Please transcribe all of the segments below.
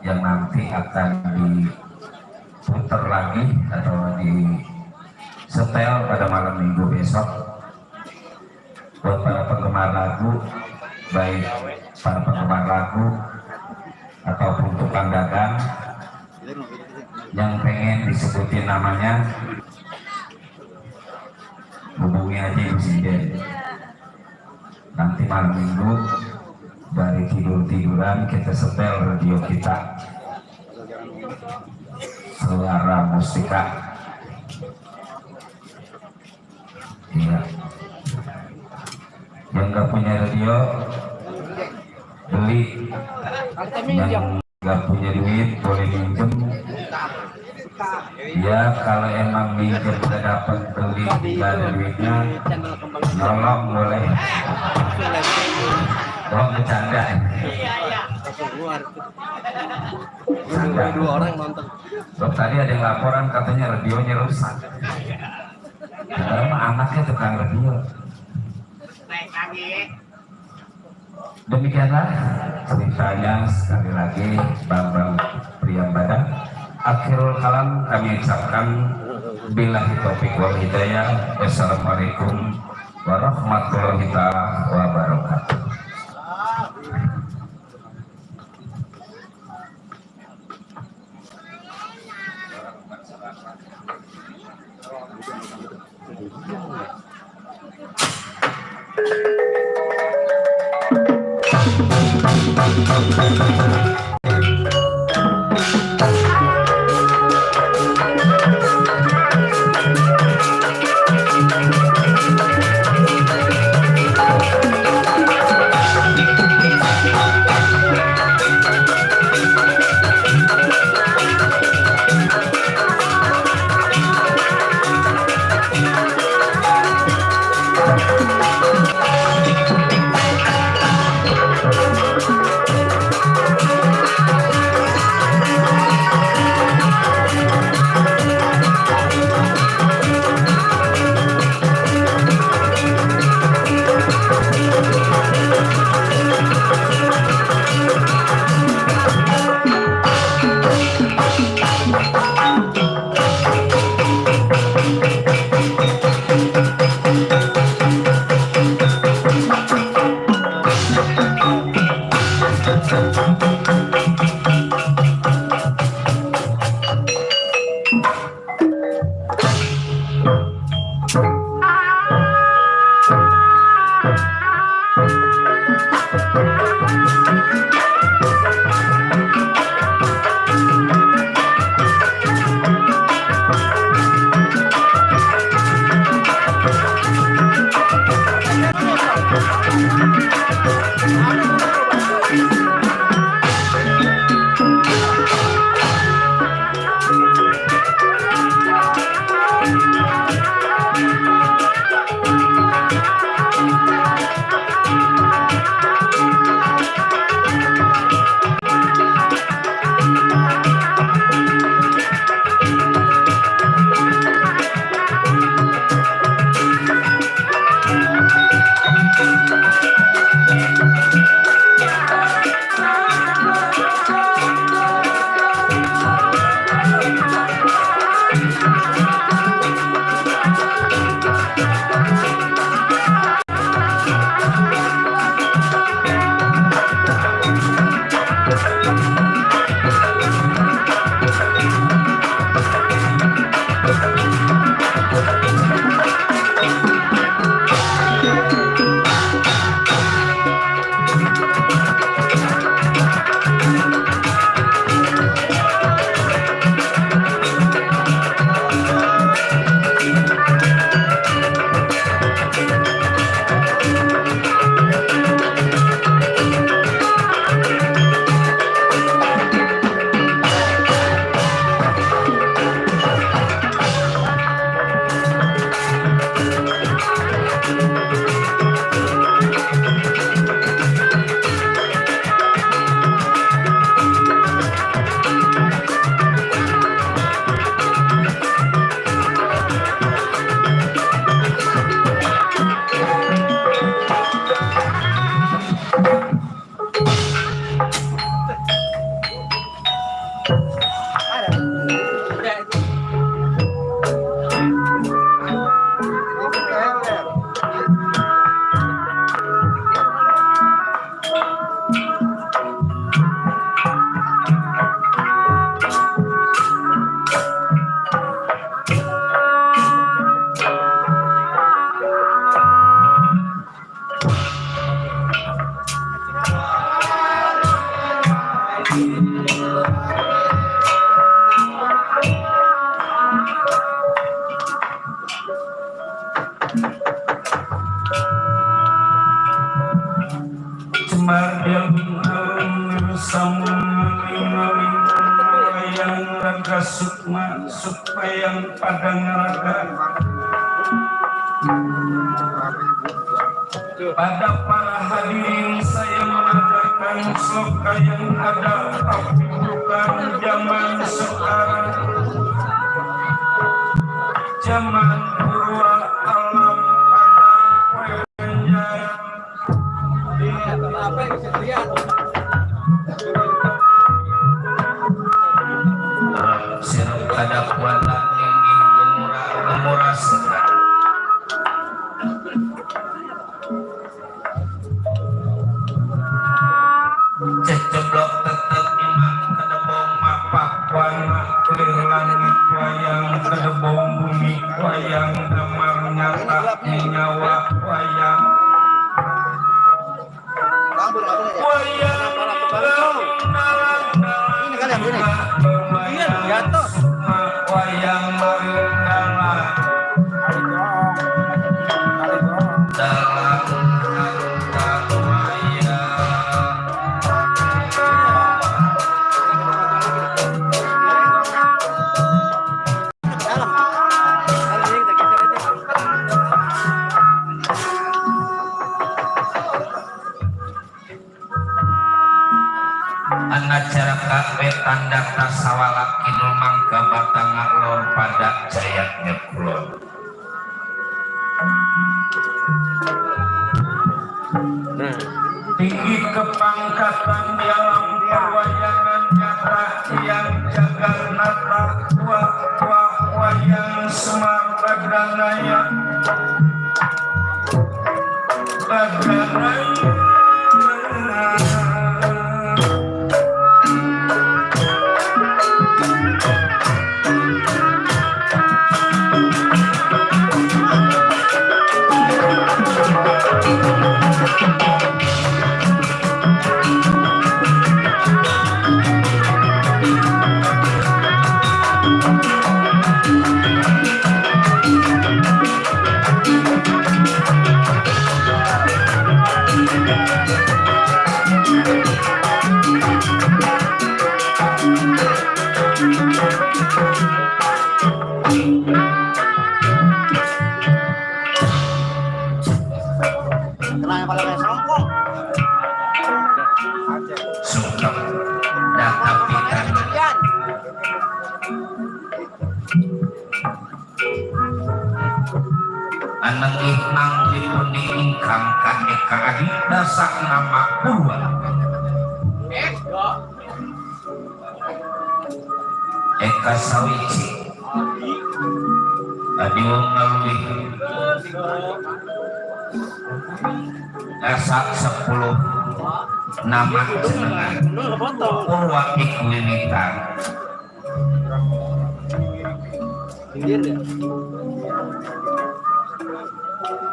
yang nanti akan diputar lagi atau di setel pada malam minggu besok. Buat para penggemar lagu, baik para penggemar lagu ataupun tukang dagang yang pengen disebutin namanya, hubungi aja Insiden. Nanti malam minggu dari tiduran kita setel radio kita, Suara Mustika. Iya. Yang nggak punya radio beli, yang nggak punya duit boleh minjem. Ya kalau emang minjem udah dapat beli nggak ada duitnya, nolong boleh. Oh bercanda. Dua orang nonton. Loh, tadi ada yang laporan katanya radionya rusak. Padahal mah anaknya tukang radio. Demikianlah ceritanya sekali lagi Bambang Priyambada. Akhirul kalam kami ucapkan billahi taufiq wal hidayah. Wassalamualaikum warahmatullahi wabarakatuh. Cemar yang sama yang raga sukma supaya padang raga pada para hadirin saya mengadakan sloka yang ada tapi bukan zaman sekarang, zaman purwa alam padang penjara. Sirap kada kuala ingin gemura sekat ceceblok tetep imam kedebong mapak wana kelir langit wayang kedebong bumi wayang damar nyata nyawa wayang wayang marindala dalam kata wayang acara kakwe tanda tasawala kidul mangga batang lor pada jayatnya kulon tinggi kepangkatan dalam perwayangan nyata yang jagat nata tua wayang semar badanaya sungkem dah kapitan anengih manggi puni ingkang kaeka adi dasak nama purwa eka sawici adi wong ngalui dasak 10 nama jenengan purwa ikwilitan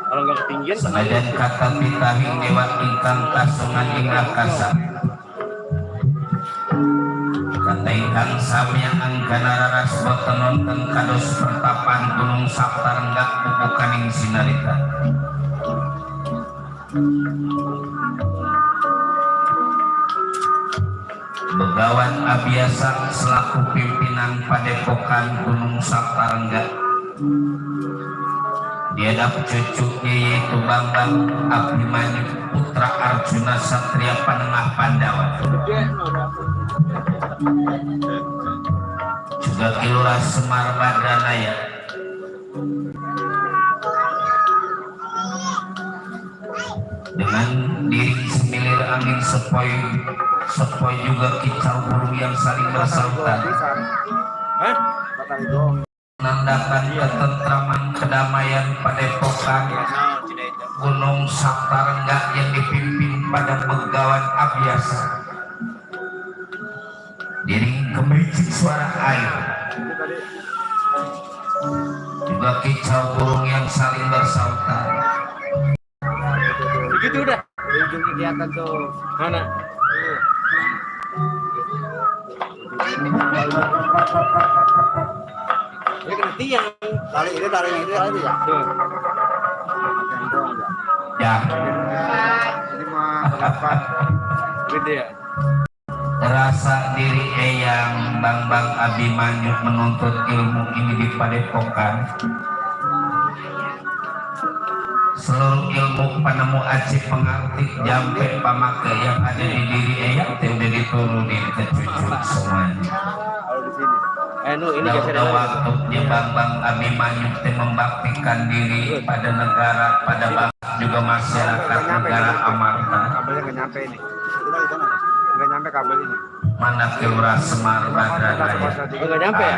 kalau nggak ketinggian senajan kata pitahing dewa ingkang kasungan ing akasa kata ingkang samyaan kana raras boten nonton kados pertapan gunung Saptarengga bubukaning sinarita Begawan Abiasa selaku pimpinan Padepokan Gunung Saptarengga diadap cucunya yaitu Bambang Abhimanyu putra Arjuna Satria Panengah Pandawa juga Kilurah Semar Badranaya dengan diri semilir angin sepoi juga kicau burung yang saling bersautan menandakan ketentraman kedamaian Padepokan Gunung Saptarengga yang dipimpin pada Begawan Abiasa diri gemericik suara air juga kicau burung yang saling bersautan begitu udah ujungnya kelihatan tuh mana Ini kena tiang. Tali itu ya. Tuh. Ya, Ini mah kenapa? Gede ya. rasa diri eyang Bang Abimanyu menuntut ilmu ini di Padepokan. Seluruh ilmu penemu aci pengarti jampe pamake yang ada di diri eyang teh udah diturunin ke cucu semuanya. Kalau di sini. Ini geser Udah waktunya Bang Abimanyu teh membaktikan diri pada negara, pada bangsa juga masyarakat negara Amarta. Kabelnya nggak nyampe ini. Nggak nyampe kabel ini. Mana Kelurahan Semar Badragaya. Enggak nyampe ya?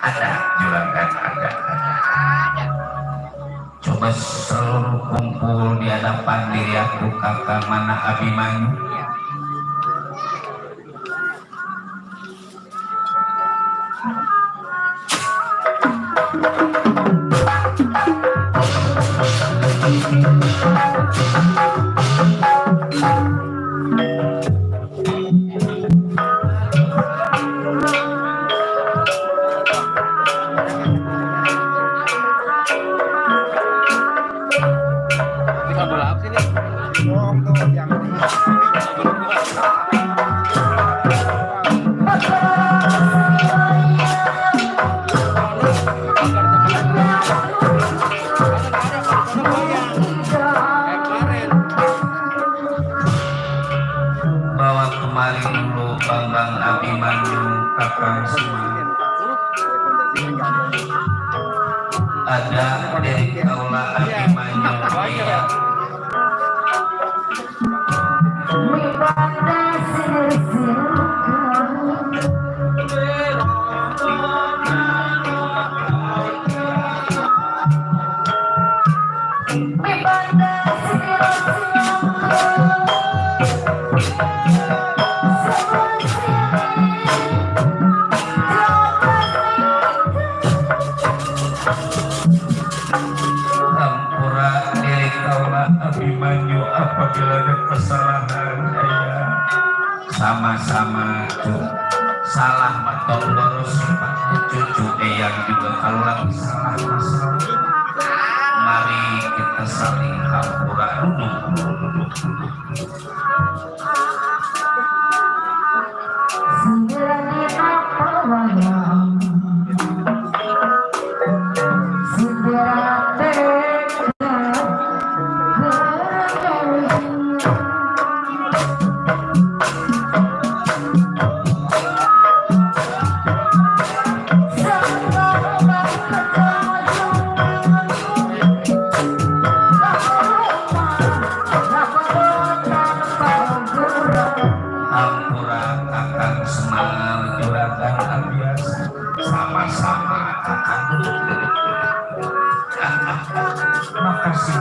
Ada juragan, ada. Coba seluruh kumpul di hadapan diri aku, kakak mana Abimanyu. Ini kabel apa sih nih? Oh, tuh yang Bawa kemari dulu Bang Abimanyu, kakak semua. Ada dari Kaula Abimanyu iya. Hampura diri Kaula Abimanyu apabila ada kesalahan ayah. Sama-sama salah matong lurus cucu eyang juga kalau lagi salah masalah. Mari kita saling hampura duduk. Hampura kakang Semar juragan Abias, sama-sama kakang duduk. Makasih.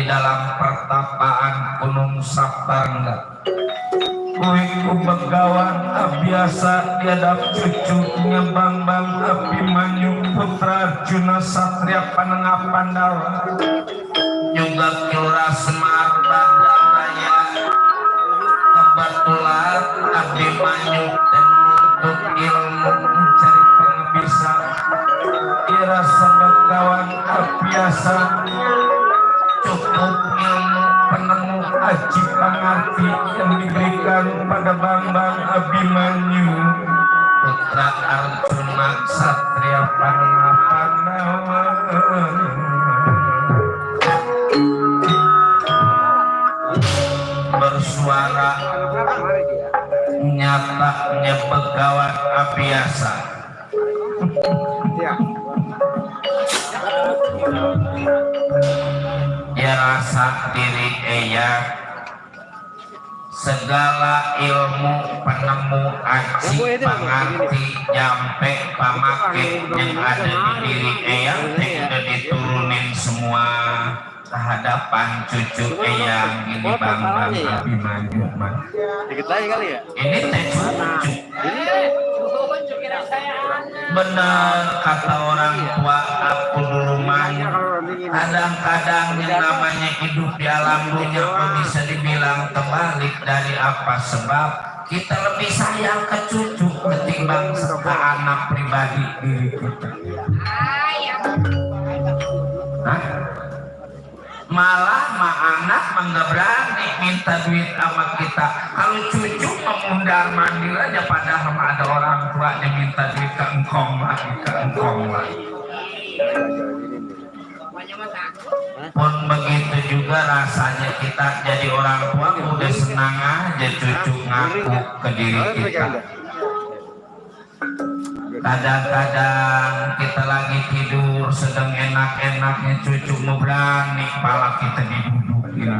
dalam pertapaan Gunung Saptarengga. Kuiku Begawan biasa diadap cucunya Bambang Abimanyu putra Arjuna Satria Panengah Pandawa, juga Kilora Semar Bandar Raya. Kebetulan Abimanyu menuntut ilmu mencari pengabisa, dirasa Begawan biasa cukup ilmu penemu aji pangarti yang diberikan pada Bambang Abimanyu putra Arjuna Satria Panengah Pandawa. Bersuara nyatanya Begawan biasa. Ya rasa diri segala ilmu penemu aji pangarti jampe pamake yang ada di diri sudah diturunin semua kehadapan cucu yang ini Bambang Abimanyu. Dikit lagi kali ya. Ini teh cucu. Benar kata orang tua aku dulu main. Kadang-kadang yang namanya hidup di alam dunia bisa dibilang terbalik dari apa sebab kita lebih sayang ke cucu ketimbang ke anak pribadi diri kita. Hah? Malah anak nggak berani minta duit sama kita. Kalau cucu mengundang mandir aja padahal ada orang tua yang minta duit ke engkong lagi. Pun begitu juga rasanya kita jadi orang tua udah senang aja cucu ngaku ke diri kita. Kadang-kadang kita lagi tidur sedang enak-enaknya cucu mau berani pala kita didudukin.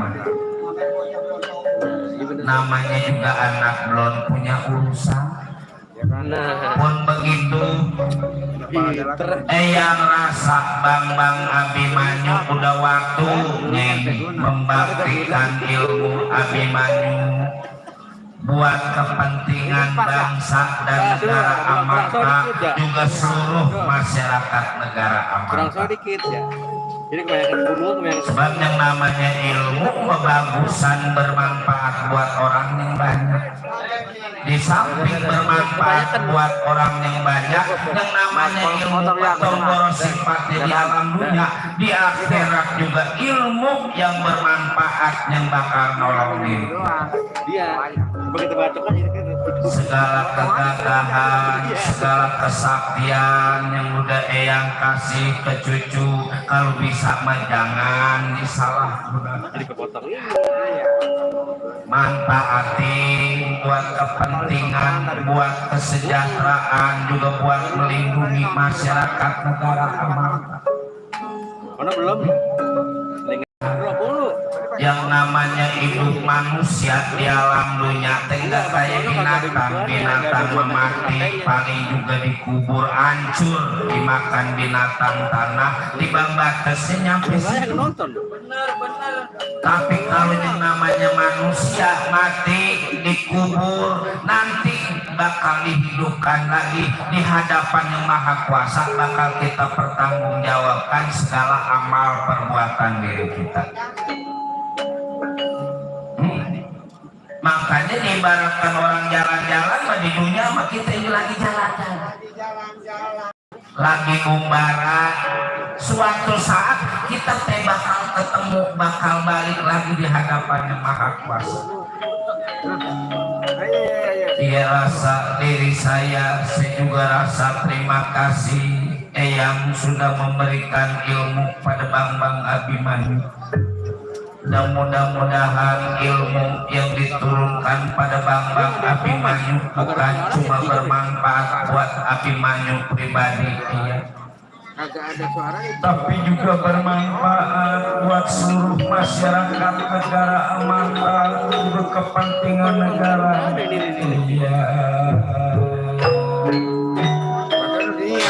Namanya juga anak belum punya urusan. Pun begitu yang rasa Bambang Abimanyu udah waktunya membaktikan ilmu Abimanyu buat kepentingan bangsa dan negara amarta juga seluruh masyarakat negara amarta. Sebab yang namanya ilmu bagusan bermanfaat buat orang yang banyak. Di samping bermanfaat buat orang yang banyak, yang namanya ilmu berboro sifatnya di alam dunia, di akhirat juga ilmu yang bermanfaat yang bakal nolongin. Segala kegagahan, segala kesaktian yang udah eyang kasih ke cucu, kalau bisa mah jangan disalahgunakan. Manfaatin buat kepentingan, buat kesejahteraan, juga buat melindungi masyarakat negara amarta. Mana belum? Yang namanya hidup manusia di alam dunia tidak kayak binatang mati paling juga dikubur hancur dimakan binatang tanah dibambatasnya nyampe situ. Tapi kalau yang namanya manusia mati dikubur nanti bakal dihidupkan lagi di hadapan yang maha kuasa, bakal kita pertanggungjawabkan segala amal perbuatan diri kita. Makanya diibaratkan orang jalan-jalan di dunia mah kita ini lagi jalan-jalan, lagi umbara. Suatu saat kita teh bakal ketemu, bakal balik lagi di hadapan yang maha kuasa. Dia rasa diri saya juga rasa terima kasih yang sudah memberikan ilmu pada Bambang Abimanyu. Dan mudah-mudahan ilmu yang diturunkan pada Bambang Abimanyu bukan cuma bermanfaat buat Abimanyu pribadi, tapi juga bermanfaat buat seluruh masyarakat negara amarta untuk kepentingan negara.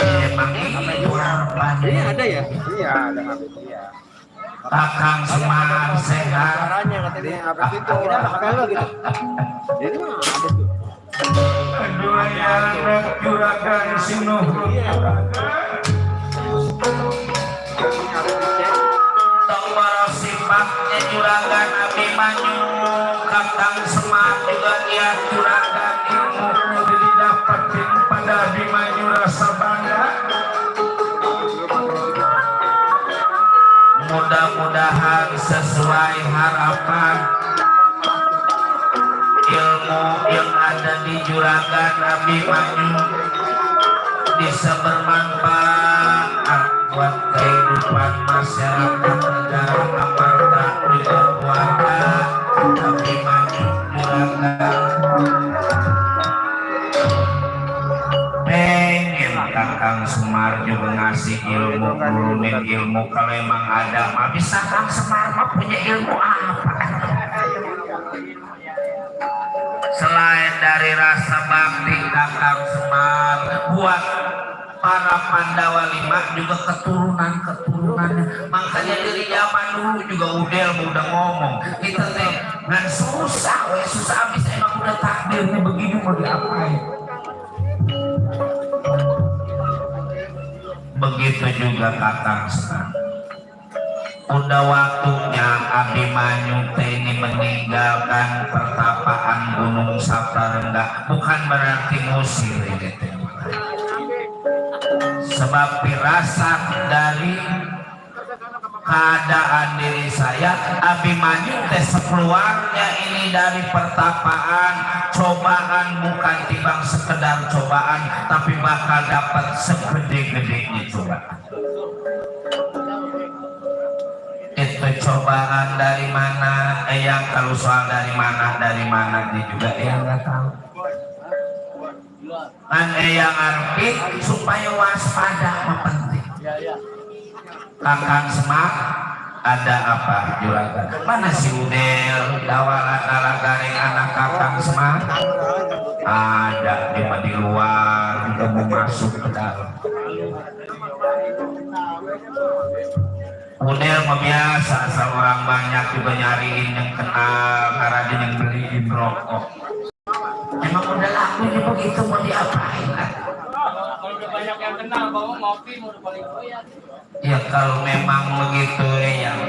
Emang ini harapan. Ini ada ya? Iya, ada. Kakang Semar sehat. Caranya katanya apa itu? Kalau gitu. Jadi mah ada tuh. Aduh ya anak juragan sinuh. Tombol sifatnya juragan Abimanyu. Kakang Semar juga dia juragan ilmu didapatin pada Abimanyu rasa bangga. Mudah-mudahan sesuai harapan ilmu yang ada di juragan Abimanyu bisa bermanfaat buat kehidupan masyarakat negara amarga juga keluarga Abimanyu juragan. Pengen Kakang Semar juga ngasih ilmu, nurunin ilmu. Kalau emang ada mah bisa Kang Semar mah punya ilmu apa? Selain dari rasa bakti Kakang Semar buat para Pandawa 5 juga keturunan-keturunannya. Makanya dari zaman dulu juga udah ngomong kita teh ngan susah habis emang udah takdirnya begini mau diapain. Begitu juga Kakang Semar. Udah waktunya Abimanyu ini meninggalkan pertapaan Gunung Saptarengga. Bukan berarti ngusir gitu. Sebab firasat dari keadaan diri saya Abimanyu sekeluarnya ini dari pertapaan cobaan, bukan timbang sekedar cobaan, tapi bakal dapat segede-gedenya cobaan. Itu cobaan dari mana? Yang kalau soal dari mana dia juga yang nggak tahu. Kan yang arti supaya waspada penting. Kakang Semar ada apa juragan? Mana si Udel dawalan garing anak Kakang Semar? Ada di luar, udah mau masuk ke dalam. Udel mah biasa, asal orang banyak juga nyariin yang kenal, karena dia yang beliin rokok. Emang udah lakunya begitu mau diapain kan? Kalau udah banyak yang kenal, bawa ngopi mau paling goyang. Ya kalau memang begitu Eyang,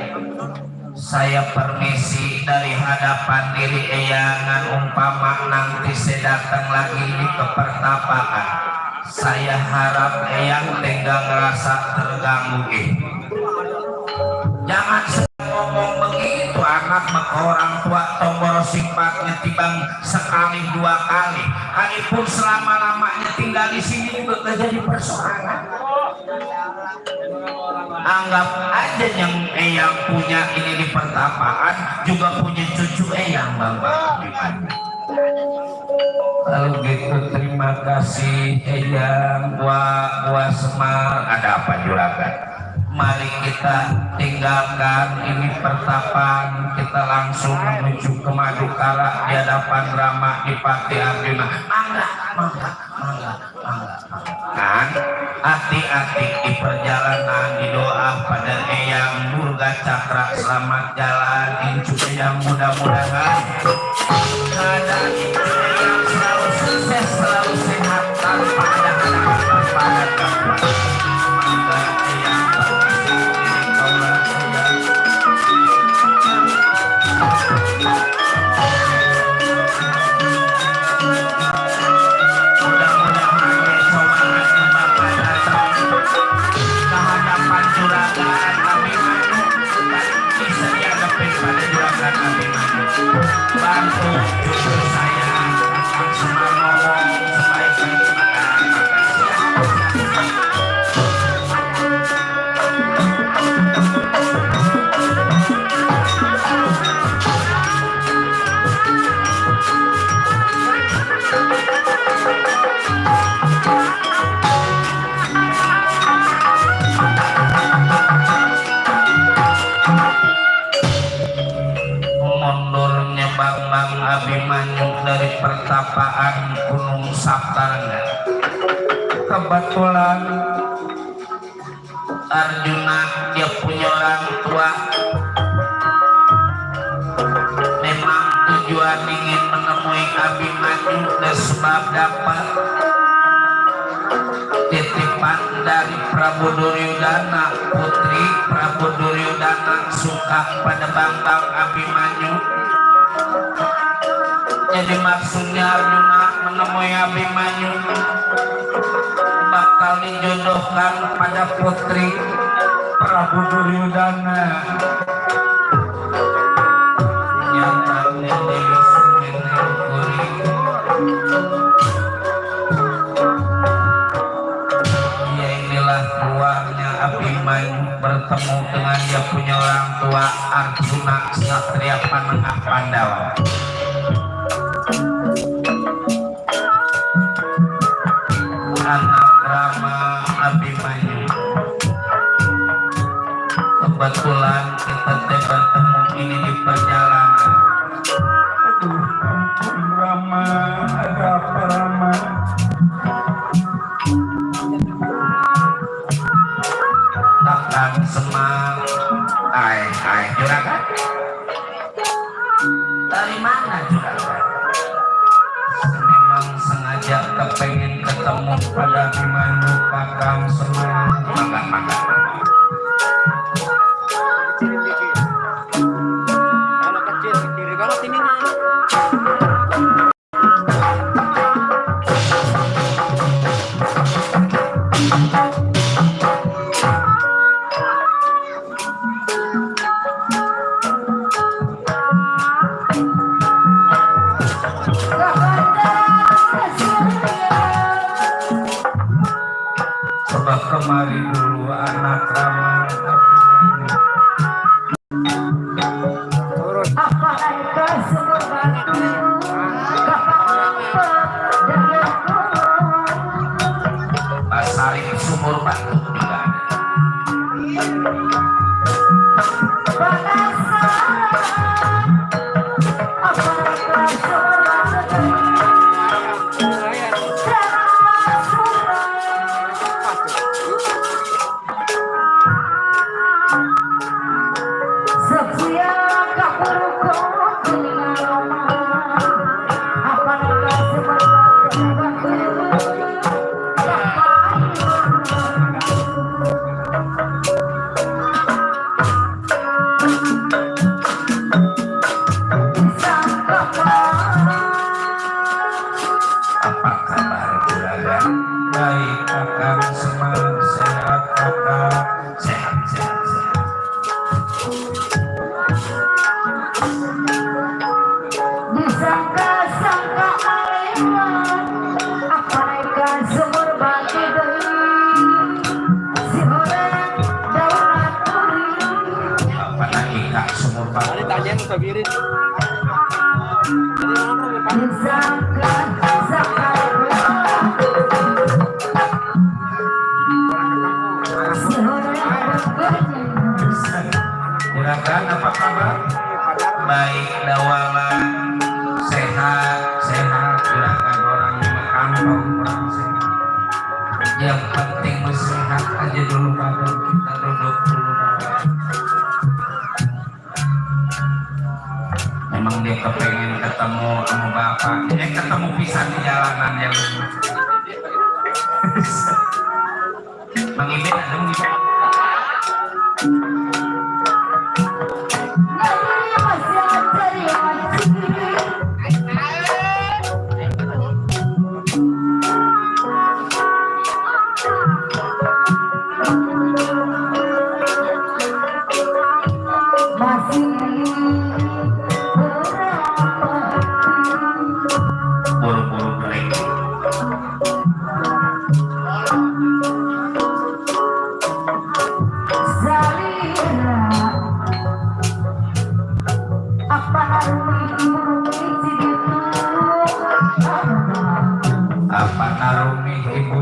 saya permisi dari hadapan diri Eyangan. Umpama nanti saya datang lagi di kepertapaan, saya harap Eyang tinggal ngerasa terganggu. Jangan ngomong begitu, anak maka orang tua tombol sifatnya timbang sekali dua kali. Kalipun selama-lamanya tinggal di sini juga terjadi persoalan. Anggap aja yang Eyang punya ini di pertapaan juga punya cucu Eyang Bapak Abimanyu. Kalau gitu terima kasih Eyang Gua Semar. Ada apa juragan? Mari kita tinggalkan ini pertapaan, kita langsung menuju ke Madukara di hadapan Rama di Pati Arjuna. Mangga. Kan hati-hati di perjalanan, di doa pada Eyang Durga Cakra selamat jalan, incu Eyang mudah-mudahan keadaan Eyang selalu sukses, selalu sehat tanpa ada halangan. Mangga Eyang bantu cucu saya Kakang Semar ngomong sebaik-baik Abimanyu dari pertapaan Gunung Saptarengga. Kebetulan Arjuna dia punya orang tua memang tujuan ingin menemui Abimanyu dan sebab dapat titipan dari Prabu Duryodana. Putri Prabu Duryodana suka pada Bambang Abimanyu, jadi maksudnya Arjuna menemui Abimanyu bakal dijodohkan pada putri Prabu Duryodana. Nyatanya Dewi Semeneguri ya inilah ruangnya Abimanyu bertemu dengan dia punya orang tua Arjuna, Satria Panengah Pandawa. Anak Rama Abimanyu, kebetulan kita bertemu ini di perjalanan. Aduh, ampun Rama, ada apa Rama? Takkan Semar, hai juragan. Dari mana juragan? Memang sengaja kepengen ketemu pada Abimanyu Kakang Semar. Mangga. Anak kecil, kiri banget ini mah. Coba kemari dulu anak Rama Abimanyu. Pasari sumur batu juga ada. Apa kabar juragan? Baik Kakang Semar, sehat Kakang? Sehat. Disangka-sangka alewan apa ikan sumur batu deui si horeng daulat turi Apa lagi Kak sumur batu? Tadi tanya yang kabirin. disangka-sangka si horeng Juragan apa kabar? Baik Dawala, sehat juragan orang di kampung orang sehat. Yang penting sehat aja dulu badan kita duduk dulu. Memang dia kepengen ketemu sama bapaknya, ketemu pisan di jalanan yang Bang Ibin ada Bang Ibin? Buru-buru break. Apa narumi ibu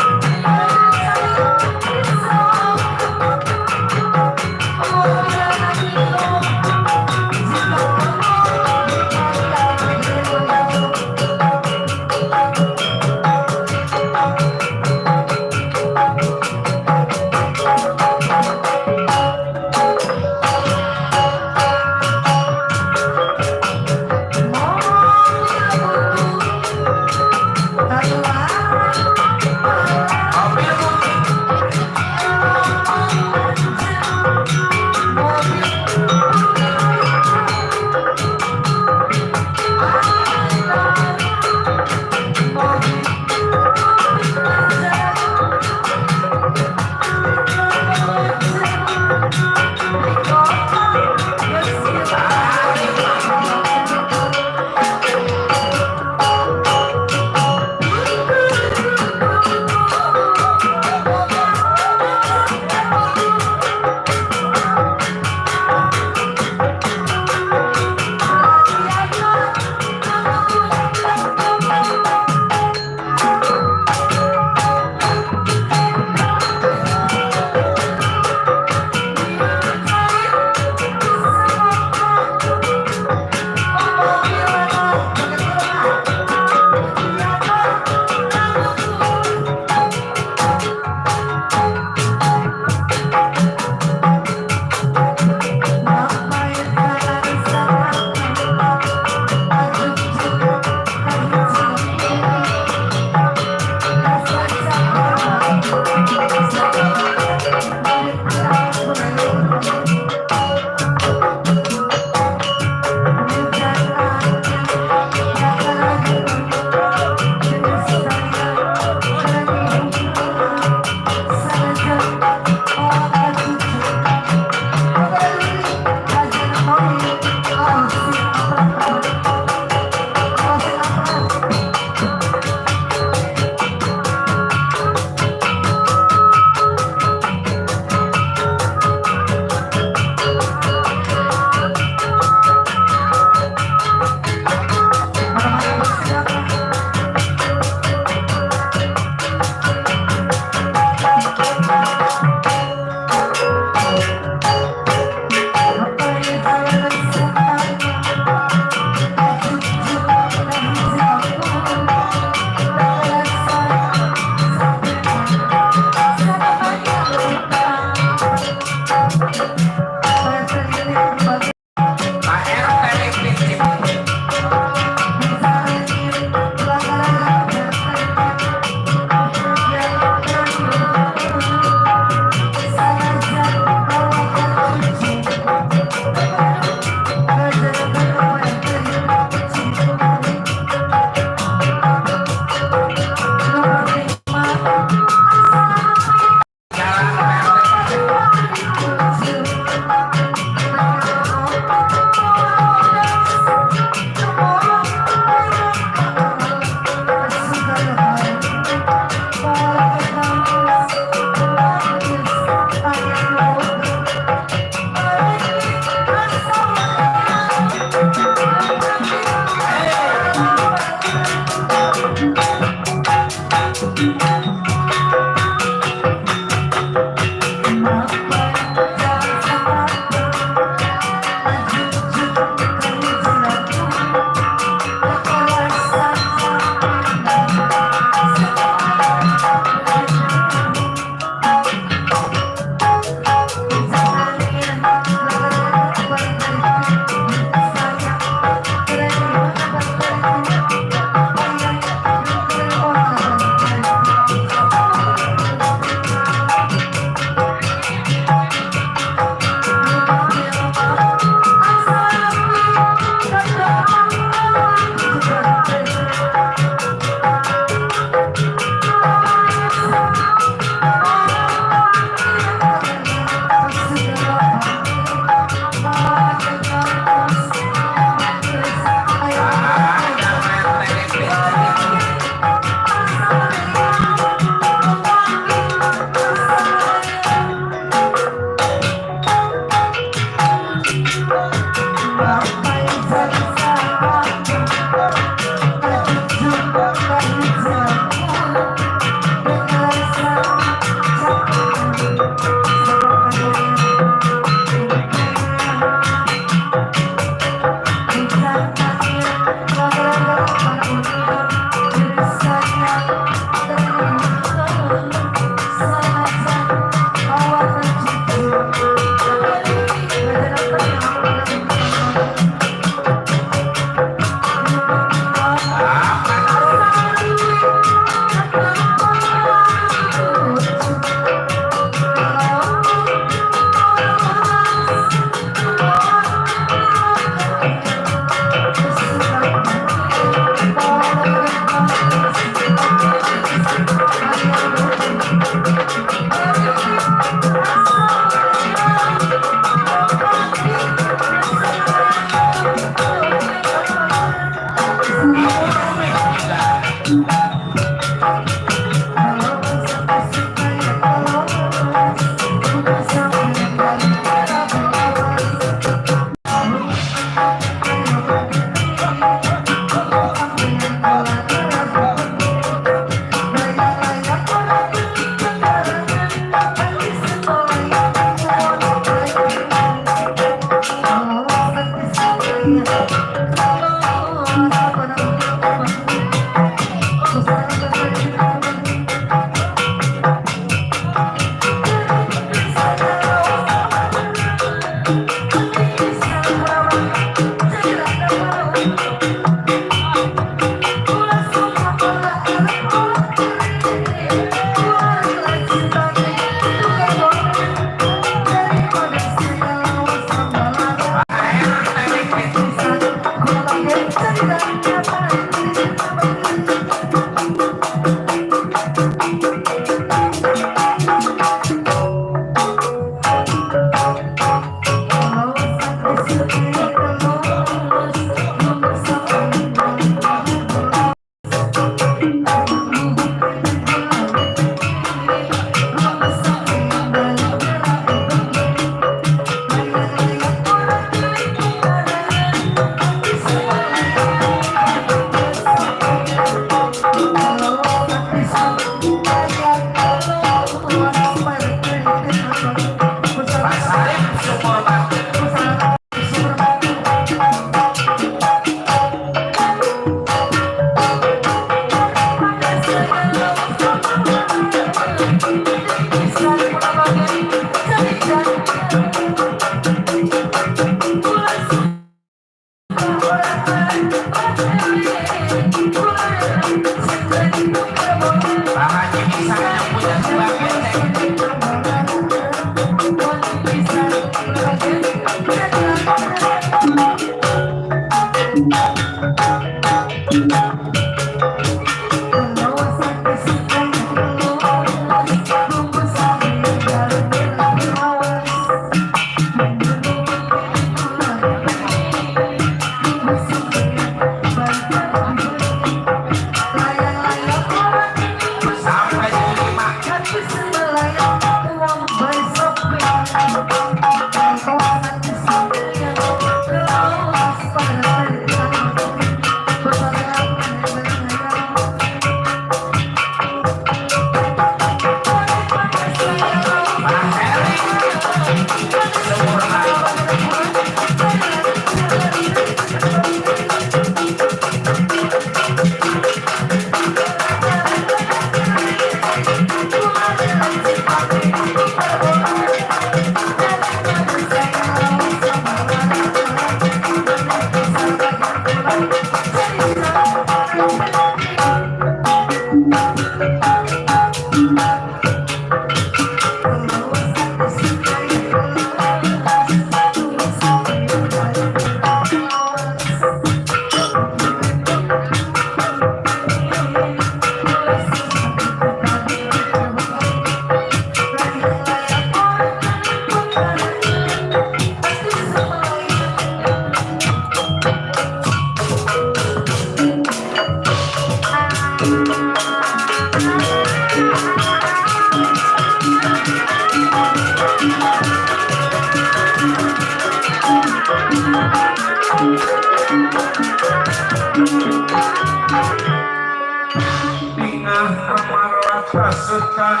Bingah amarah pasukan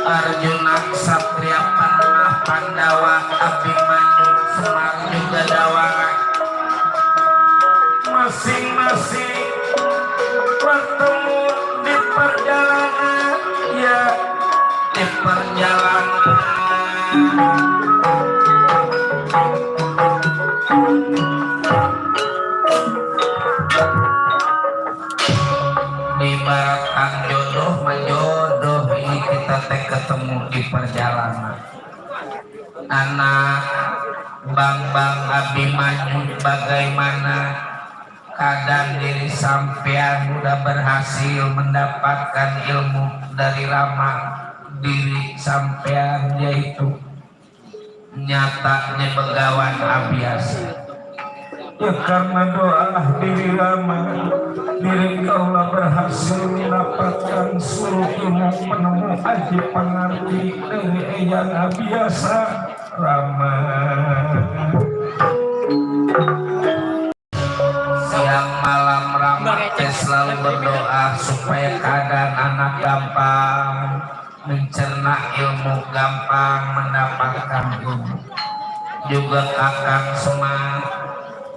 Arjuna Ksatria Panah Pandawa Abimanyu Semar juga Dawara masing-masing bertemu di perjalanan ya di perjalanan diibaratkan jodoh menjodoh ini kita teh ketemu di perjalanan anak Bang Abimanyu bagaimana keadaan diri sampean udah berhasil mendapatkan ilmu dari Rama diri sampean yaitu nyatanya begawan abiasa ya karena doa diri Rama diri kaulah berhasil mendapatkan seluruh ilmu penemu aji pengerti dari eyang abiasa Rama siang malam Rama selalu berdoa supaya keadaan anak gampang mencerna ilmu gampang mendapatkan ilmu juga Kakang Semar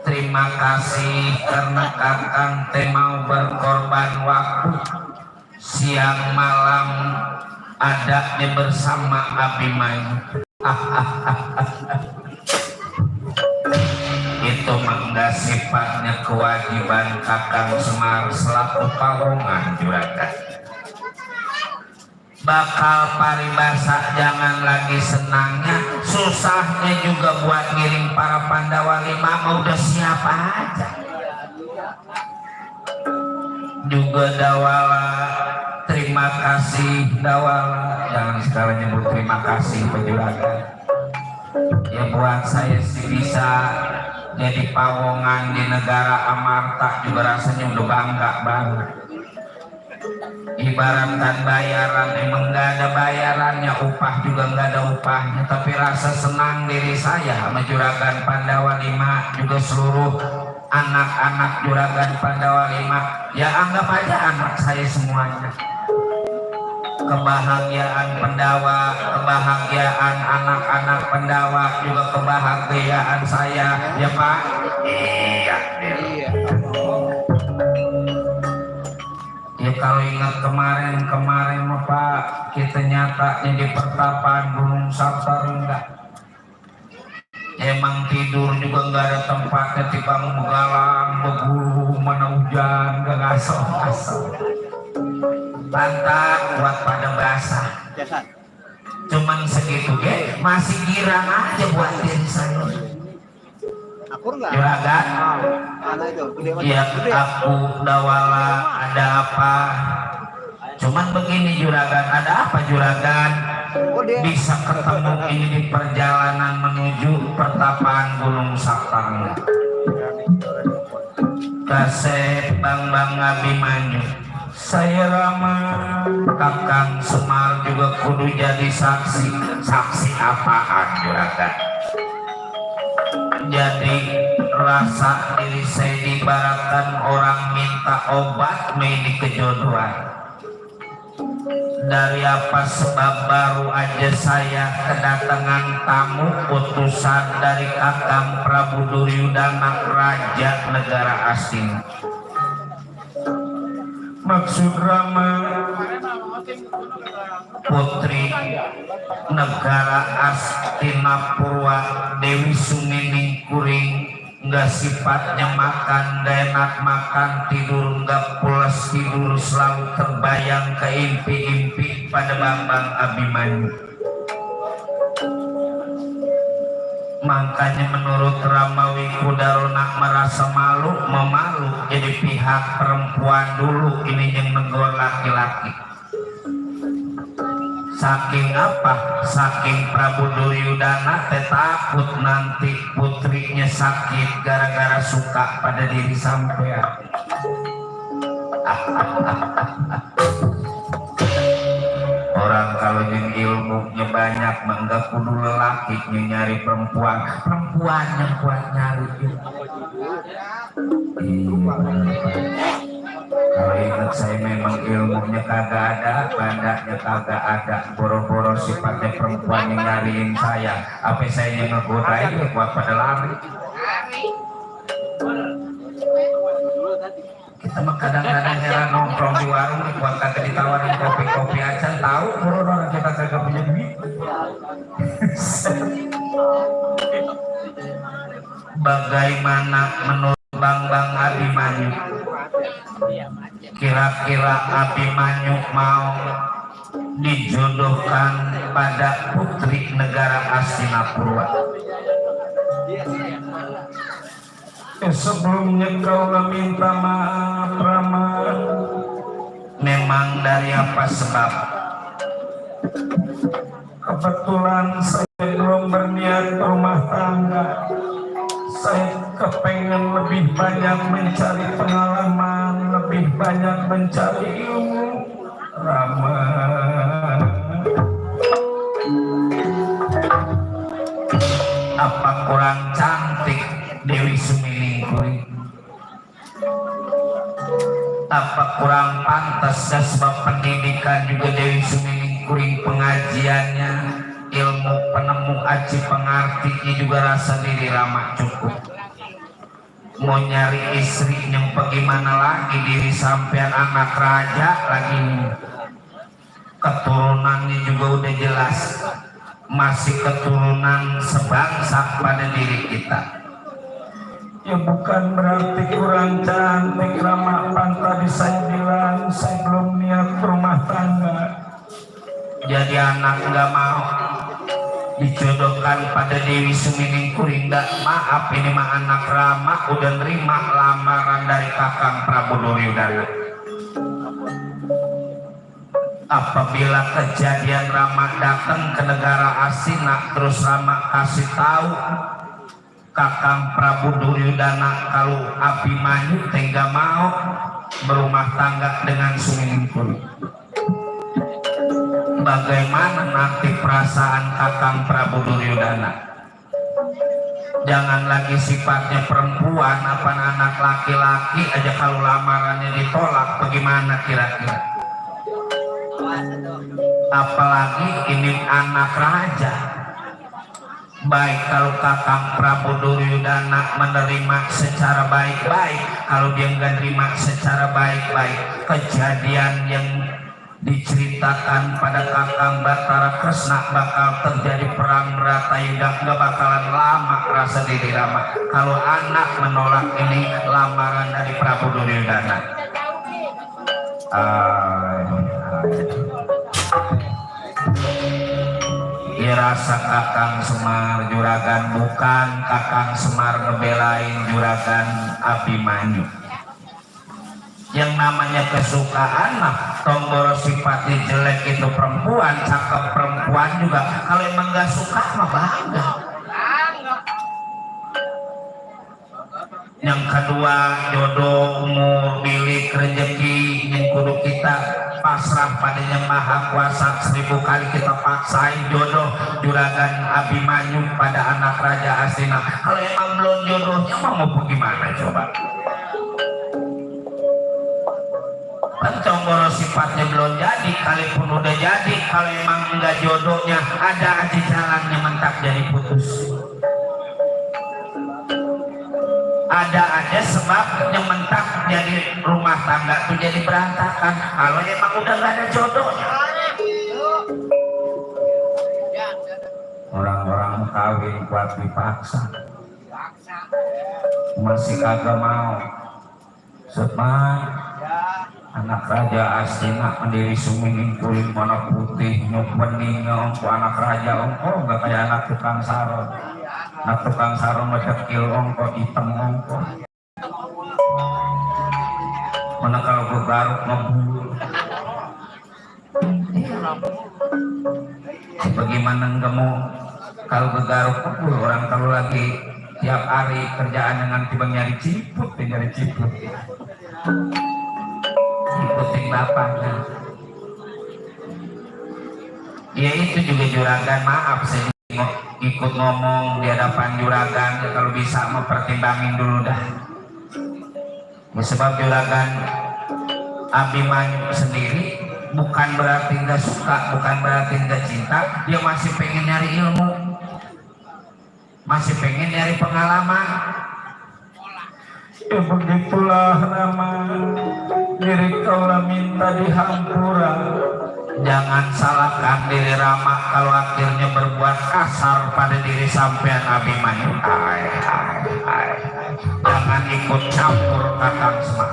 terima kasih karena Kakang teh mau berkorban waktu siang malam adanya bersama Abimanyu itu mangga sifatnya kewajiban Kakang Semar selaku pawongan juragan bakal paribasa jangan lagi senangnya susahnya juga buat ngiring para Pandawa 5 mau udah siapa aja juga Dawala terima kasih Dawala jangan sekali nyebut terima kasih penjuragan ya buat saya sih bisa jadi pawongan di negara Amarta juga rasanya udah bangga banget ibaratkan bayaran emang gak ada bayarannya upah juga gak ada upahnya tapi rasa senang diri saya sama juragan Pandawa 5 juga seluruh anak-anak juragan Pandawa 5 ya anggap aja anak saya semuanya kebahagiaan Pandawa kebahagiaan anak-anak Pandawa juga kebahagiaan saya ya Pak iya ya kalau ingat kemarin Pak kita nyatanya di pertapaan Gunung Saptarungga emang tidur juga nggak ada tempatnya tikang begalang begulu mana hujan gak ngasal-ngasal pantat buat pada basah cuman segitu masih girang aja buat diri saya juragan ya aku Dawala ada apa cuman begini juragan ada apa juragan bisa ketemu ini di perjalanan menuju pertapaan Gunung Saptarungga Kasep Bang Abimanyu saya Rama Kakang Semar juga kudu jadi saksi apaan juragan jadi rasa diri saya diibaratkan orang minta obat medik kejodohan dari apa sebab baru aja saya kedatangan tamu utusan dari Kakang Prabu Duryudana Raja negara asing maksud Rama putri negara Astinapurwa Dewi Sumining Kuring nggak sifatnya makan enak makan tidur nggak pulas tidur selalu terbayang ke impi-impi pada Bambang Abimanyu makanya menurut Ramawi Kudarona merasa memalu jadi pihak perempuan dulu ini yang menggor laki-laki saking apa? Saking Prabu Duryudana takut nanti putrinya sakit gara-gara suka pada diri sampean. orang kalau yang ilmunya banyak enggak kudu lelaki nyari perempuan yang kuat nyari kalau ingat saya memang ilmunya kagak ada bandanya kagak ada boro-boro sifatnya perempuan yang nyariin saya apa saya yang ngegodain ya buat pada lari kita mah kadang-kadang heran nongkrong di warung buat kagak ditawarin kopi-kopi aja tahu orang kita kagak punya duit bagaimana menurut Bang Abimanyu kira-kira Abimanyu mau dijodohkan pada putri negara Astinapura? Sebelumnya kau minta maaf Rama, memang dari apa sebab? Kebetulan saya belum berniat rumah tangga. Saya kepengen lebih banyak mencari pengalaman, lebih banyak mencari ilmu Rama. Apa kurang cantik Dewi Sumilingkuring? Apa kurang pantas sebab pendidikan juga Dewi Sumilingkuring pengajiannya ilmu penemu aji pengartinya juga rasa diri Rama cukup. Mau nyari istri yang bagaimana lagi diri sampean anak raja lagi keturunannya juga udah jelas masih keturunan sebangsa pada diri kita. Ya bukan berarti kurang cantik Rama, pan tadi saya bilang saya belum niat rumah tangga. Jadi anak nggak mau dijodohkan pada Dewi Sumilingkuring. Maaf ini mah anak Rama udah nerima lamaran dari Kakang Prabu Duryudana. Apabila kejadian Rama datang ke negara Astina terus Rama kasih tahu Kakang Prabu Duryudana kalau Abimanyu tega mau berumah tangga dengan Sumilingkuring, bagaimana nanti perasaan Kakang Prabu Duryudana? Jangan lagi sifatnya perempuan, apa anak laki-laki aja kalau lamarannya ditolak, bagaimana kira-kira? Apalagi ini anak raja. Baik kalau Kakang Prabu Duryudana menerima secara baik-baik, kalau dia nggak terima secara baik-baik, kejadian yang diceritakan pada Kakang Batara Kresna bakal terjadi perang Bratayuda nggak bakalan lama rasa diri Rama kalau anak menolak ini lamaran dari Prabu Duryudana. Rasa Kakang Semar Juragan bukan Kakang Semar ngebelain Juragan Abimanyu. Yang namanya kesukaan mah tombol sifatnya jelek itu perempuan, cakep perempuan juga kalau emang gak suka mah bangga. Yang kedua jodoh umur bilik rezeki yang kudu kita pasrah padanya Maha Kuasa. 1000 kali kita paksain jodoh Juragan Abimanyu pada anak Raja Astina. Kalau emang belum jodohnya mau gimana coba? Pencomboro sifatnya belum jadi, kalaupun udah jadi, kalau emang enggak jodohnya ada aja jalannya mentak jadi putus. Ada aja sebab yang mentak jadi rumah tangga tuh jadi berantakan kalau emang udah nggak ada jodohnya. Orang-orang kawin kuat dipaksa masih kagak mau. Sebab anak Raja Astina pendiri Sumilingkuring mana putih nyupening ongko anak raja ongko nggak kayak anak tukang saron. Anak tukang saron ngedekil ongko hitam ongko. Mana kalau bergaruk ngebul. Bagaimana enggak mau kalau bergaruk ngebul orang kalau lagi tiap hari kerjaan dengan tiba nyari ciput. Ikutin bapaknya. Ya itu juga juragan, maaf saya ikut ngomong di hadapan juragan, ya, kalau bisa mempertimbangin dulu dah. Ya, sebab juragan Abimanyu sendiri bukan berarti nggak suka, bukan berarti nggak cinta, dia masih pengen nyari ilmu, masih pengen nyari pengalaman. Ya begitulah nama diri kaulah minta dihampura. Jangan salahkan diri Rama kalau akhirnya berbuat kasar pada diri sampean Abimanyu. Jangan ikut campur Kakang Semar.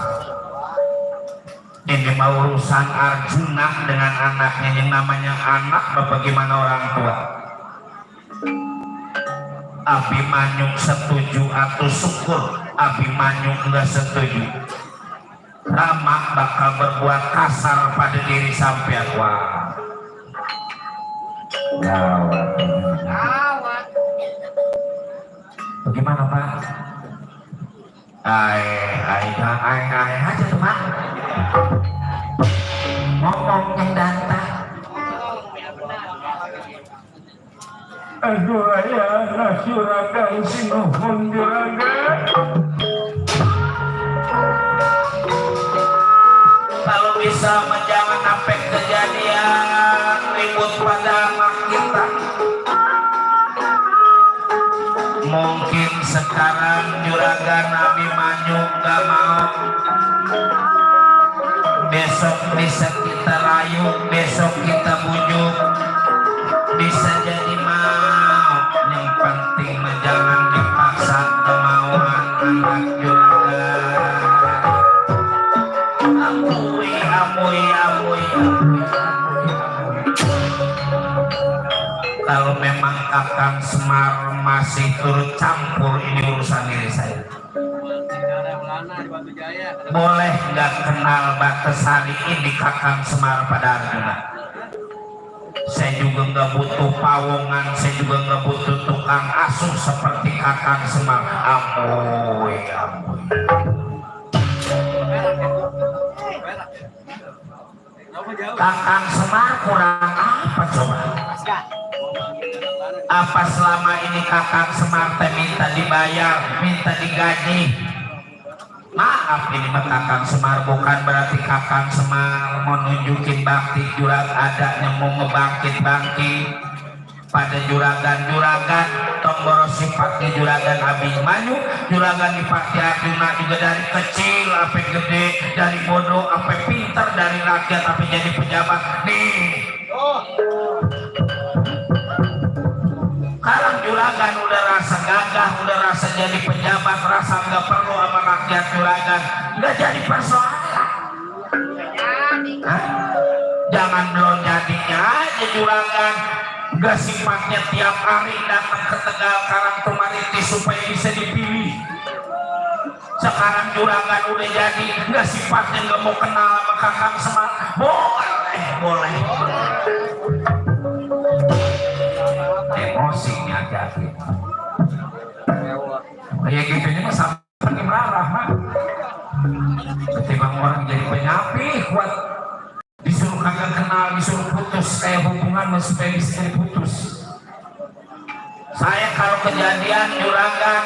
Ini mau urusan Arjuna dengan anaknya, yang namanya anak bagaimana orang tua. Abimanyu setuju atau syukur Abimanyu enggak setuju, Rama bakal berbuat kasar pada diri sampean. Wah, gawat. Bagaimana Pak? Ay aja tuh Pak. Ngomong yang danta. Aduh ayah, juragan sinuhun juragan. Kalau bisa jangan sampai kejadian ribut pada anak kita. Mungkin sekarang juragan Abimanyu gak mau, besok bisa kita rayu, besok kita bujuk, bisa jadi mau. Yang penting jangan dipaksa kemauan anak juragan. Amuy. Kalau memang Kakang Semar masih turut campur ini urusan diri saya, boleh nggak kenal Batasari ini Kakang Semar pada Arjuna. Saya juga nggak butuh pawongan, saya juga nggak butuh tukang asuh seperti Kakang Semar. Amuy. Kakang Semar kurang apa coba? Apa selama ini Kakang Semar minta dibayar, minta digaji? Maaf, ini mah Kakang Semar bukan berarti Kakang Semar mau nunjukin bakti juragan, adanya mau ngebangkit-bangkit pada juragan-juragan. Tomboro sifatnya juragan Abimanyu, juragan Dipati Arjuna juga dari kecil sampai gede, dari bodoh sampai pintar, dari rakyat sampai jadi pejabat. Nih, sekarang juragan udah rasa gagah, udah rasa jadi pejabat, rasa nggak perlu sama rakyat juragan, nggak jadi persoalan. Jangan belum jadinya aja juragan nggak sifatnya tiap hari datang ke Tegal Karangtumaritis supaya bisa dipilih. Sekarang juragan udah jadi nggak sifatnya nggak mau kenal sama Kakang Semar. Boleh. Emosinya jadi kayak gitu ini mah sampai marah mah. Ketimbang orang jadi penyapi kuat, disuruh kagak kenal, disuruh putus kayak hubungan supaya bisa jadi putus. Saya kalau kejadian juragan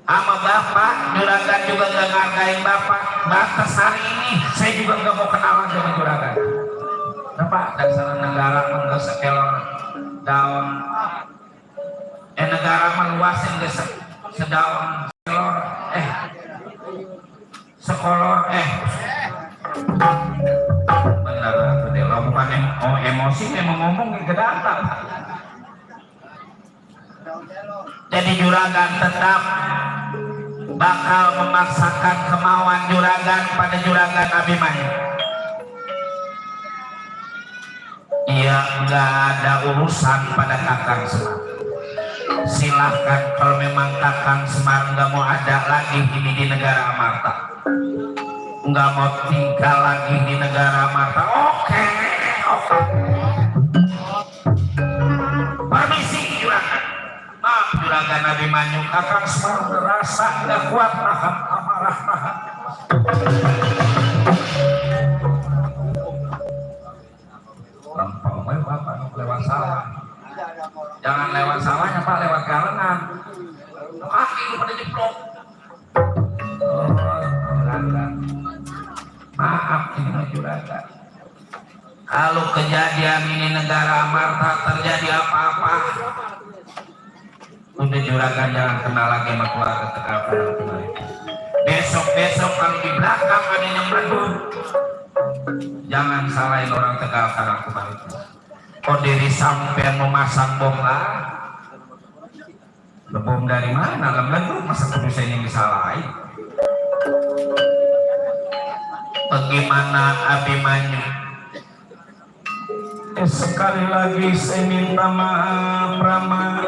sama bapak, juragan juga gak ngargain bapak. Batasari ini saya juga gak mau kenalan sama juragan. Bapak dasar negara menggak sekelor daun, negara meluasin gak sedaun sekelor, sekolor, benar tuh dia, lo bukan emosi, emang ngomong ke data. Jadi juragan tetap bakal memaksakan kemauan juragan pada juragan Abimanyu. Ia nggak ada urusan pada Kakang Semar. Silahkan kalau memang Kakang Semar nggak mau ada lagi ini di negara Amarta, nggak mau tinggal lagi di negara Amarta. Oke. Permisi juragan. Maaf juragan Abimanyu, Kakang Semar merasa nggak kuat nahan amarah nahan. Lampau Jangan lewat sawahnya Pak, lewat kalengan. Kaki pada jeblok. Oh, juragan. Maaf ini mah juragan. Kalau kejadian ini negara Amarta terjadi apa-apa, udah juragan jangan kenal lagi sama keluarga Tegal Karang. Besok-besok kalau di belakang ada yang bandul, jangan salahin orang Tegal Karang kemarin. Kok diri sampean memasang bom lah? Bom dari mana? Lem-lem masa kudu saya yang disalahin? Bagaimana Abimanyu? Sekali lagi saya minta maaf Rama.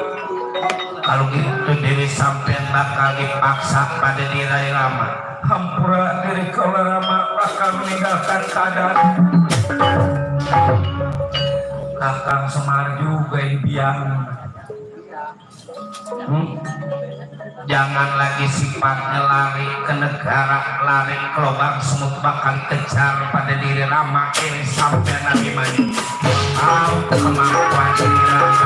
Kalau gitu diri sampean bakal dipaksa pada diri Rama. Hampura diri kalau Rama bakal meninggalkan keadaan. Kakang Semar juga yang biang. Jangan lagi sifatnya lari ke negara, lari ke lubang semut bakal kejar pada diri Rama ini sampai Nabi Maju. Tahu kemampuan diri Rama.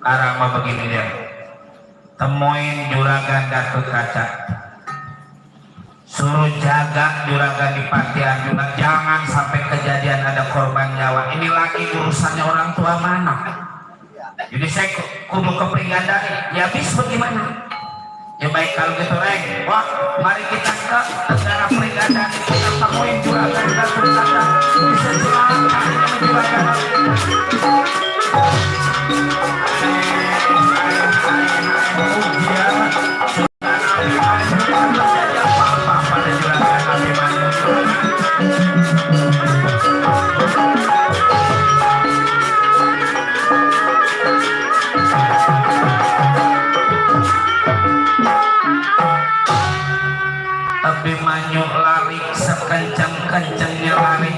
Sekarang mah begini dia, temuin juragan Datuk Kaca, suruh jaga juragan di Panti Arjuna, jangan sampai kejadian ada korban nyawa. Ini lagi urusannya orang tua mana? Jadi saya kudu keperingadani. Ya bis bagaimana? Ya baik kalau gitu Reng. Wah, mari kita ke negara Peringadani, kita temuin juragan Datuk Kaca. Bisa celaka juragan. Abimanyu lari sekencang-kencangnya lari.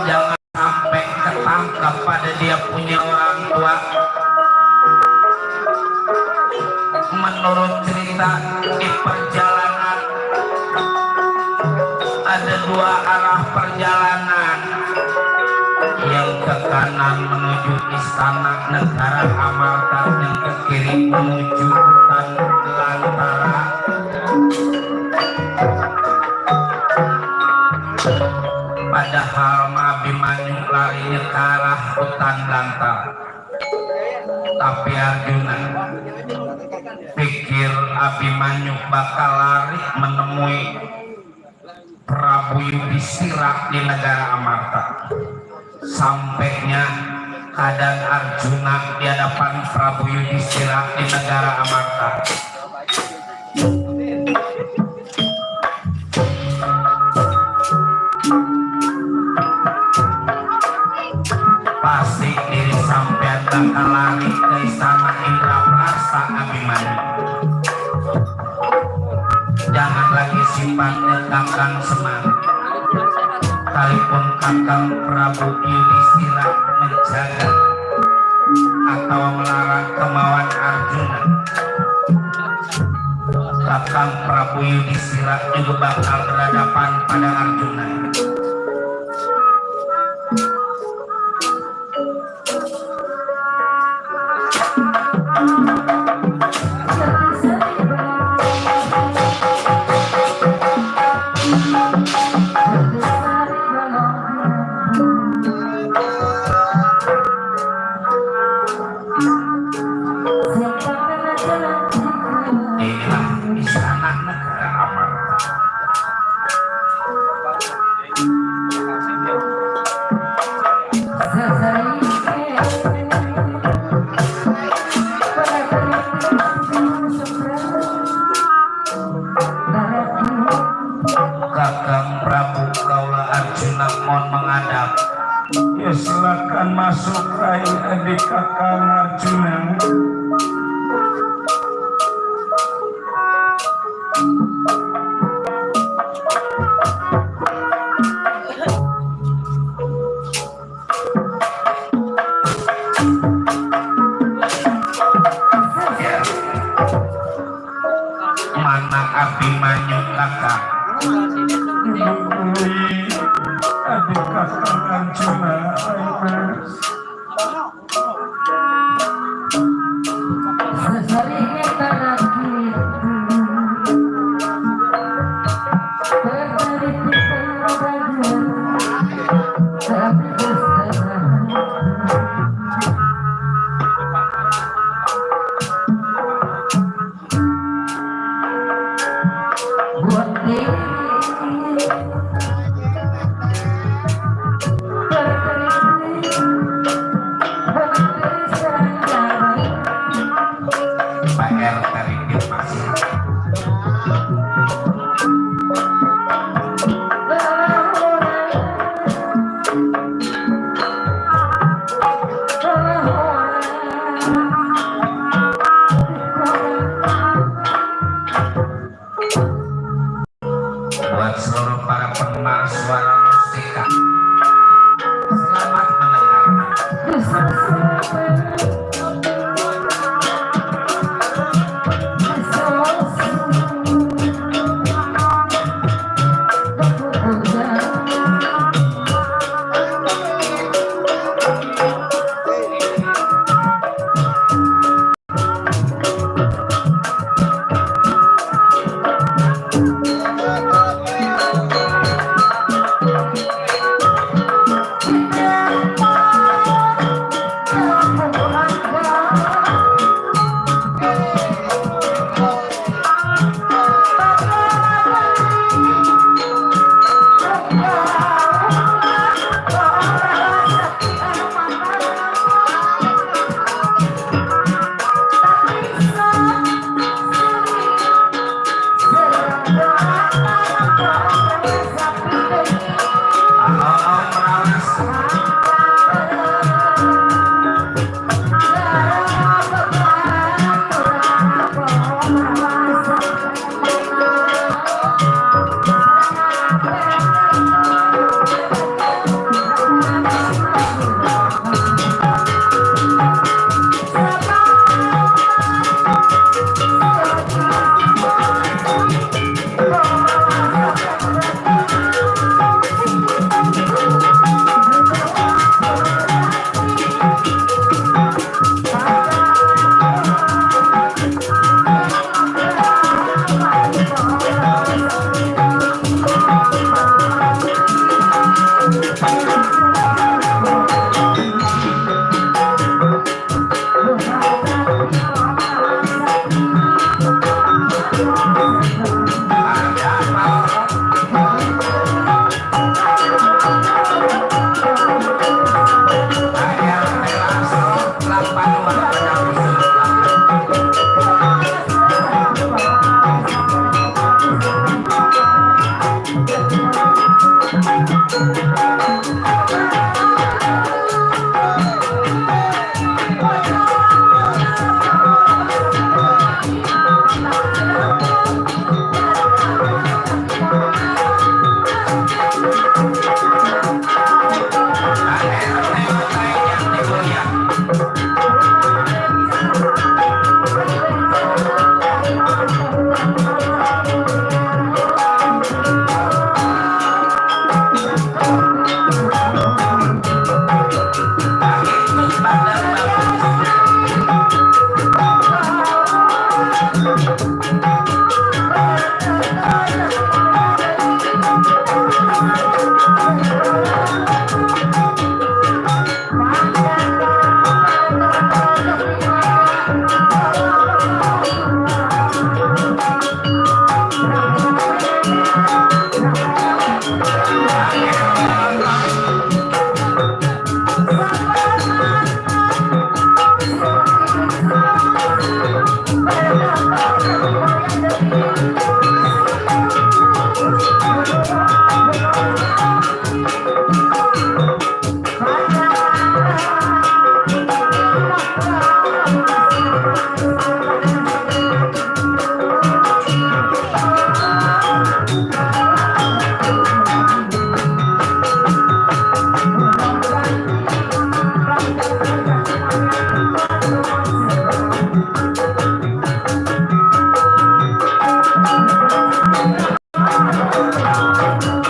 Jangan sampai ketangkap pada dia punya orang tua. Menurut cerita di perjalanan ada dua arah perjalanan. Yang ke kanan menuju istana negara Amarta, yang ke kiri menuju hutan belantara. Padahal Abimanyu larinya ke arah hutan belantara. Tapi Arjuna pikir Abimanyu bakal lari menemui Prabu Yudhistira di negara Amarta. Sampainya keadaan Arjuna di hadapan Prabu Yudhistira di negara Amarta. Pasti diri sampean bakal lari ke istana Indraprasta Abimanyu. Jangan lagi sifatnya Kakang Semar. Sekalipun Kakang Prabu Yudhistira menjaga atau melarang kemauan Arjuna, Kakang Prabu Yudhistira juga bakal berhadapan pada Arjuna. silakan masuk Rai adik kakang Arjuna. Mana Abimanyu kakang adik kakang Arjuna. Seseringnya karena gitu berteliti berbagai tapi kesenangan buat diri Bayar dari masih buat seluruh para penggemar suara musika. Selamat mendengarkan.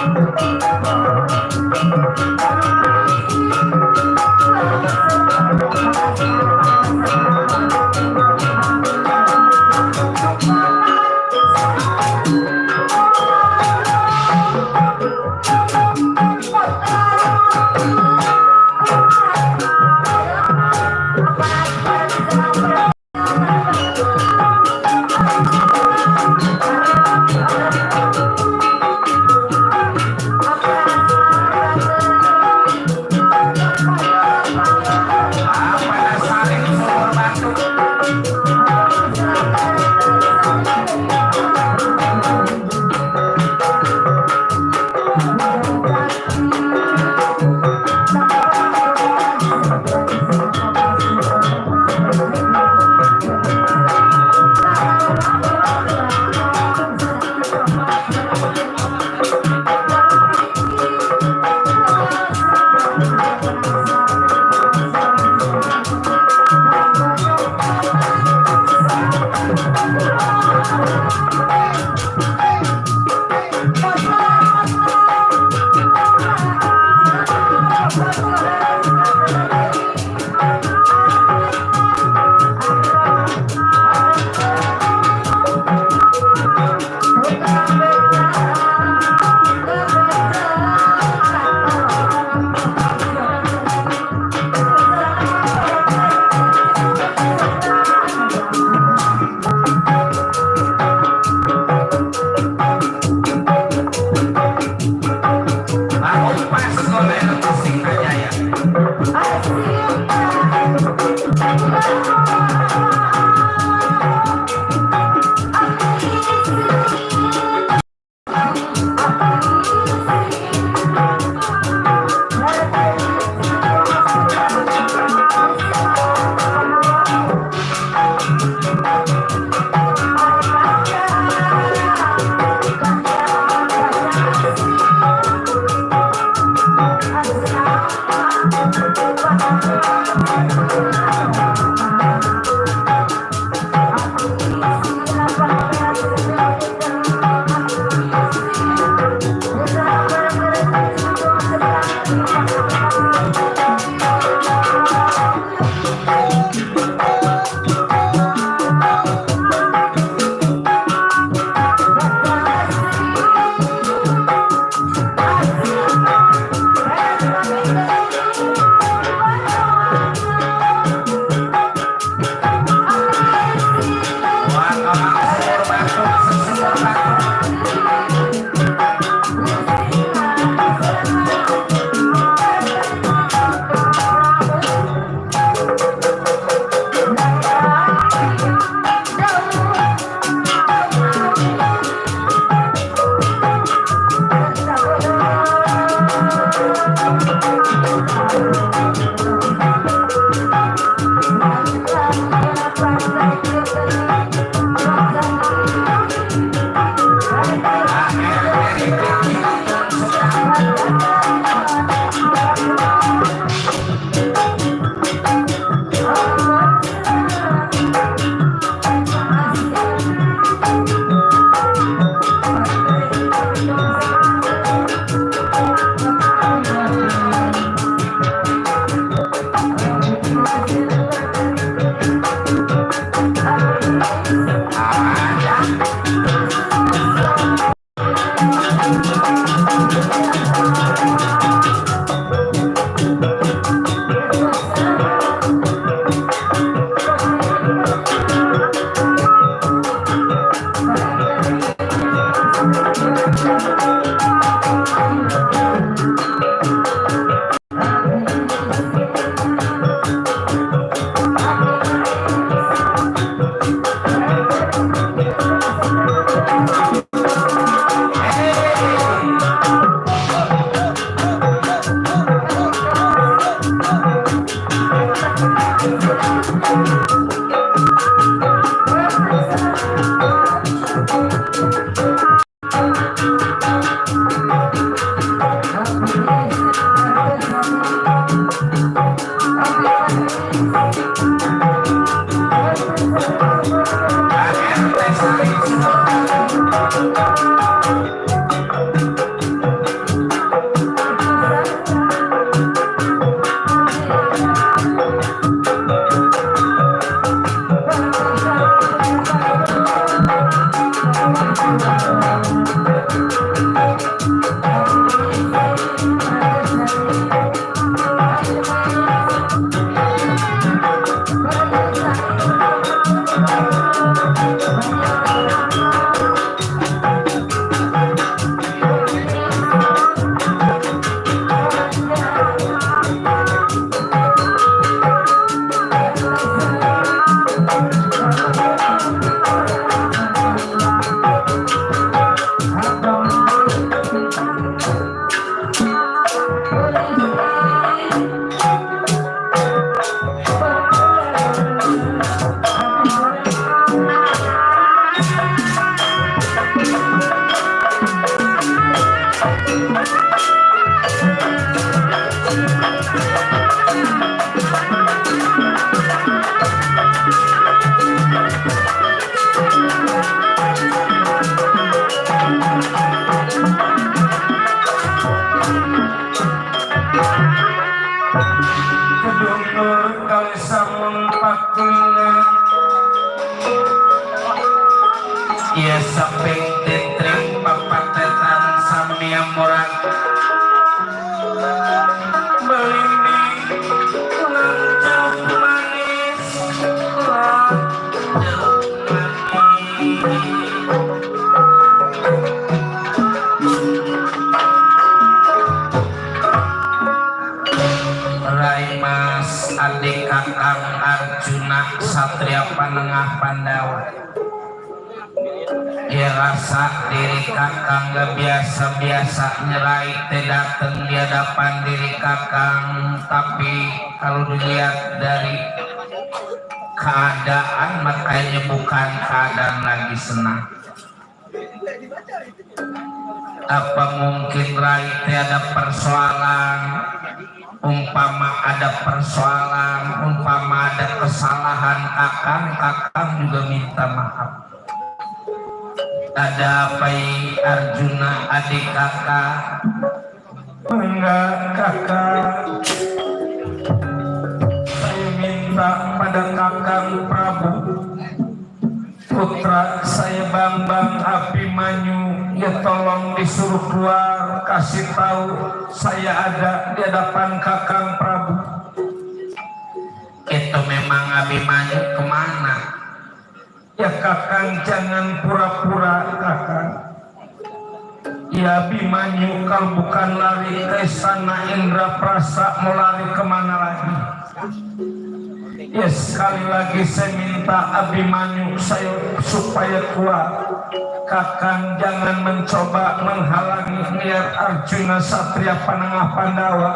pada saling sumur batu. Satria Panengah Pandawa. Dia rasa diri kakang gak biasa-biasa nyerai teh dateng di hadapan diri kakang, tapi kalau dilihat dari keadaan makanya bukan keadaan lagi senang. Apa mungkin Rai teh ada persoalan? Umpama ada persoalan, umpama ada kesalahan kakang juga minta maaf. Ada apa Arjuna adik kakak? Enggak kakak, saya minta pada kakang Prabu, putra saya Bambang Abimanyu, ya tolong disuruh keluar, kasih tahu saya ada di hadapan kakang Prabu. Itu memang Abimanyu kemana? Ya kakang jangan pura-pura kakang. Ya Abimanyu kalau bukan lari ke sana Indraprasa mau lari kemana lagi? Ya sekali lagi saya minta Abimanyu saya supaya kuat. Kakang jangan mencoba menghalangi niat Arjuna Satria Panengah Pandawa.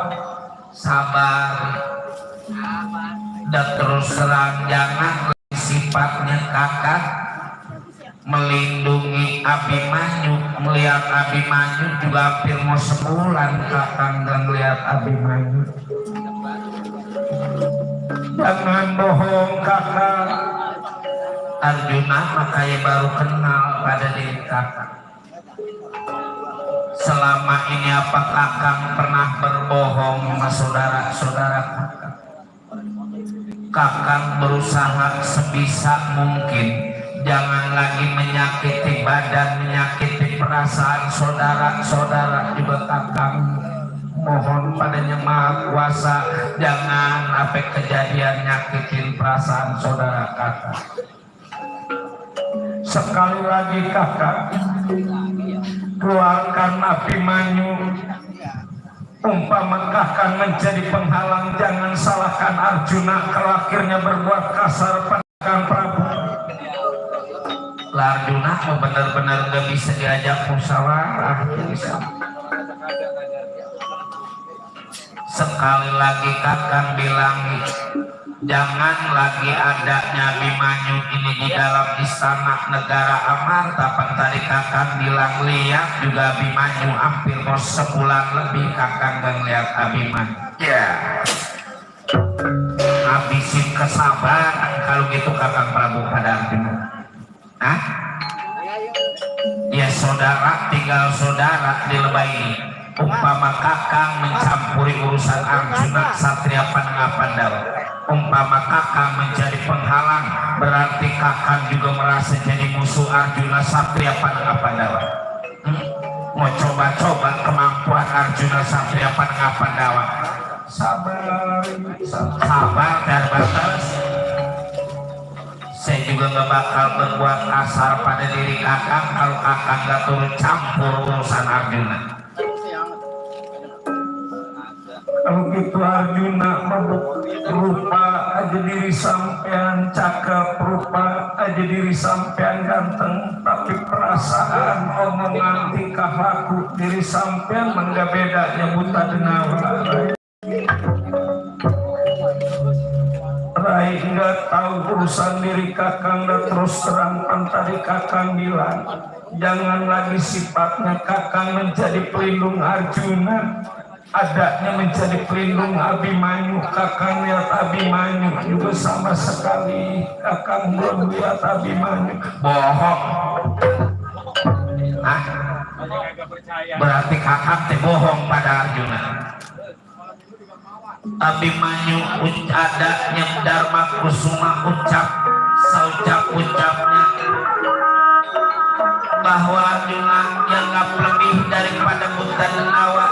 Sabar. Dan terus terang jangan sifatnya kakak melindungi Abimanyu. Melihat Abimanyu juga hampir mau sebulan kakang dan melihat Abimanyu. Jangan bohong kakak. Arjuna makanya baru kenal pada diri kakak. Selama ini apa kakang pernah berbohong sama saudara-saudara kakak? Kakang berusaha sebisa mungkin jangan lagi menyakiti badan, menyakiti perasaan saudara-saudara. Juga kakang mohon padanya Maha Kuasa jangan sampai kejadian nyakitin perasaan saudara kakak. Sekali lagi kakak, keluarkan Abimanyu. Umpama kakang menjadi penghalang, jangan salahkan Arjuna kalau akhirnya berbuat kasar pada kakang Prabu. Arjuna benar-benar gak bisa diajak musyawarah. Sekali lagi kakang bilang jangan lagi adanya Abimanyu ini di dalam istana negara Amarta. Tadi kakang bilang lihat juga Abimanyu hampir mau sebulan lebih kakang dan lihat Abimanyu. Ya, habisin kesabaran kalau gitu kakang Prabu pada Arjuna. Hah? Ya saudara tinggal saudara di lebay ini. Umpama kakang mencampuri urusan Arjuna Satria Panengah Pandawa, umpama kakang menjadi penghalang, berarti kakang juga merasa jadi musuh Arjuna Satria Panengah Pandawa. Mau coba-coba kemampuan Arjuna Satria Panengah Pandawa. Sabar terbatas. Saya juga gak bakal berbuat kasar pada diri kakang kalau kakang gak turut campur urusan Arjuna. Kalau gitu Arjuna mabuk rupa aja diri sampean cakep, rupa aja diri sampean ganteng, tapi perasaan omongan tingkah laku diri sampean enggak bedanya buta denawa. Rai enggak tahu urusan diri kakang dan terus terang tadi kakang bilang jangan lagi sifatnya kakang menjadi pelindung Arjuna. Adanya menjadi pelindung Abimanyu. Kakang lihat Abimanyu juga sama sekali kakang belum lihat Abimanyu. Bohong. Nah, berarti kakang teh bohong pada Arjuna. Abimanyu adanya Dharma Kusuma ucap seucap-ucapnya bahwa Arjuna yang gak lebih daripada buta denawa,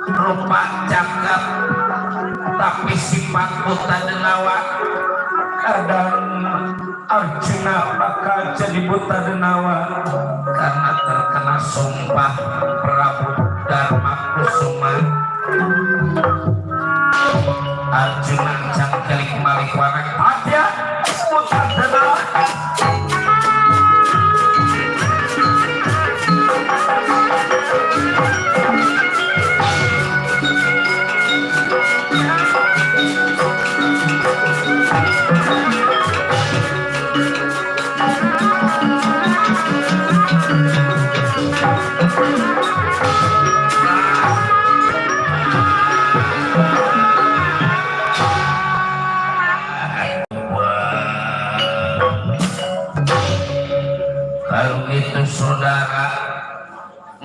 rupa cakep tapi sifat buta denawa. Kadang Arjuna bakal jadi buta denawa karena terkena sumpah Prabu Dharma Kusuma. Arjuna cangkelik malik warang hati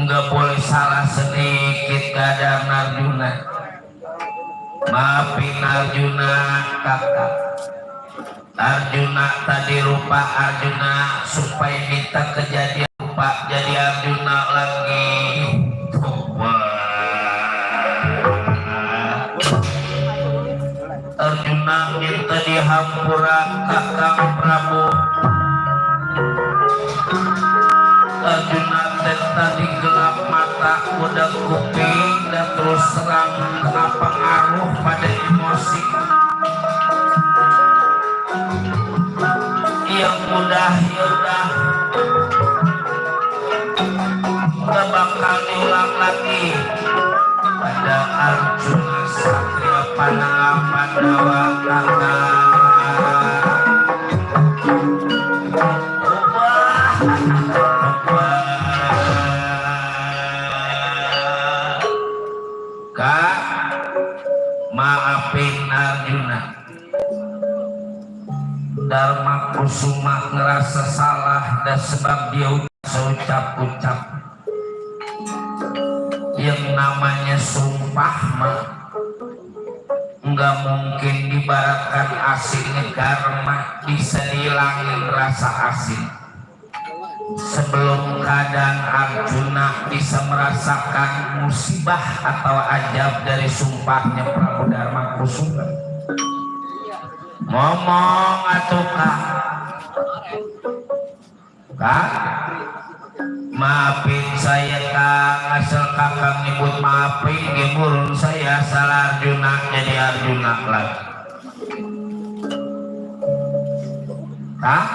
nggak boleh salah sedikit kadang Arjuna. Maafin Arjuna kakak. Arjuna tadi rupa Arjuna supaya minta kejadian rupa jadi Arjuna lagi. Arjuna minta dihampura kakang Prabu. Arjuna tadi gelap mata udah kuping dan terus terang kena pengaruh pada emosi yang mudah yaudah gak bakal diulang lagi pada Arjuna Satria Pananga Pandawa kakak. Kak, maafin Arjuna. Dharma Kusuma ngerasa salah dan sebab dia ucap-ucap yang namanya sumpah mah nggak mungkin dibaratkan asinnya karma bisa dihilangin rasa asin. Sebelum keadaan Arjuna bisa merasakan musibah atau ajab dari sumpahnya Prabu Dharma Kusuma. Ngomong atuh Kak, maafin saya Kak, asal kakak nyebut maafin gemurun saya salah Arjuna jadi Arjuna lagi. Kak,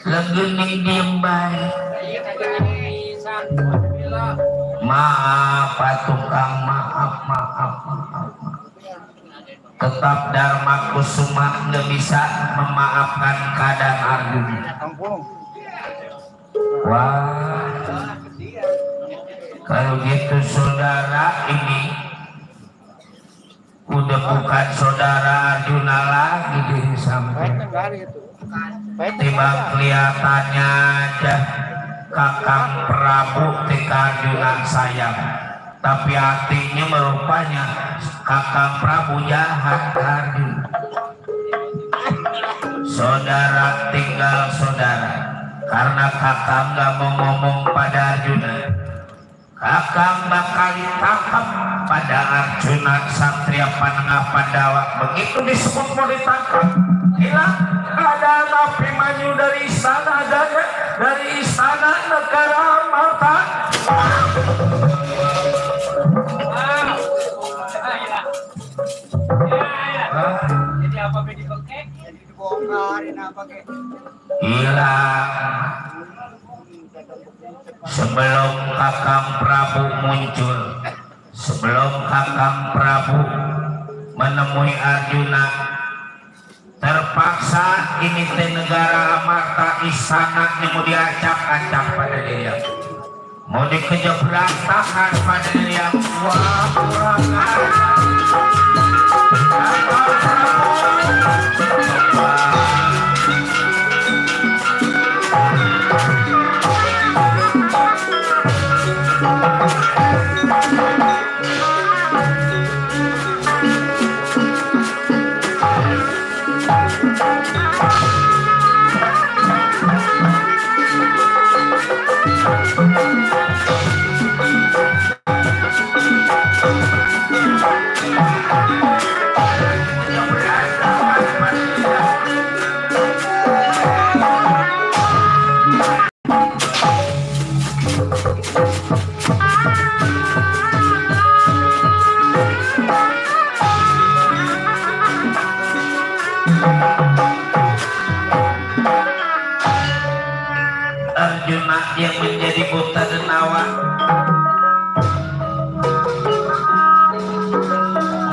legening diem baik. Maaf tukang, maaf. Tetap Dharma Kusuma nggak bisa memaafkan keadaan Arjuna. Wah, kalau gitu saudara ini udah bukan saudara Arjuna lagi di samping. Tiba kelihatannya aja kakang Prabu tika Arjuna sayang, tapi hatinya merupanya kakang Prabu jahat Arjuna. Saudara tinggal saudara, karena kakang gak mau ngomong pada Arjuna, kakang bakal ditangkap pada Arjuna Satria Pananga Pandawa. Begitu disebut mau ditangkap, hilang ada napi maju dari istana, adanya dari istana negara Amarta. Jadi apa begitu kek? Jadi dibongkarin apa kek? Hilang sebelum kakang Prabu muncul, sebelum kakang Prabu menemui Arjuna. Terpaksa ini teh negara Amarta, istana mau diacak-acak pada dia, mau dikejar berantakan pada dia. Wah, kurang Arjuna yang menjadi buta denawa,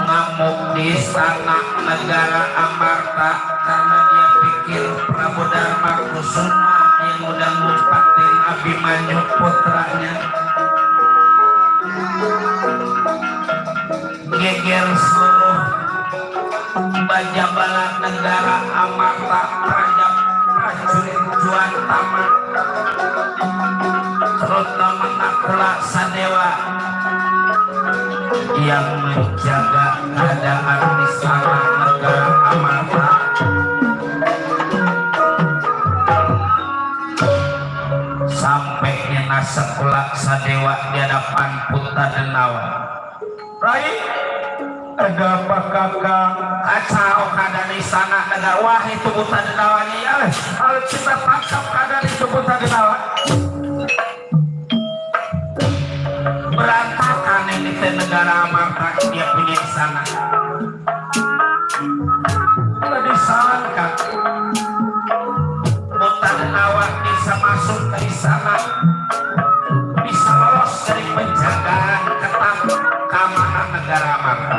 ngamuk di istana negara Amarta karena dia pikir Prabu Dharma Kusuma yang udah ngumpatin Abimanyu putranya. Geger seluruh bajabalan negara Amarta, prajurit Juan Taman, terutama yang menjaga keadaan di sana negara Amarta. Sampai nyena sekolah sadewa di hadapan Putra Denawa. Rai, ada apa kakak? Kacau keadaan di sana negara. Wah itu Putra Denawa nih. Kalau kita tangkap keadaan itu Putra Denawa. Berantakan ini ke negara Amarta dia punya di sana. Tidak disangka Putra Denawa bisa masuk ke sana, bisa lolos dari penjagaan ketat keamanan negara Amarta.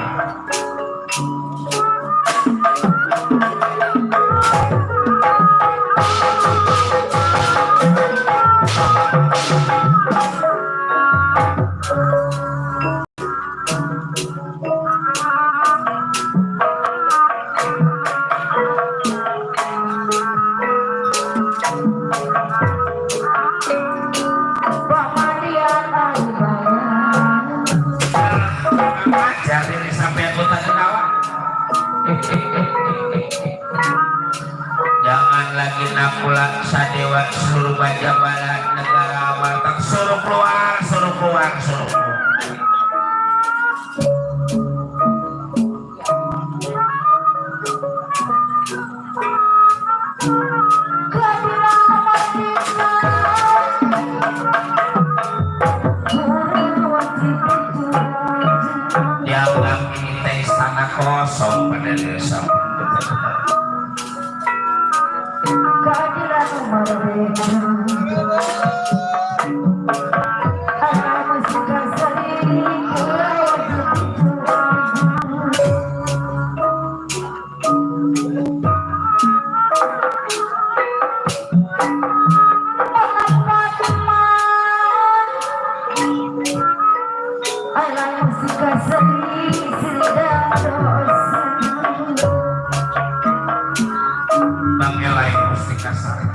Jadi sampai Putra Denawa. Jangan lagi nakula sadewa seluruh bajabala negara Amarta. Suruh keluar, suruh keluar, suruh keluar. Dianggap ini teh istana kosong pada desa. Bangelai mustika sari.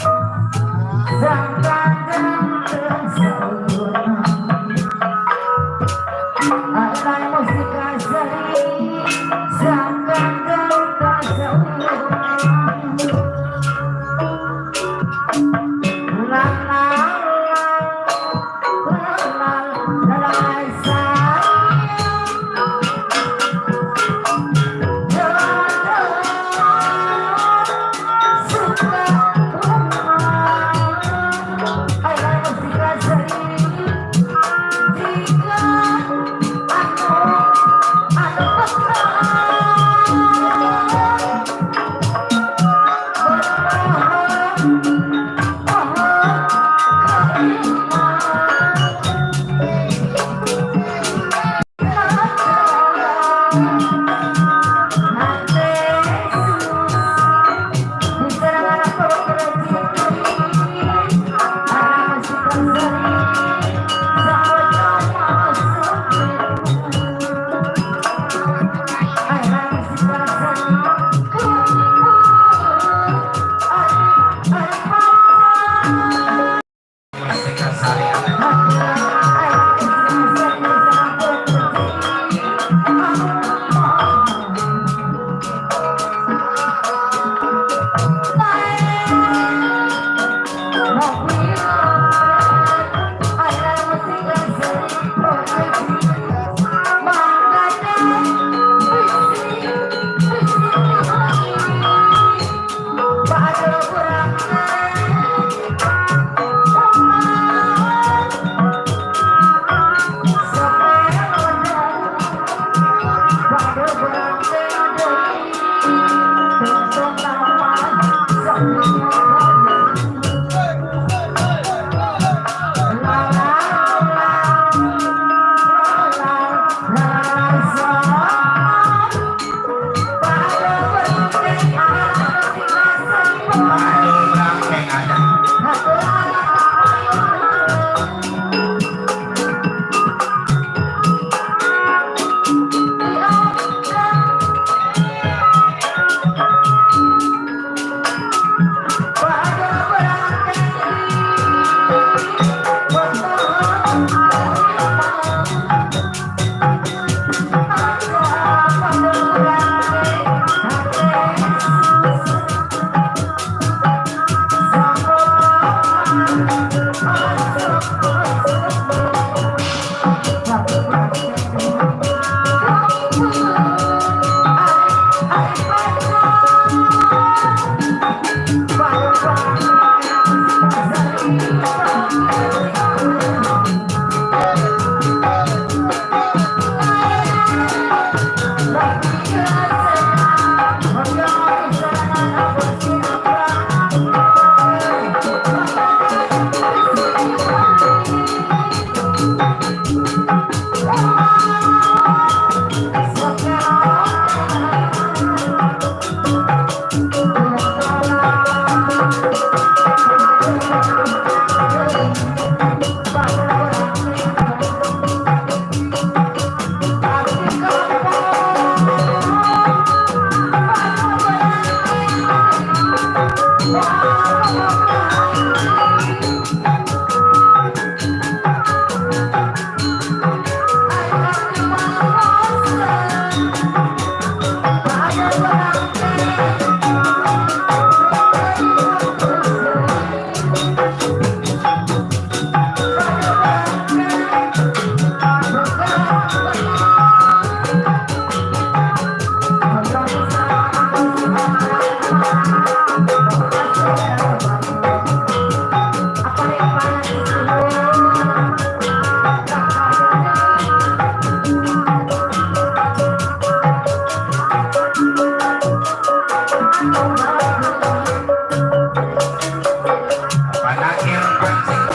Panakir pancing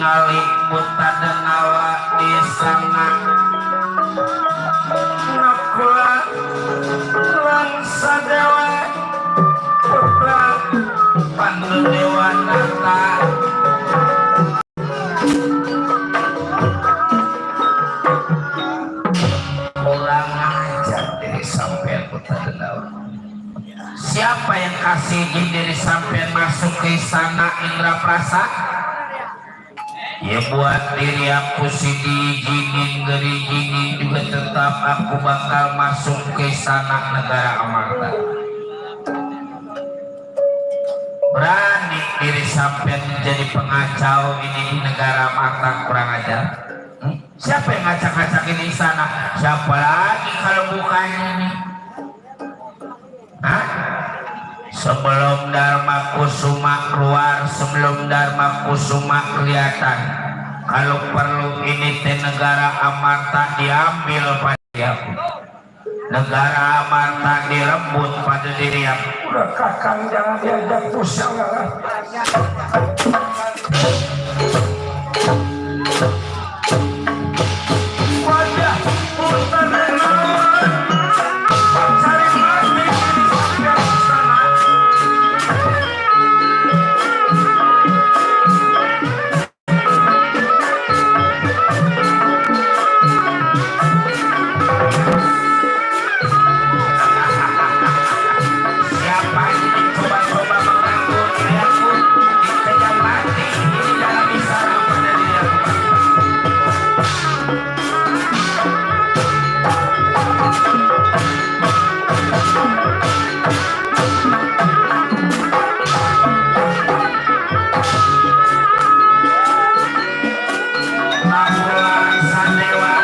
ningali buta denawa di sana ngakula langsa dewa putra pandu dewa nata ulang aja diri sampean buta denawa. Siapa yang kasih izin diri sampean masuk ke istana Indraprasa? Ya buat diri aku si diizinin gerijinin juga tetap aku bakal masuk ke istana negara Amarta. Berani diri sampean menjadi pengacau ini di negara Amarta, kurang ajar. Siapa yang ngacak-ngacak ini istana? Siapa lagi kalau bukan ini? sebelum Dharma Kusuma keluar, sebelum Dharma Kusuma kelihatan. Kalau perlu ini teh negara Amarta diambil pada dia, negara Amarta direbut pada diri. Udah kakang jangan diajak pusing lah. Wajah punten naon cari mati di sana. Siapa yang mencoba-coba mengganggu diriku dikejar mati di dalam istana pada dia. Nahulan Sadewa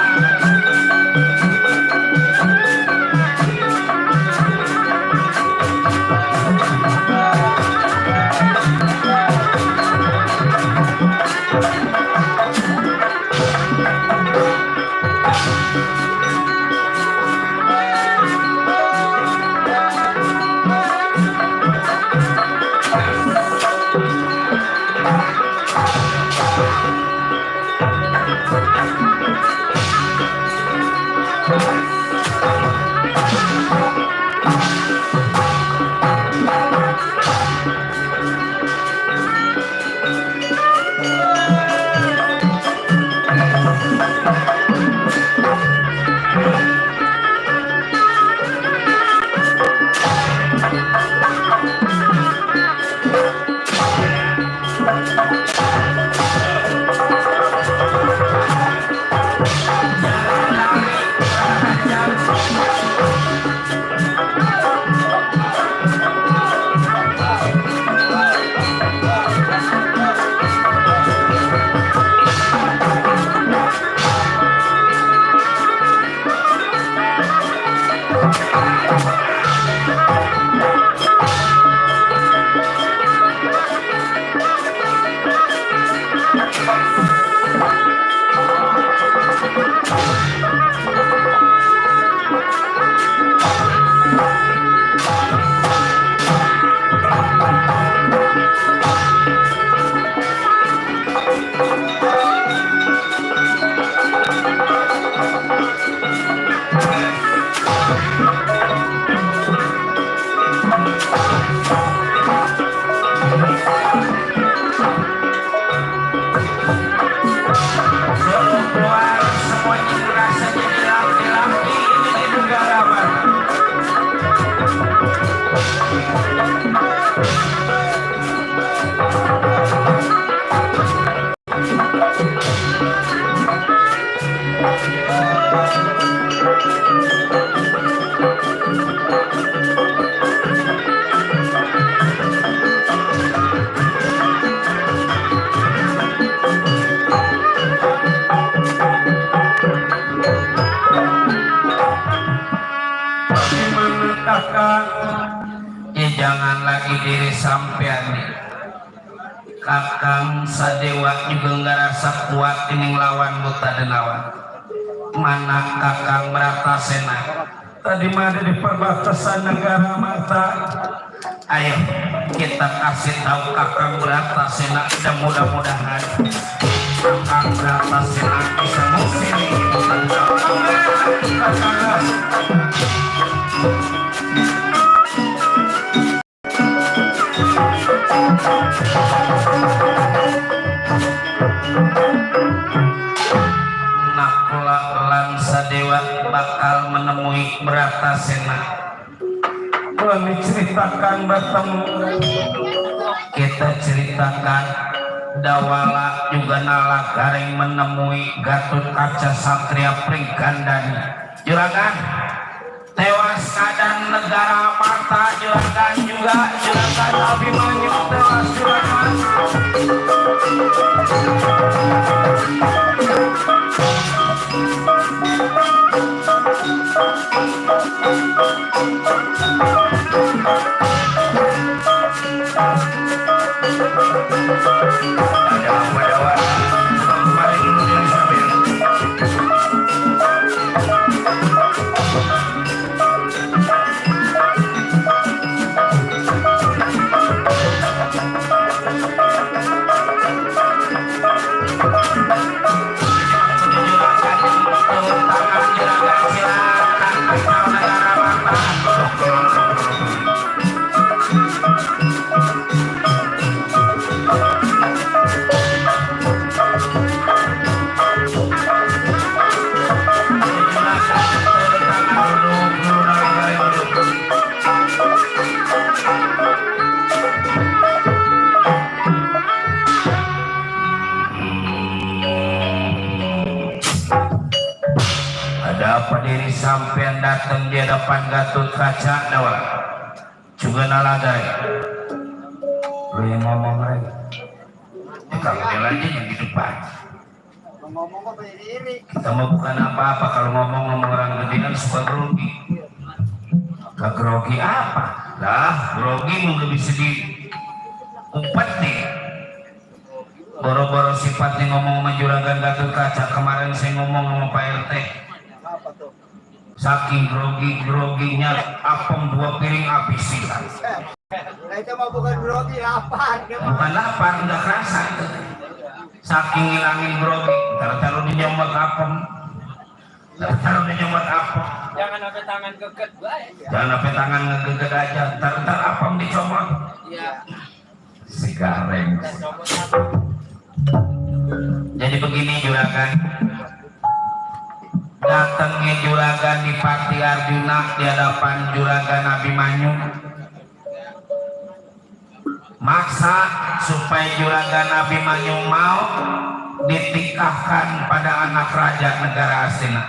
keluar semuanya merasa jadi laki-laki ini di negara mana. Gimana kakak? Ya jangan lagi diri sampean nih. Kakang Sadewa juga nggak rasa kuat ini ngelawan buta denawan. Mana kakang Bratasena? Tadi mana di perbatasan negara Amarta. Ayo kita kasih tahu kakang Bratasena dan mudah-mudahan kakang Bratasena bisa ngusir buta denawan. Nakula Sadewa bakal menemui Bratasena. Boleh ceritakan bertemu. Kita ceritakan Dawala juga nala garing menemui Gatot Kaca Satria Pringgandani. Juragan tewas keadaan negara Amarta. Juragan juga Juragan Abimanyu tewas. Juragan Ada apa dawan? Kembali dulu dari sambil. Diri sampean datang di hadapan Gatot Kaca nawa juga naladai lu yang ngomong lagi kalau dia lagi yang di depan Ngomong kok berdiri. kita mau bukan apa-apa kalau ngomong orang gedean suka grogi gak grogi apa lah grogi mau lebih sedih umpet nih boro-boro sifatnya ngomong sama juragan Gatot Kaca kemarin saya ngomong sama Pak RT Apa tuh? saking groginya apem 2 piring habis sih Nah itu mah bukan grogi, lapar. bukan lapar udah kerasa itu saking ngilangin grogi taruh di nyomot apem taruh di nyomot apem Jangan sampai tangan keket baik. jangan sampai tangan ngegeget aja ntar apem dicomot Iya. si gareng jadi begini juragan datangnya juragan di Pati Arjuna di hadapan juragan Abimanyu maksa supaya juragan Abimanyu mau ditikahkan pada anak raja negara Astina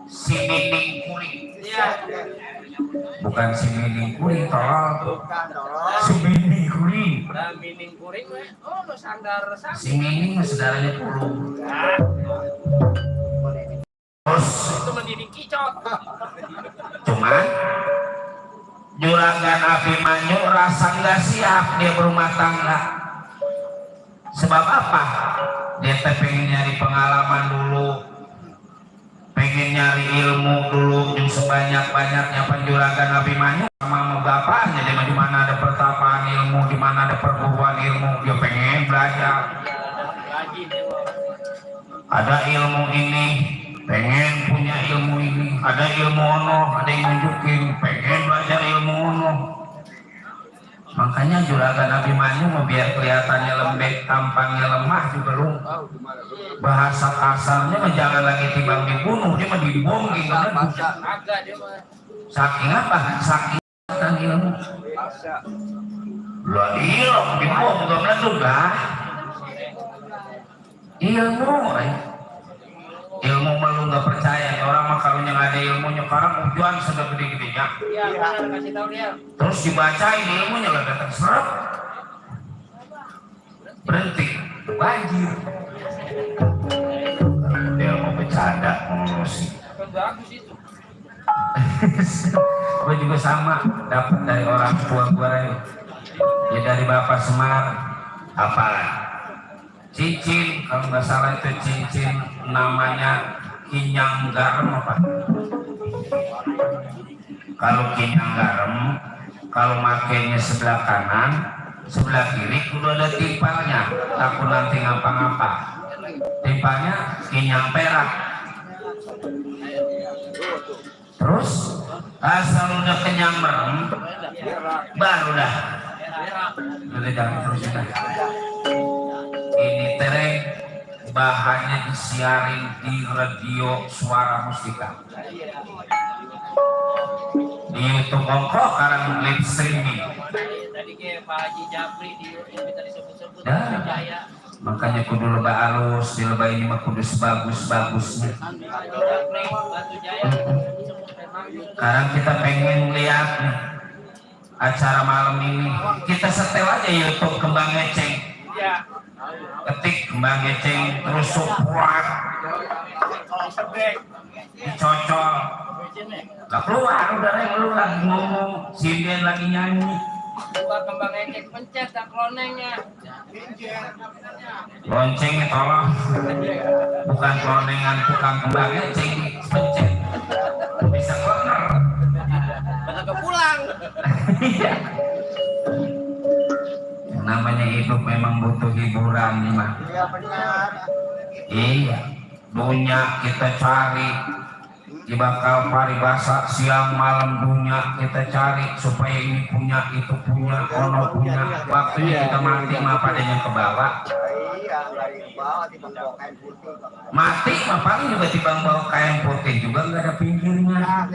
si Mining Kuring bukan si Mining Kuring tolong Bukan dong. si Mining Kuring Nah, mining kuring we. Oh, lu sandar si Mining saudaranya Pulung terus itu mendidik kicot. cuman juragan Abimanyu rasa nggak siap dia berumah tangga sebab apa dia pengen nyari pengalaman dulu pengen nyari ilmu dulu yang sebanyak-banyaknya penjuragan Abimanyu sama bapaknya dia di mana ada pertapaan ilmu di mana ada perguruan ilmu dia pengen belajar Lagi nih. ada ilmu ini pengen punya ilmu ini ada ilmu ono ada yang nunjukin pengen belajar ilmu ono makanya juragan Abimanyu mau biar kelihatannya lembek tampangnya lemah juga lu bahasa kasarnya mah jangan lagi timbang dibunuh dia mah dibongging kan Agak dia mah. saking apa saking kan ilmu lah ilmu dibong gak juga ilmu ilmu malu nggak percaya orang mah kalau yang ada ilmunya sekarang ujuan sudah gede-gedenya Iya, benar kasih tahu dia. terus dibacain ilmunya gak datang serap berhenti banjir dia mau bercanda ngurusin Kan bagus itu. gue juga sama dapat dari orang tua gue ya dari Bapak Semar apa cincin kalau nggak salah itu cincin namanya kinyang garam apa kalau kinyang garam kalau makainya sebelah kanan sebelah kiri kudu ada timpalnya takut nanti ngapa-ngapa timpalnya kinyang perak terus asal udah kenyang merem baru dah udah jangan terus udah ini tereng bahannya disiarin di radio Suara Mustika di YouTube Ongkok sekarang live streaming Tadi kayak Pak Haji Japri di yang kita disebut-sebut Ya. Jaya. makanya kudu lebah halus di lebah ini mah kudu sebagus-bagusnya Haji Japri Batu Jaya disebut memang. sekarang kita pengen lihat nih, acara malam ini kita setel aja YouTube Kembang Ngeceng Iya. ketik Kembang Ngeceng terus support Sebek. dicocol lah keluar udah yang lu lagi ngomong si Dian lagi nyanyi Buka kembang ecek pencet tak klonengnya. Lonceng tolong, bukan klonengan tukang kembang ecek pencet, bisa kloner. Agak pulang. Namanya hidup memang butuh hiburan nih mah. Iya benar. Iya, dunia kita cari di bakal paribasa siang malam dunia kita cari supaya ini punya itu punya ono punya waktunya kita mati mah padanya ke bawah. Iya dari bawah tiba bawa kain putih. Mati mah paling juga timbang bawa kain putih juga nggak ada pinggirnya.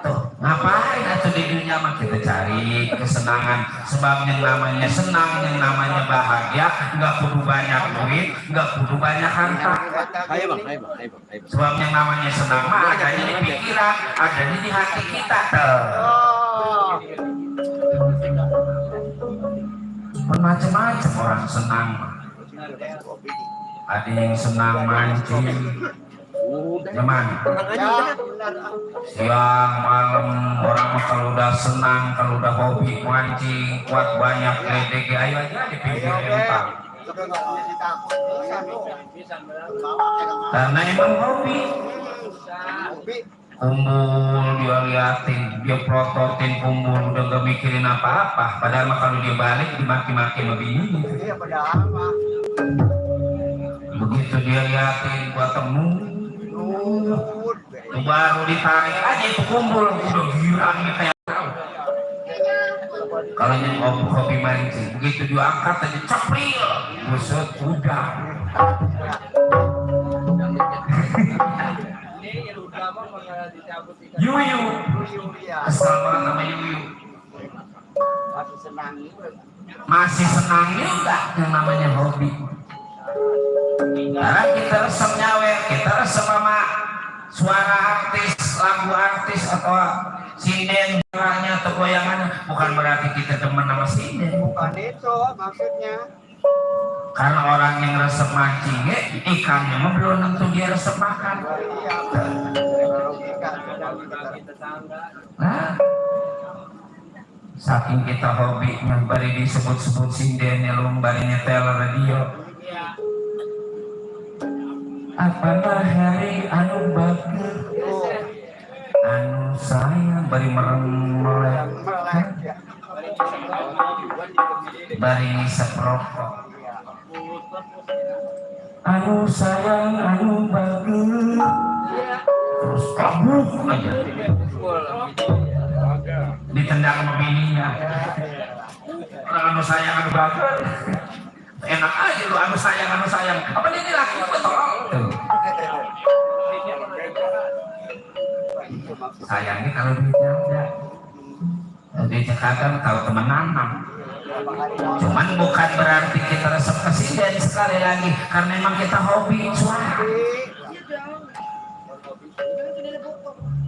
Tuh ngapain atau di dunia mah kita cari kesenangan, sebab yang namanya senang, yang namanya bahagia nggak kudu banyak duit, nggak kudu banyak harta. Ayo bang. Sebab yang namanya senang mah adanya di pikiran, adanya di hati kita tuh. Macam-macam orang senang. Ada yang senang mancing, gimana? Siang malam orang mah kalau udah senang, kalau udah hobi mancing, kuat banyak ledek, ayo aja di pinggir empang. Karena emang hobi. Kumpul dia liatin, dia prototin kumpul udah gak mikirin apa-apa. Padahal mah kalau dia balik dimaki-maki sama bini. Iya padahal mah. Begitu dia liatin gua temu, tuh baru ditarik aja itu kumpul udah girang kayak tahu. Kalau yang hobi mancing, begitu diangkat aja cepril, busut udah. Yuyu, kesel banget sama Yuyu. Masih senang juga. Masih senang juga yang namanya hobi. Karena kita resep nyawer, kita resep sama suara artis, lagu artis atau sinden, suaranya atau goyangannya, bukan berarti kita demen sama sinden. Bukan itu maksudnya. Karena orang yang resep mancing, ikannya mah belum tentu dia resep makan. Iya. Nah, saking kita hobinya, bari disebut-sebut sinden, belum bari nyetel radio. Apalah hari anu bagus, anu sayang bari melek, bari ngisep rokok. Anu sayang anu bagus, terus kabur aja, ditendang sama bininya. Orang anu sayang anu bagus, enak aja lu anu sayang. Apa ini laki betul? Sayangnya kalau duitnya enggak. Duitnya kagak tahu temenan. Cuman bukan berarti kita resep kesini sekali lagi, karena memang kita hobi suara.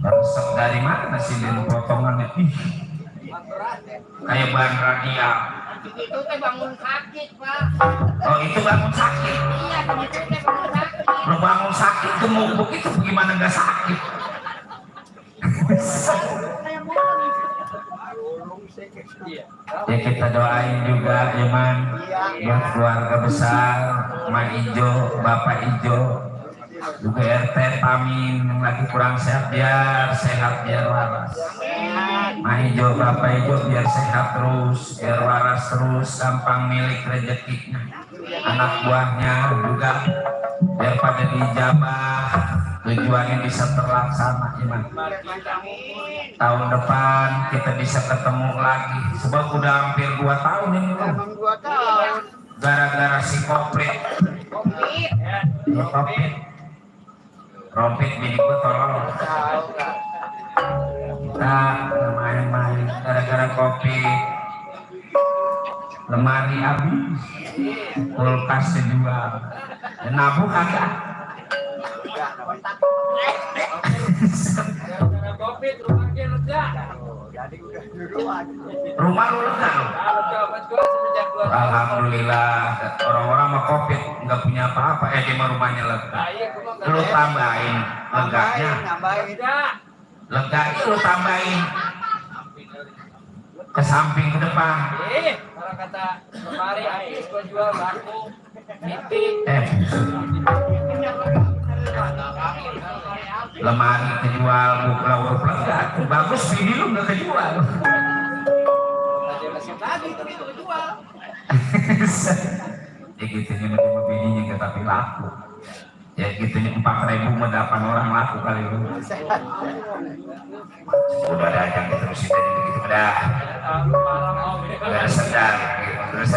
Resep dari mana sih di potongannya? Kayak bahan radial. Itu teh bangun sakit, Pak. Oh itu bangun sakit. Iya, itu teh bangun sakit. Lo bangun sakit gemuk itu gimana nggak sakit? Ya kita doain juga Iman buat keluarga besar, Ma Ijo, Bapak Ijo, juga RT Pamin yang lagi kurang sehat biar waras. Ma Ijo, Bapak Ijo biar sehat terus, biar waras terus, gampang milik rezekinya. Anak buahnya juga biar pada dijabah, tujuannya bisa terlaksana Iman. Tahun depan kita bisa ketemu lagi, sebab udah hampir 2 tahun ini loh. Emang 2 tahun. Gara-gara si Koplit. Rompit bini gua tolong. Kita main-main gara-gara kopi. Lemari habis, kulkas dijual, nabung kagak. Covid rumahnya lega. Jadi udah duluan. Rumah lu lega lu? Alhamdulillah, orang-orang mah Covid nggak punya apa-apa, di rumahnya lega. Lu tambahin leganya, Nambahin. leganya lu tambahin. ke samping ke depan. Orang kata kemari habis gua jual laku mimpi. Lemari kejual, buku huruf legat. Bagus, bini lu nggak kejual. Aja masih lagi tapi gua jual. Ya gitu nya sama bininya nggak tapi laku. Ya gitu nya 4.000 mah 8 orang laku kali lu. Udah ada yang terusin tadi begitu dah. Gak ada sedang gitu terus.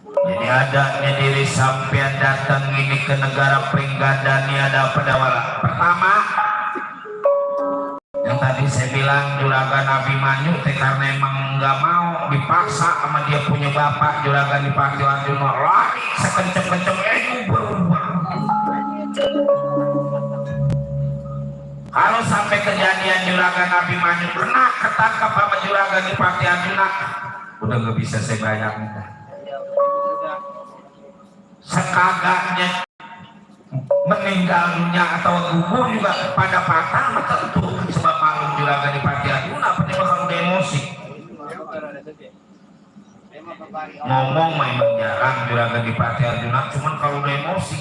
Jadi adanya diri sampean datang ini ke negara Pringgadani ada pedawala. Pertama, yang tadi saya bilang Juragan Abimanyu karena emang nggak mau dipaksa sama dia punya bapak Juragan Dipati Arjuna lari sekenceng-kenceng berubah. Kalau sampai kejadian Juragan Abimanyu pernah ketangkap sama Juragan Dipati Arjuna, udah nggak bisa saya bayangkan. Sekagaknya meninggal dunia atau gugur juga pada patah tentu sebab malum Juragan Dipati Arjuna apa bakal udah emosi ngomong memang jarang Juragan Dipati Arjuna cuman kalau udah emosi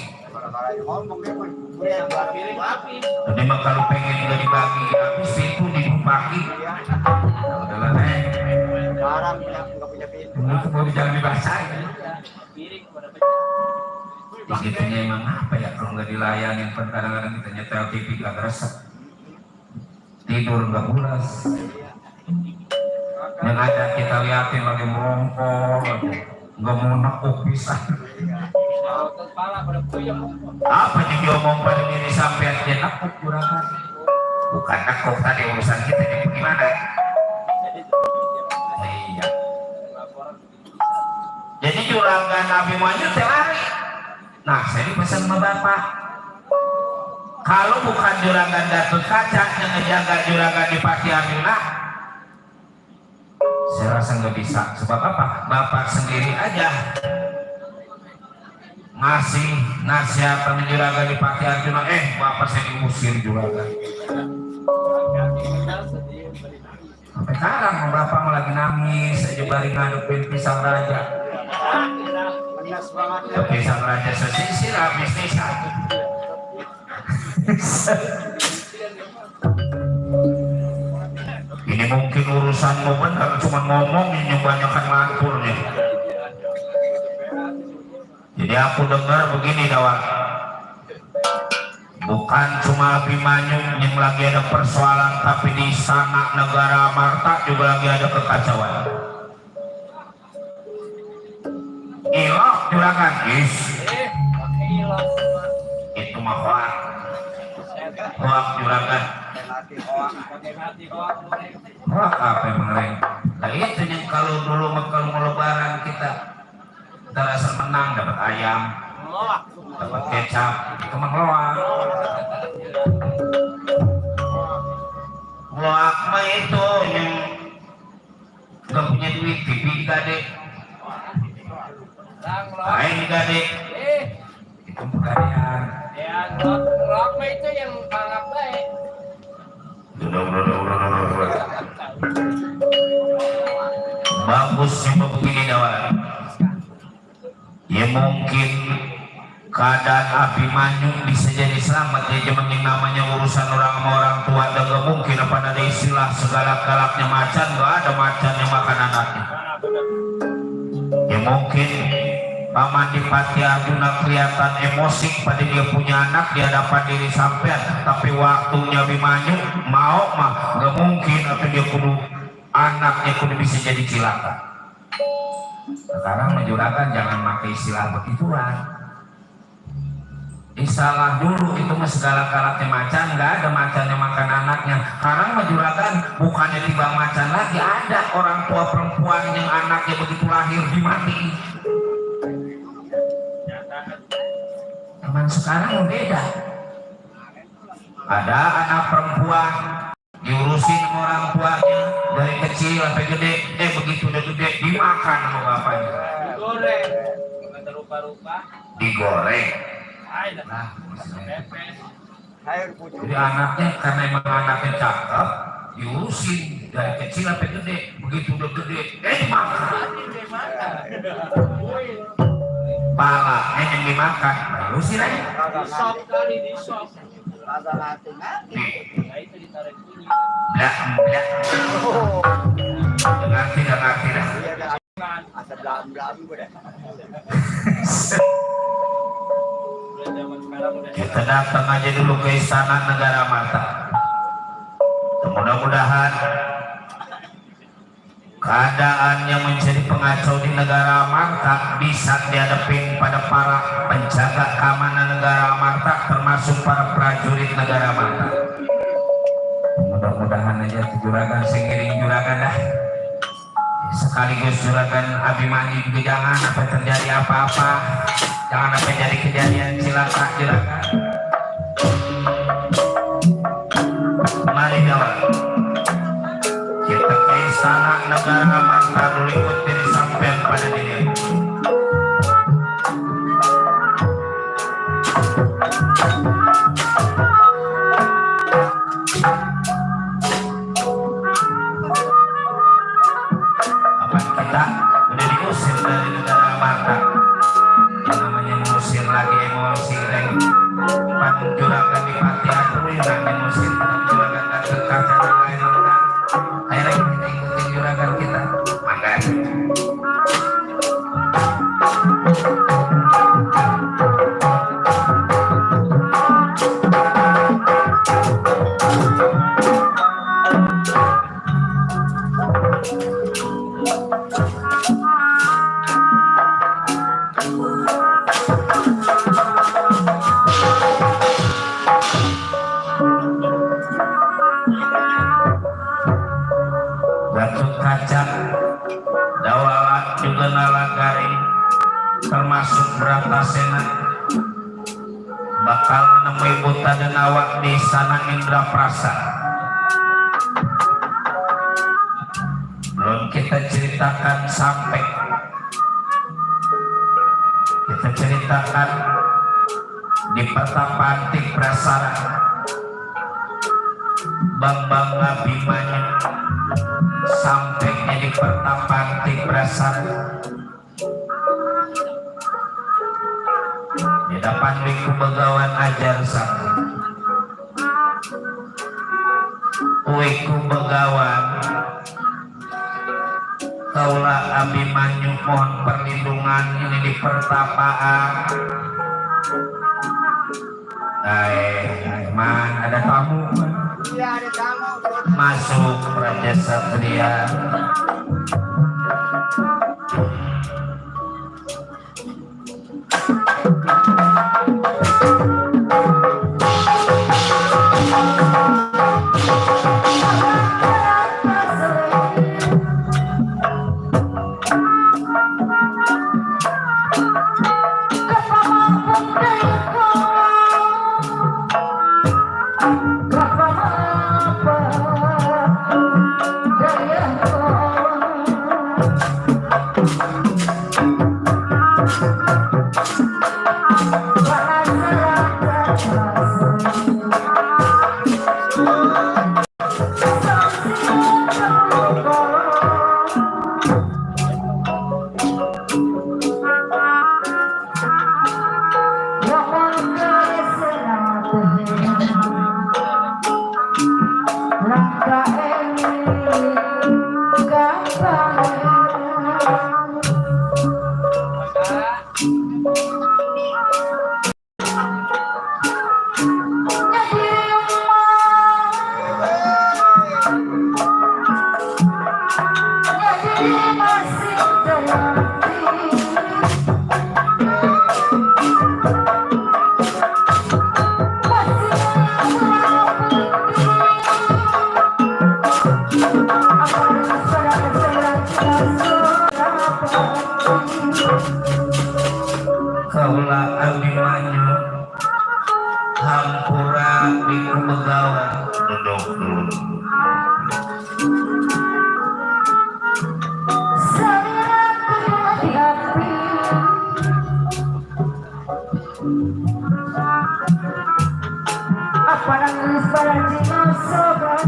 jadi mah kalau pengen juga dibagi habis itu dibagi adalah Barang nggak punya pintu. itu mau jangan dibacain begitunya emang apa ya kalau nggak dilayanin kan kadang-kadang kita nyetel TV nggak resep tidur nggak pulas yang ada kita liatin lagi merongkol nggak mau nekuk bisa apa yang diomong pada diri sampai dia nekuk Juragan bukan nekuk tadi urusan kita ini gimana iya jadi Juragan Abimanyu lari. Nah, saya dipesan sama Bapak. Kalau bukan Juragan Gatot Kaca yang ngejaga Juragan Dipati Arjuna, saya rasa nggak bisa. Sebab apa? Bapak sendiri aja ngasih nasihat sama Juragan Dipati Arjuna. Bapak saya diusir Juragan. Sampai sekarang Bapak malah lagi nangis. Saya coba ngadepin pisang raja. Tapi sang raja sesisir habis nih satu. Ini mungkin urusanmu benar cuma ngomong ini banyakkan manturnya. Jadi aku dengar begini Dawat. Bukan cuma Abimanyu yang lagi ada persoalan tapi di sana negara Amarta juga lagi ada kekacauan. Ilok Juragan is itu mah hoak Juragan hoak apa yang mengereng nah itu yang kalau dulu kalau lebaran kita rasa menang dapat ayam dapat kecap itu mah hoak mah itu yang gak punya duit TV gede lain gade itu pegadaian yang rock mah itu yang balap baik bagus sih begini Dawat ya mungkin keadaan Abimanyu bisa jadi selamat ya cuman yang namanya urusan orang sama orang tua dan gak mungkin apa ada istilah segala-galaknya macan gak ada macan yang makan anaknya ya mungkin Paman Dipati Arjuna kelihatan emosi pada dia punya anak di hadapan diri sampean tapi waktunya Abimanyu mau mah gak mungkin atau dia kudu anaknya kudu bisa jadi cilaka. Sekarang Juragan jangan pakai istilah begituan disalah dulu itu mah segala galaknya macan gak ada macan yang makan anaknya sekarang Juragan bukannya tiba macan lagi ada orang tua perempuan yang anaknya begitu lahir dimati. Teman sekarang beda. Ada anak perempuan diurusin sama orang tuanya dari kecil sampai gede, begitu udah gede dimakan sama bapaknya. digoreng bukan rupa-rupa Digoreng. nah Air Jadi anaknya karena emang anaknya cakep, diusin dari kecil sampai gede, begitu udah gede, makan. Pala yang dimakan, baru sih lagi. Disop kali disop. Rasa hati ngati. Nah itu ditarik bunyi. Blak. Ngerti dah. Iya dah. Asa belam-belam gue dah. Udah zaman sekarang udah. Kita datang aja dulu ke Istana Negara Marta. Mudah-mudahan keadaan yang menjadi pengacau di negara Marta bisa dihadapin pada para penjaga keamanan negara Marta, termasuk para prajurit negara Marta. Mudah-mudahan aja juragan seiring juragan dah, sekaligus juragan Abimanyu juga jangan sampai terjadi apa-apa, jangan sampai jadi kejadian cilaka juragan. Mari jawab. Kita ke Istana Negara Marta dulu ikut diri sampai pada diri. Apa kita udah diusir dari negara Marta? Yang namanya ngusir lagi emosi lagi. Pan juragan di Patihan dulu yang ngusir, juragan dan kekacauan dan lain-lain. Akhirnya kita ikutin juragan kita. Makasih. Gatot Kaca, Dawala juga Nalagari, termasuk Bratasena, bakal menemui Buta dan Awak di Istana Indraprasa. Belum kita ceritakan sampai kita ceritakan di Pertapaan Tik Prasara, Bambang Abimanyu sampainya di Pertapaan Tik Prasara. Di depan Wiku Begawan ajar sampai Wiku Begawan, kaulah Abimanyu mohon perlindungan ini di Pertapaan. Man, ada tamu. Iya ada tamu. Masuk Raja Satria. Kaulah Abimanyu hampura Wiku Begawan duduk dulu. Apa nangis pada jiwa sobat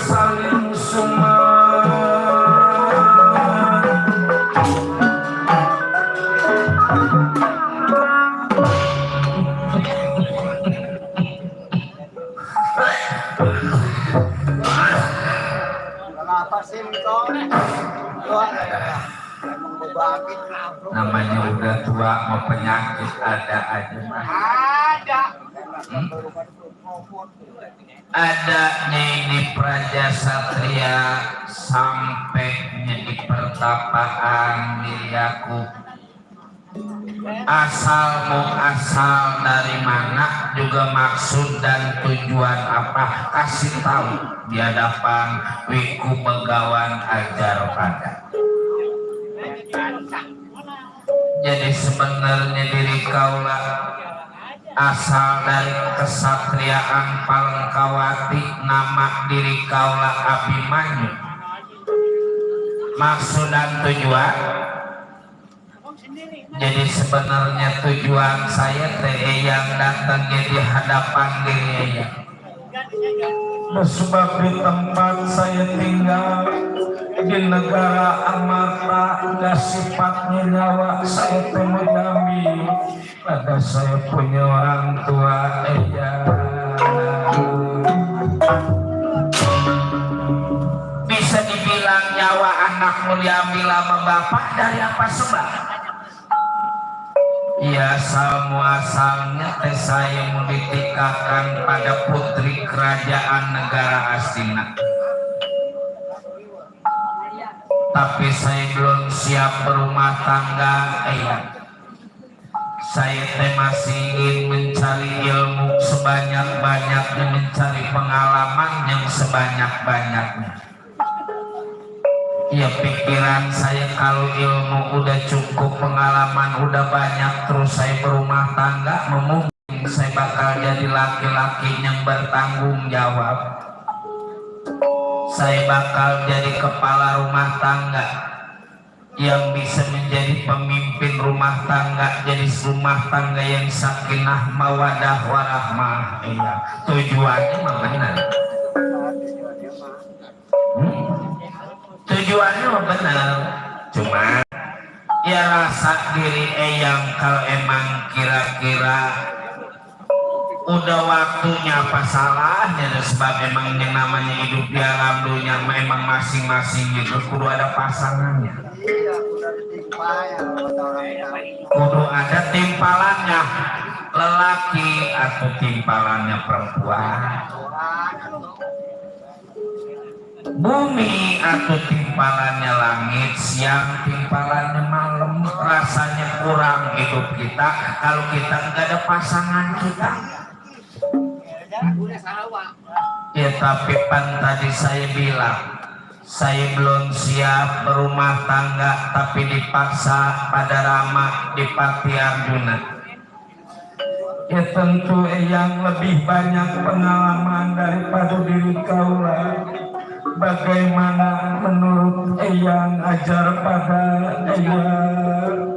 Saling Apa sih itu? Emang berbagi. Namanya udah tua mau penyakit ada aja mah. Ada. Ada ini Praja Satria sampai di pertapaan Yakub. Asalmu asal dari mana, juga maksud dan tujuan apa, kasih tahu di hadapan Wiku Begawan ajar pada. Jadi sebenarnya diri kaulah asal dari kesatriaan Palengkawati, nama diri kaulah Abimanyu. Maksud dan tujuan, jadi sebenarnya tujuan saya teh yang datang di hadapan diri sebab di tempat saya tinggal di negara amarta ada sifatnya nyawa saya temu jambi. Ada saya punya orang tua bisa dibilang nyawa anakmu diambil sama bapak dari apa sebab? Ya muasalnya teh saya mau ditikahkan pada putri kerajaan negara Astina. Tapi saya belum siap berumah tangga. Saya teh masih ingin mencari ilmu sebanyak-banyaknya, mencari pengalaman yang sebanyak-banyaknya. Ya pikiran saya kalau ilmu udah cukup, pengalaman udah banyak, terus saya berumah tangga, mungkin saya bakal jadi laki-laki yang bertanggung jawab. Saya bakal jadi kepala rumah tangga yang bisa menjadi pemimpin rumah tangga, jadi rumah tangga yang sakinah mawadah warahmah. Tujuannya mah benar. Tujuannya mah benar, cuma ya rasa diri yang kalau emang kira-kira udah waktunya apa salahnya, sebab emang yang namanya hidup di alam dunia memang masing-masing itu kudu ada pasangannya, kudu ada timpalannya lelaki atau timpalannya perempuan, bumi atau timpalannya langit, siang timpalannya malam. Rasanya kurang hidup kita kalau kita nggak ada pasangan kita. Ya tapi pan tadi saya bilang saya belum siap berumah tangga, tapi dipaksa pada Rama di Pati Arjuna. Ya tentu yang lebih banyak pengalaman daripada diri kaulah. Bagaimana menurut Eyang ajar pada Eyang?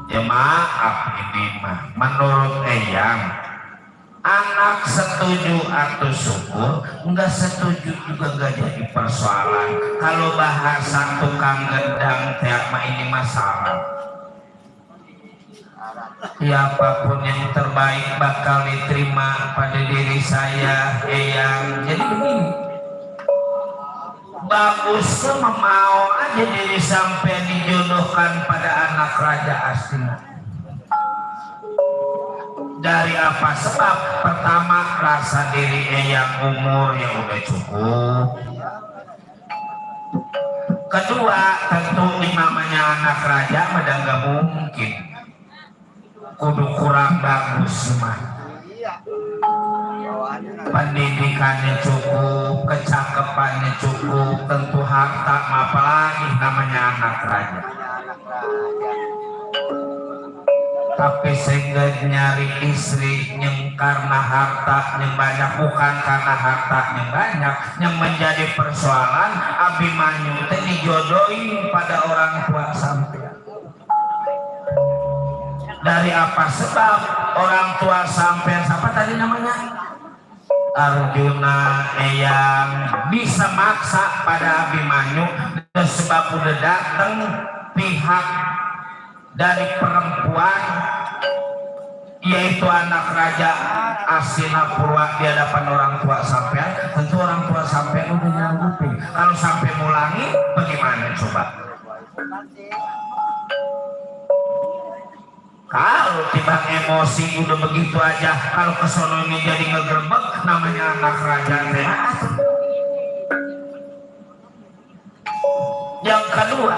Ya maaf ini mah, menurut Eyang anak setuju atau syukur, enggak setuju juga enggak jadi persoalan. Kalau bahasa tukang gendang tiap ini masalah. Ya apapun yang terbaik bakal diterima pada diri saya, Eyang. Jadi begini, bagusnya mau aja diri sampai dijodohkan pada anak Raja Astina. Dari apa sebab? Pertama, rasa diri Eyang umur yang udah cukup. Kedua, tentu namanya anak raja udah nggak mungkin kudu kurang bagus mah. Pendidikannya cukup, kecakapannya cukup, tentu harta, apalagi namanya anak raja. Tapi sehingga nyari istri yang karena hartanya banyak, bukan karena hartanya banyak yang menjadi persoalan. Abimanyu teh dijodohin pada orang tua sampean. Dari apa sebab? Orang tua sampean siapa tadi namanya? Arjuna yang bisa maksa pada Abimanyu, dan sebab udah datang pihak dari perempuan yaitu anak raja Astina Purwa di hadapan orang tua sampean, tentu orang tua sampean udah nyanggupin. Kalau sampai mulangi bagaimana coba? Kalau tiba emosi udah begitu aja, kalau kesono ini jadi ngegerbek, namanya anak raja. Yang kedua,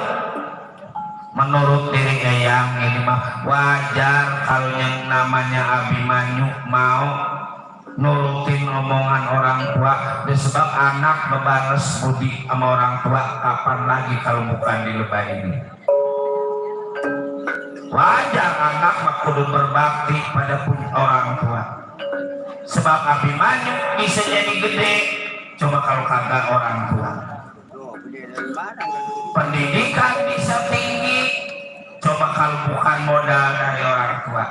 menurut diri Eyang ini mah wajar kalau yang namanya Abimanyu mau nurutin omongan orang tua, disebab anak bebalas budi sama orang tua kapan lagi kalau bukan di lebah ini. Wajar anak mah kudu berbakti pada orang tua, sebab Abimanyu bisa jadi gede coba kalau kagak orang tua. Pendidikan bisa tinggi coba kalau bukan modal dari orang tua.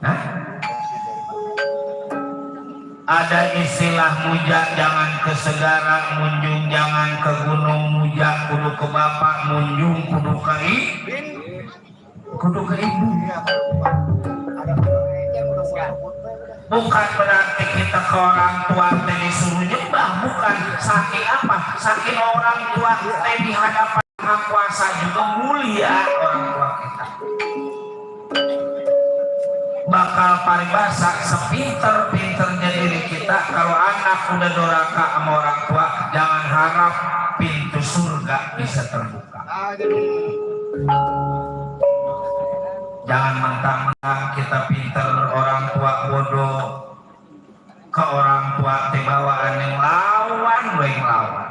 Hah? Ada istilah muja jangan ke segara, munjung jangan ke gunung, muja kudu ke bapak, munjung kudu ke ibu. Bukan berarti kita ke orang tua disuruh nyembah, bukan. Saking apa? Saking orang tua di hadapan Maha Kuasa juga mulia orang tua kita. Bakal paribasa sepinter-pinternya diri kita, kalau anak udah doraka sama orang tua, jangan harap pintu surga bisa terbuka. Jangan mentang-mentang kita pinter, orang tua bodoh, ke orang tua tibawaan yang lawan, baik lawan.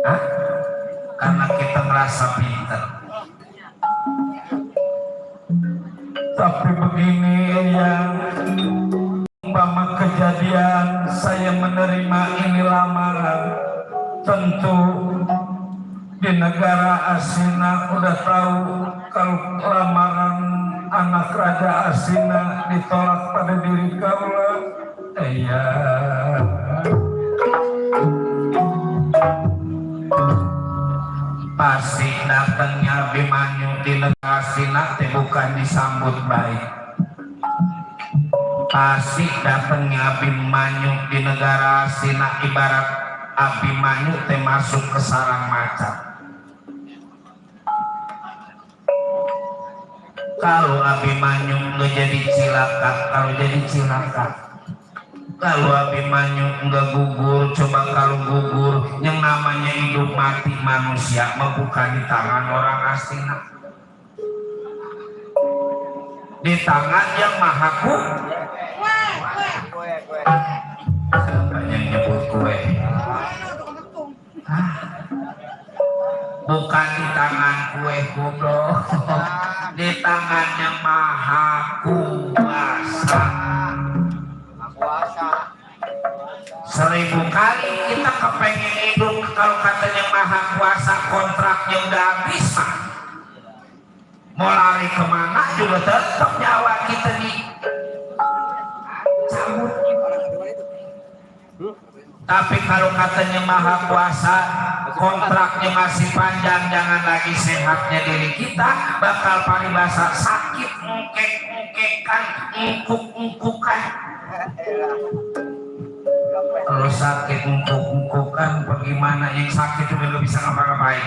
Hah? Karena kita merasa pinter. Tapi begini yang umpama kejadian saya menerima ini lamaran, tentu di negara Astina udah tahu kalau lamaran anak raja Astina ditolak pada diri kaula. Iya. Pasti datangnya Abimanyu di negara Astina bukan disambut baik. Pasti datangnya Abimanyu di negara Astina ibarat Abimanyu masuk ke sarang macan. Kalau Abimanyu nggak jadi cilaka, kalau Abimanyu nggak gugur, coba kalau gugur, yang namanya hidup mati manusia bukan di tangan orang Astina, di tangan yang Maha Siapa yang nyebut kue? Bukan di tangan kue goblok, di tangan yang Maha Kuasa. 1000 kali kita kepengen hidup, kalau katanya Maha Kuasa kontraknya udah habis mah mau lari kemana juga tetap nyawa kita di cabut. Tapi kalau katanya Maha Kuasa kontraknya masih panjang, jangan lagi sehatnya diri kita, bakal paribasa sakit, ngekek-ngekekan, ngkuk-ngkukan. Kalau sakit ngkuk-ngkukan, bagaimana yang sakit itu belum bisa ngapa-ngapain?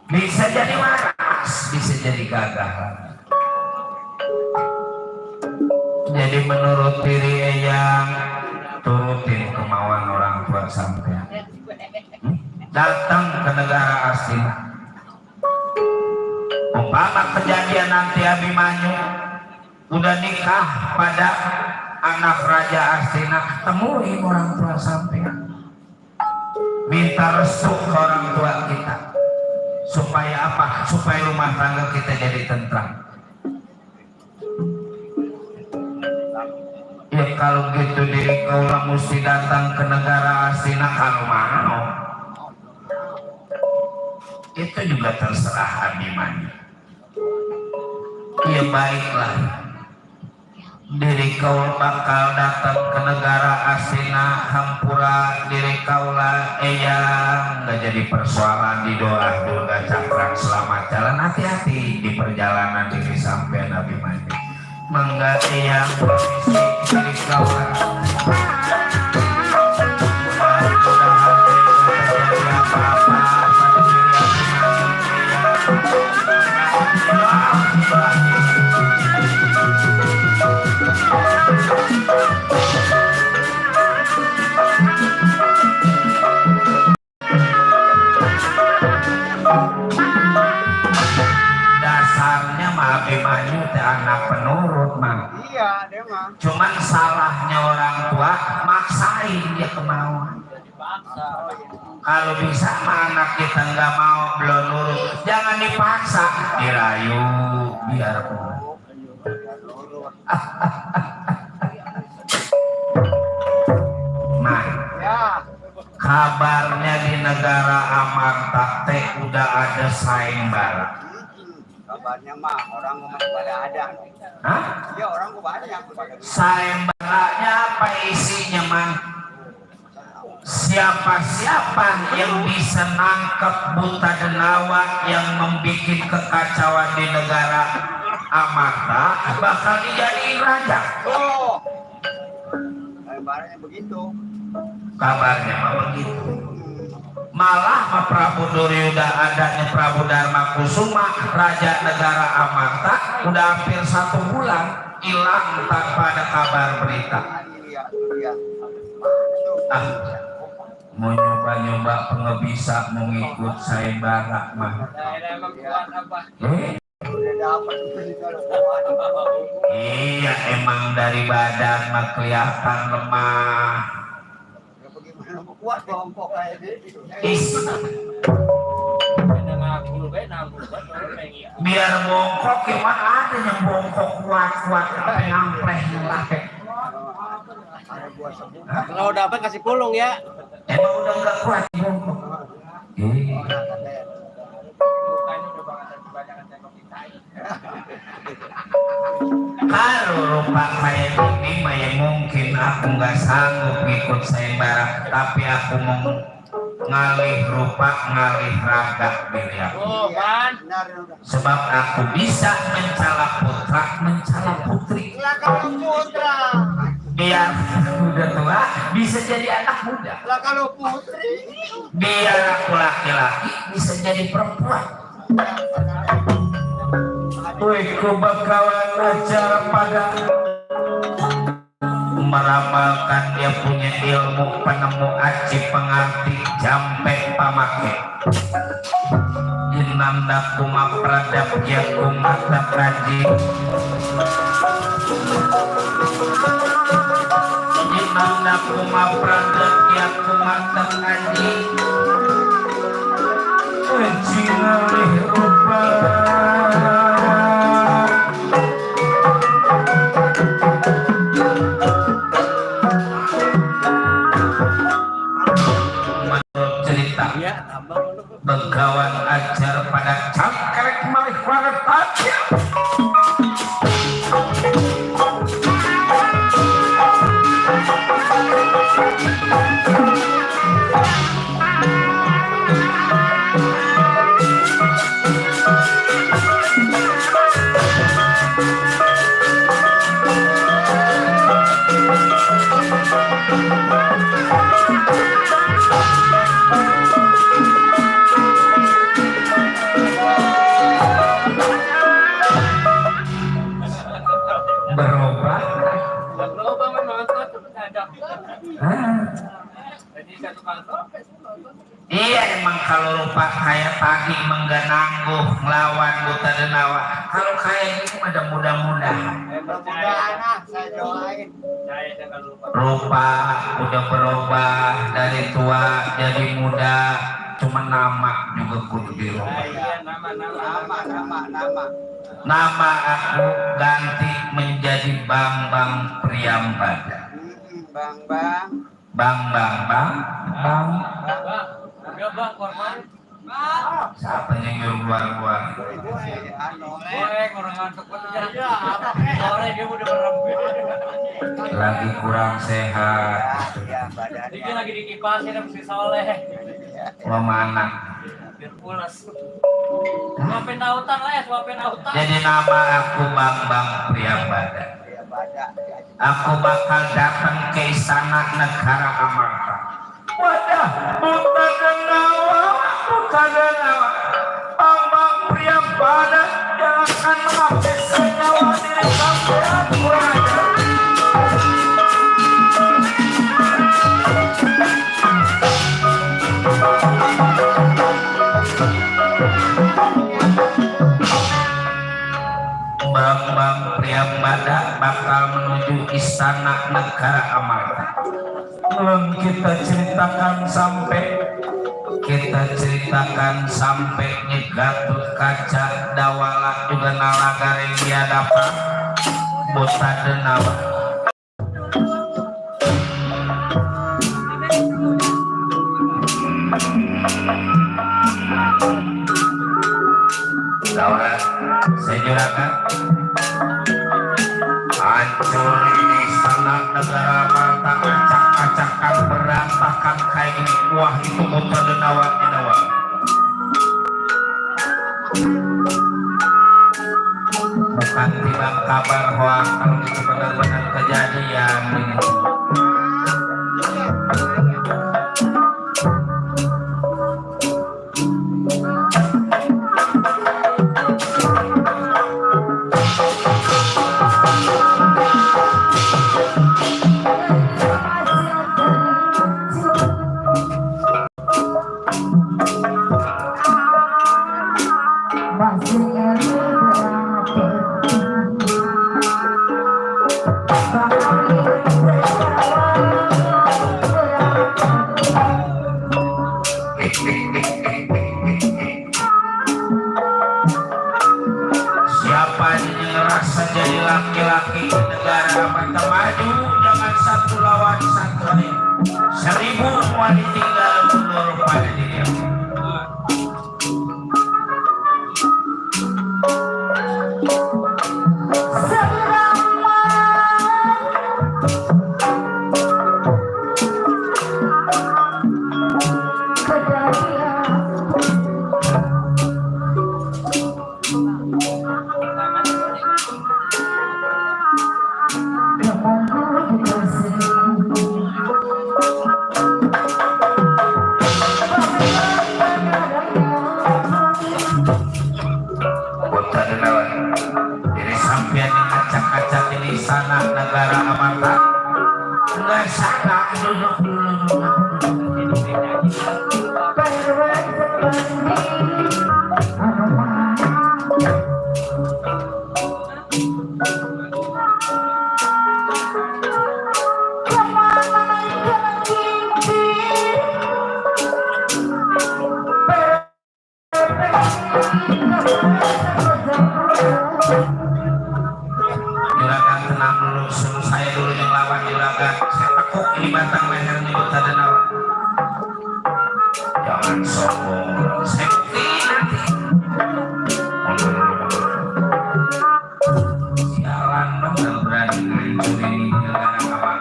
Bisa jadi waras, bisa jadi gagah. Jadi menurut diri yang turutin kemauan orang tua sampean. Datang ke negara Astina. Umpama kejadian nanti Abimanyu udah nikah pada anak raja Astina, temuin orang tua sampean. Minta restu ke orang tua kita. Supaya apa? Supaya rumah tangga kita jadi tentram. Ya kalau gitu diri kaulah mesti datang ke negara Astina kalau mau. Itu juga terserah Abimanyu. Ya baiklah. diri kaula bakal datang ke negara asina hampura diri kaula eyang nggak jadi persoalan di doa durga cakra selamat jalan hati-hati di perjalanan diri sampai Nabi mandi mangga eyang permisi diri kaula mudah-mudahan terjadi apa-apa pada diri dasarnya mah Abimanyu teh anak penurut mah. Iya, dia mah. Cuman salahnya orang tua maksain dia kemauan. Kalau bisa mah anak kita nggak mau belum nurut, jangan dipaksa, dirayu biar nah kabarnya di negara Amarta teh udah ada sayembara. Kabarnya mah orang masih pada ada. Hah? Iya, orang banyak. Sayembaranya apa isinya man? Siapa-siapa yang bisa nangkep buta denawa yang membuat kekacauan di negara Amarta bakal dijadiin raja. Oh, kabarnya begitu. Kabarnya mah begitu. Malah Pak Prabu Duryuda adanya Prabu Dharma Kusuma raja negara Amarta udah hampir 1 bulan hilang tanpa ada kabar berita. Iya. Mau nyoba-nyoba pengebisa mau ngikut sayembara mah. Emang kuat apa? Udah dapat Iya emang dari badan mah kelihatan lemah. bagaimana mau kuat kelompok kayak gitu. Biar bongkok gimana ada yang bongkok kuat-kuat apa ngampleh lah. Kalau dapat kasih pulung ya. Emang udah nggak kuat bongkok. Kalau rupa kayak gini mah ya mungkin aku nggak sanggup ngikut sayembara, tapi aku mau ngalih rupa ngalih raga beliau. Oh, man. Sebab aku bisa mencala putra mencala putri. Lah kalau putra, Biar udah tua bisa jadi anak muda. lah kalau putri, Biar aku laki-laki bisa jadi perempuan. Wih, kubakawan acara pada meramalkan dia punya ilmu penemu aci penganti jampe pamake. Inanda kuma pradap ya kumata praji. Inanda kuma pradap ya kumata praji. Jingalih rupa. Begawan ajar pada cangkrek malih warat aja. Berubah. Berubah menonton ada. Jadi satu kantor. Iya emang kalau lupa kayak pagi mengganangguh ngelawan buta denawa. Kalau kayak gini ada mudah-mudahan. mudah-mudahan saya doain. Saya jangan lupa. Rupa udah berubah dari tua jadi muda. Cuma nama juga kudu dirubah. Iya, nama. Nama aku ganti menjadi Bambang Priyambada. Bang. Bang. Enggak, Bang, korban. Siapa yang nyuruh keluar? Orang ngantuk banget. Sore dia udah merembet. Lagi kurang sehat. Dia lagi dikipasin sama si Soleh. Lo mana? Biar pulas. Suapin autan lah ya, suapin autan. Jadi nama aku Bambang Priyambada. Aku bakal datang ke istana negara Amarta. Wadah, bukan nawa, Bambang Priyambada yang akan menghabiskan nyawa diri sampean kurang ajar. Bambang Priyambada bakal menuju istana negara Amarta. Belum kita ceritakan sampai Nyegatut Kaca Dawala juga nalagare dia dapat bota denawa. Dawala saya juragan hancur ini istana negara Amarta, acak-acakan berantakan kayak gini. Wah, itu bota denawa. Bukan timbang kabar hoax, kalau itu benar-benar kejadian ini. Siapa yang ngerasa jadi laki-laki di negara Amarta maju, jangan satu lawan satu ini. 1000 wanita tinggal mundur pada diri. Jadi sampean yang acak-acak ini istana negara Amarta nggak salah, duduk dulu. Juragan tenang dulu, suruh saya dulu yang lawan juragan. Saya tekuk ini batang leher ini bota denawa. Jangan sombong, safety nanti. Sialan dong dan berani ngancurin negara kawan.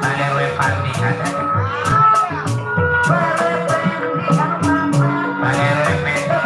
Balewe pandi ada. Balewe pendek.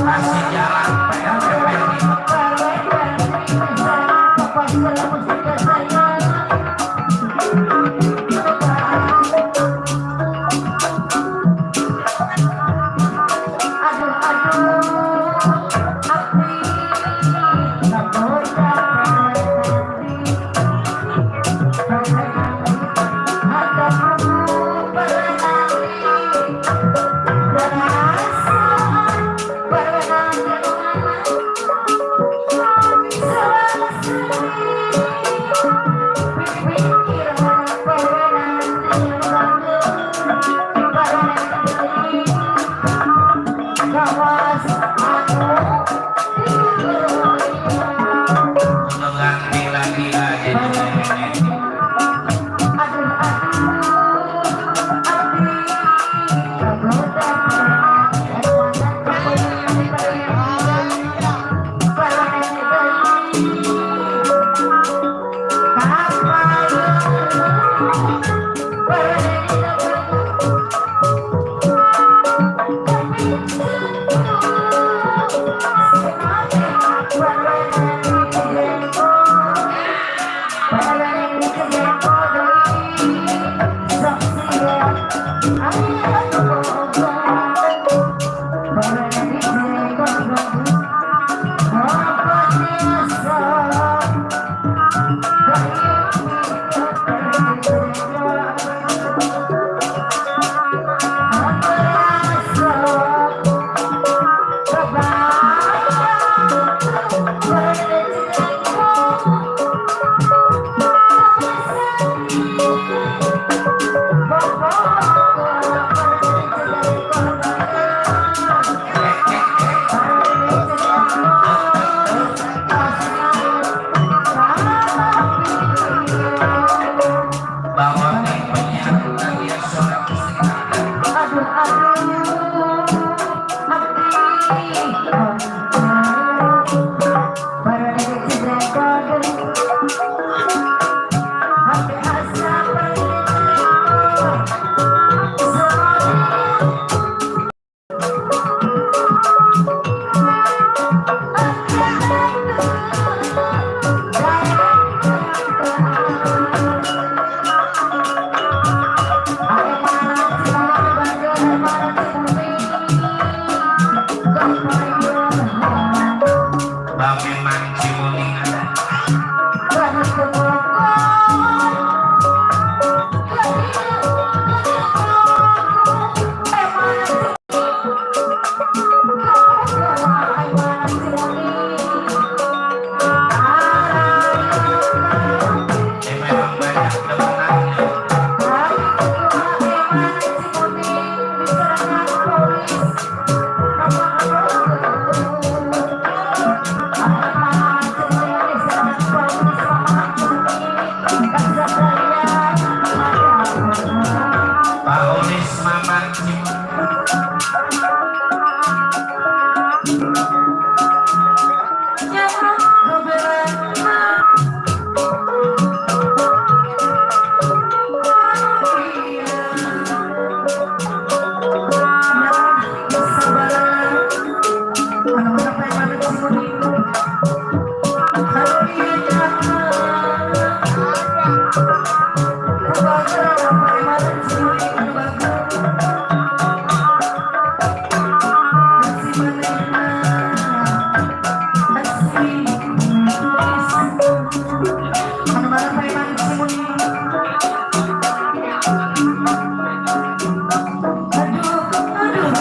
Masih jalan pendek. Udah ganti lagi aja. Aduh, aduh.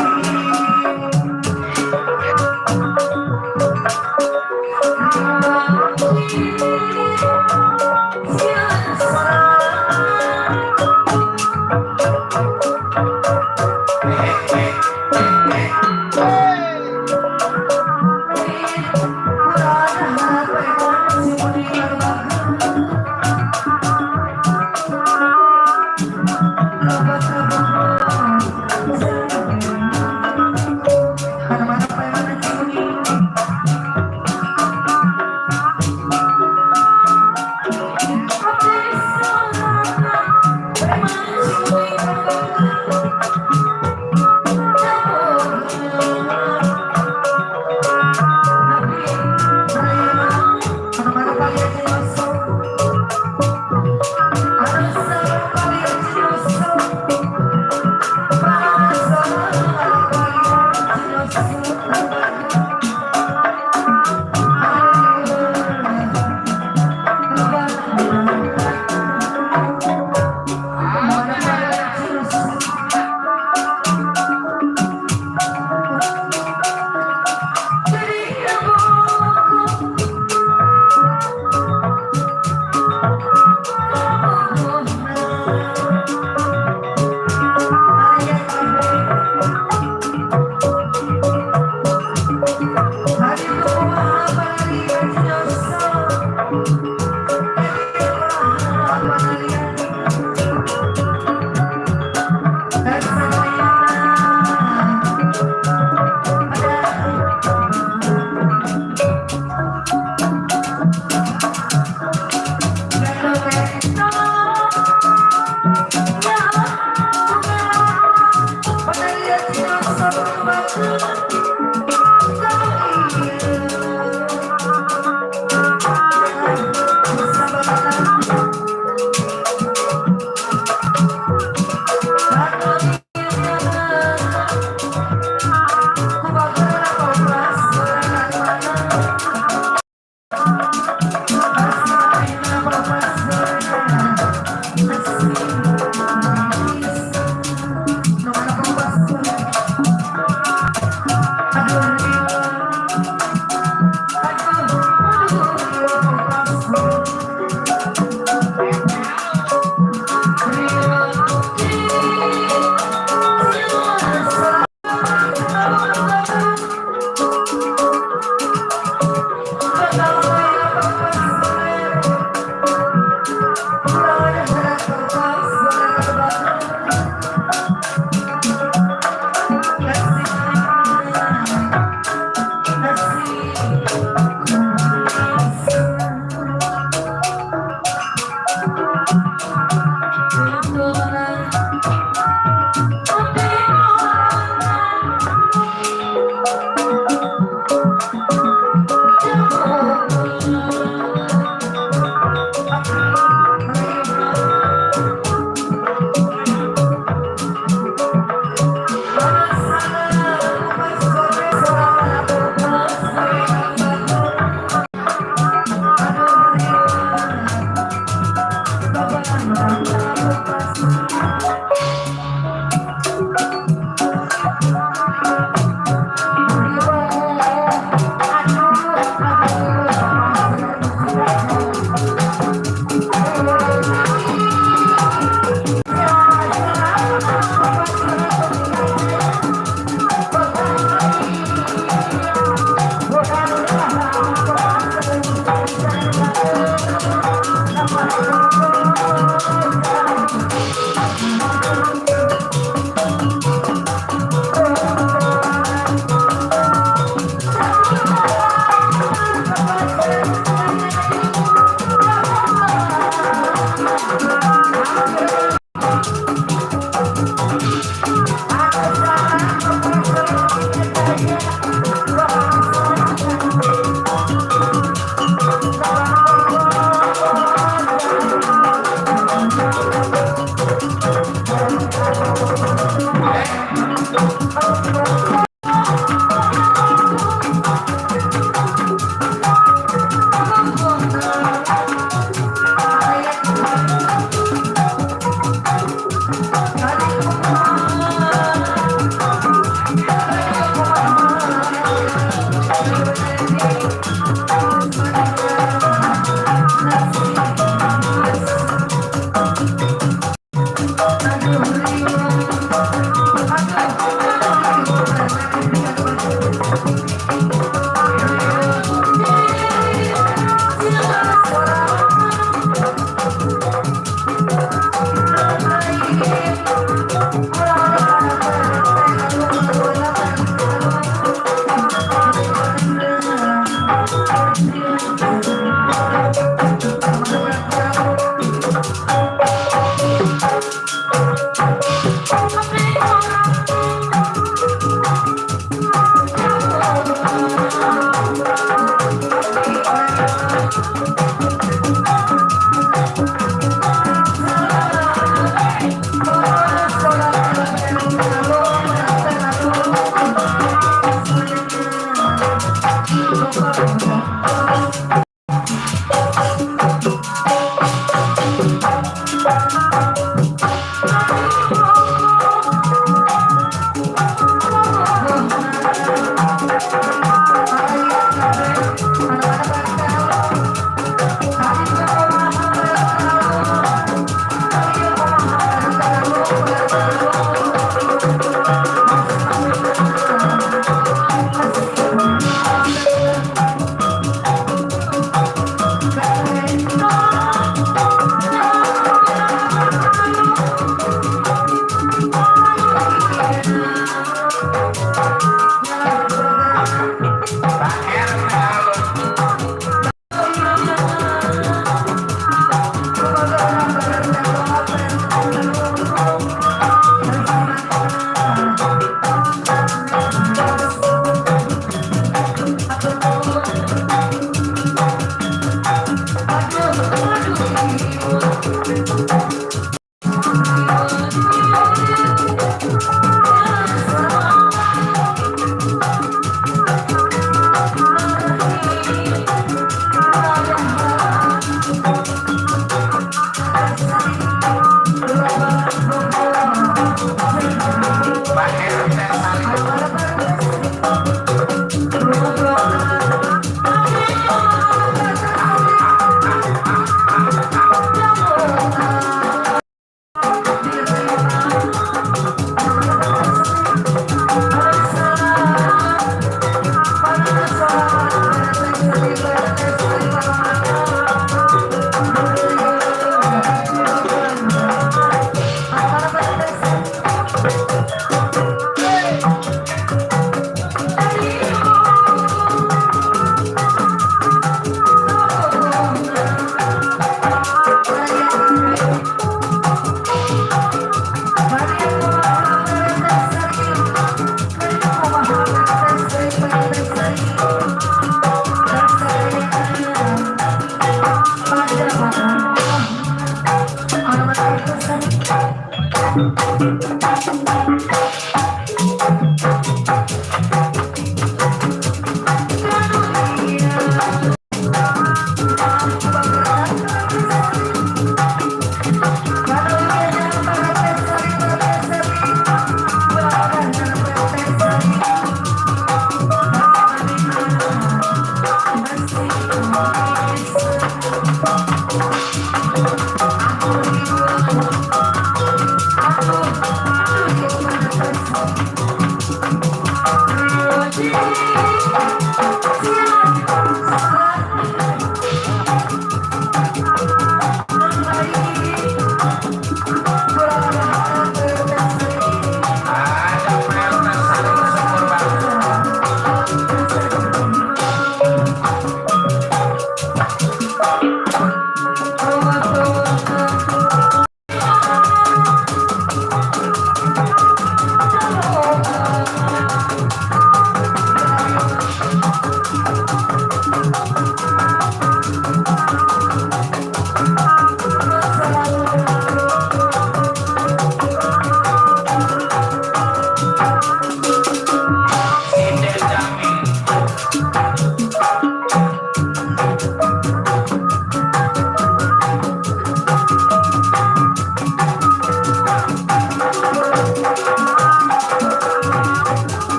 Aku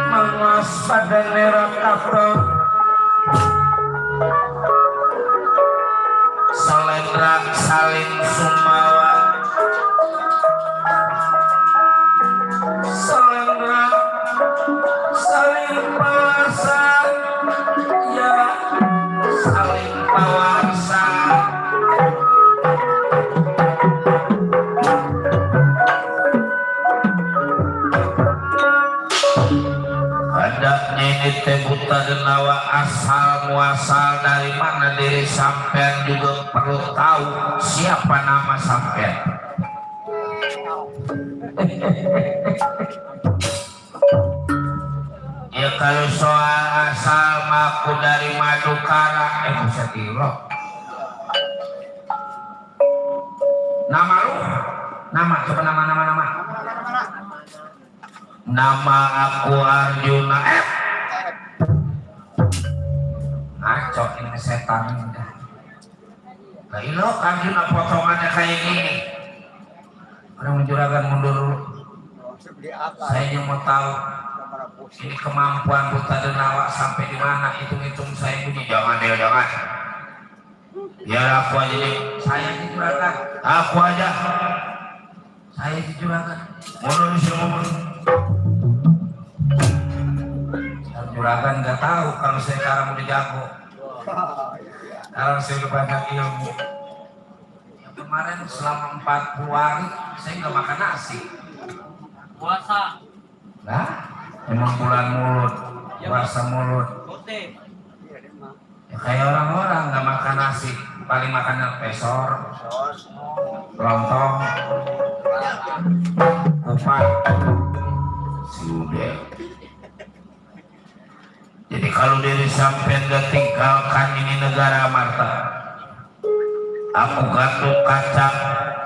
Mangas pada nerak kapal Salendra salin sumawa Salendra salin pawasa ya salin pawasa ini teh buta denawa asal muasal dari mana diri sampean juga perlu tahu siapa nama sampean. Ya kalau soal asal maku dari Madukara bisa dilo. Nama lu? Nama coba nama. Nama aku Arjuna F. Ngaco ini setan. Nah ini loh Arjuna potongannya kayak gini. Orang menjuragan mundur dulu. Saya yang mau tahu ini kemampuan buta denawa sampai di mana, hitung-hitung saya bunyi. Jangan ya jangan. Biar aku aja nih. Saya di juragan. Aku aja. Saya di juragan. Mundur di sini mundur. Juragan nggak tahu kalau saya sekarang udah jago. Kalau saya udah banyak ilmu. Yang kemarin selama 40 hari saya nggak makan nasi. Puasa. Nah, emang bulan mulut, puasa mulut. Ya kayak orang-orang nggak makan nasi, paling makannya pesor, lontong, kupat, sudah. Jadi kalau diri sampean gak tinggalkan ini negara Marta, aku Gatot Kaca,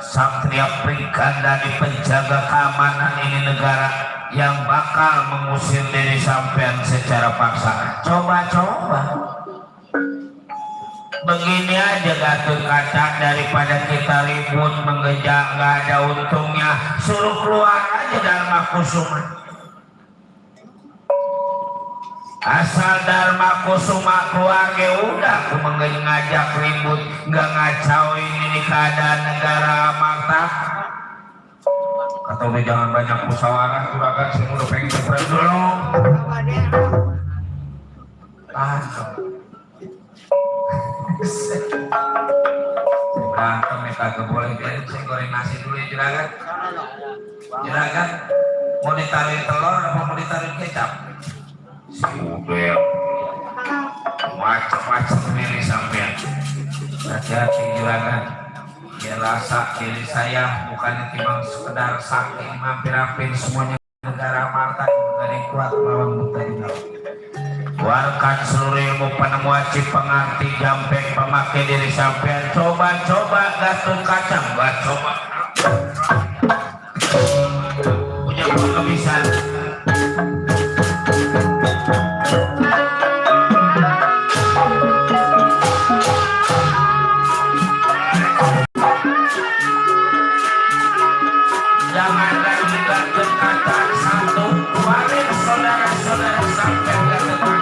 Satria Prikanda di penjaga keamanan ini negara yang bakal mengusir diri sampean secara paksa. Coba-coba. Begini aja Gatot Kaca, daripada kita ribut mengejak gak ada untungnya, suruh keluar aja Dharma Kusuma. Asal Dharma Kusuma keluar ya udah, aku ngajak ribut, nggak ngacauin ini keadaan negara Marta. Kata udah jangan banyak musyawarah, juragan saya udah pengen cepet dulu. Berantem ya kagak boleh, biarin saya goreng nasi dulu ya juragan. Juragan mau ditaruhin telur apa mau ditaruhin kecap? Udah macam-macam ini sampean. Hati-hati juragan. Biar rasa diri saya bukannya timbang sekedar sakti mampir-mampir semuanya negara Marta juga ada yang kuat melawan buta denawa. Keluarkan seluruh ilmu penemu wajib penganti jampek pemakai diri sampean. Coba-coba Gatot Kaca, nggak coba. Punya kebisaan. Jangan lagi Gatot Kaca satu, kemarin saudara-saudara sampai Gatot Kaca.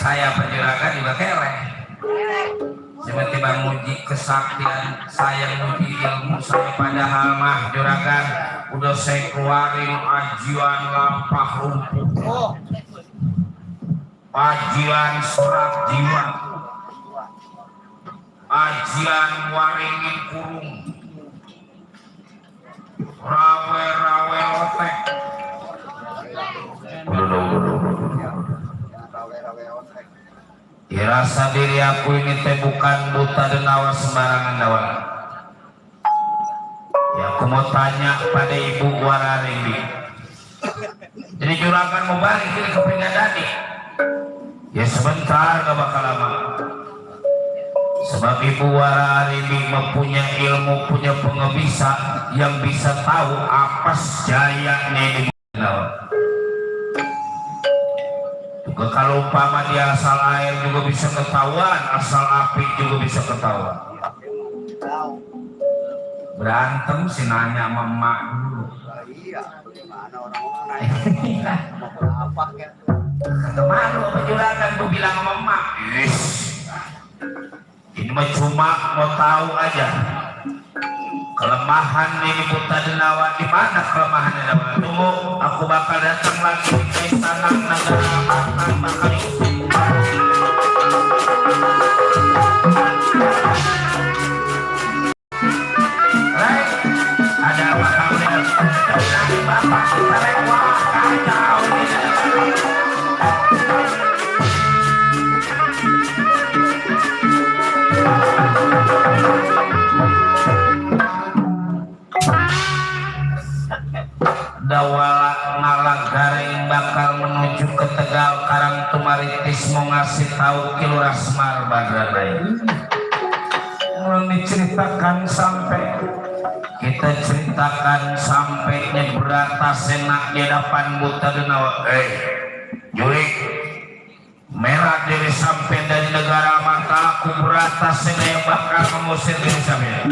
saya penjuragan juga keleh. Tiba-tiba muji kesaktian saya, muji ilmu saya, padahal mah juragan udah saya keluarin ajian lampah lumpuh, ajian serat jiwa, ajian waringin kurung, rawe-rawe otek. Dirasa diri aku ini teh bukan buta dan awas sembarangan dawan. Ya aku mau tanya pada Ibu Wararimbi. Jadi juragan mau balik ini ke Pringadani. Ya sebentar, gak bakal lama. Sebab Ibu Wararimbi mempunyai ilmu, punya pengebisa yang bisa tahu apa jayanya ini. Juga kalau umpama dia asal air juga bisa ketahuan, asal api juga bisa ketahuan. Berantem sih nanya sama emak dulu. Iya, bagaimana orang-orang apa kan? Kemana apa juragan gue bilang sama emak? Ini mah cuma mau tahu aja. Kelemahan ini buta denawa, di mana kelemahan denawa? Tunggu, aku bakal datang lagi ke istana negara Matan bakal ada apa kamu dari bapak kita lewat kacau ini. Dawala ngalah garing bakal menuju ke Tegal Karang Tumaritis mau ngasih tahu Ki Lurah Semar Badranai. Mau diceritakan sampai kita ceritakan sampai nyebrata senak di hadapan buta denawa. Jurik merah diri sampai dari negara mata aku berata senak yang bakal mengusir diri sampai.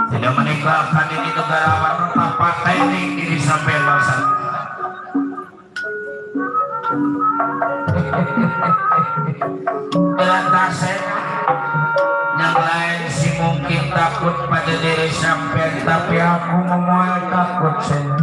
Tidak meninggalkan ini negara warna partai ini sampai bangsa. Berantasen yang lain sih mungkin takut pada diri sampai, tapi aku memuai takut saya.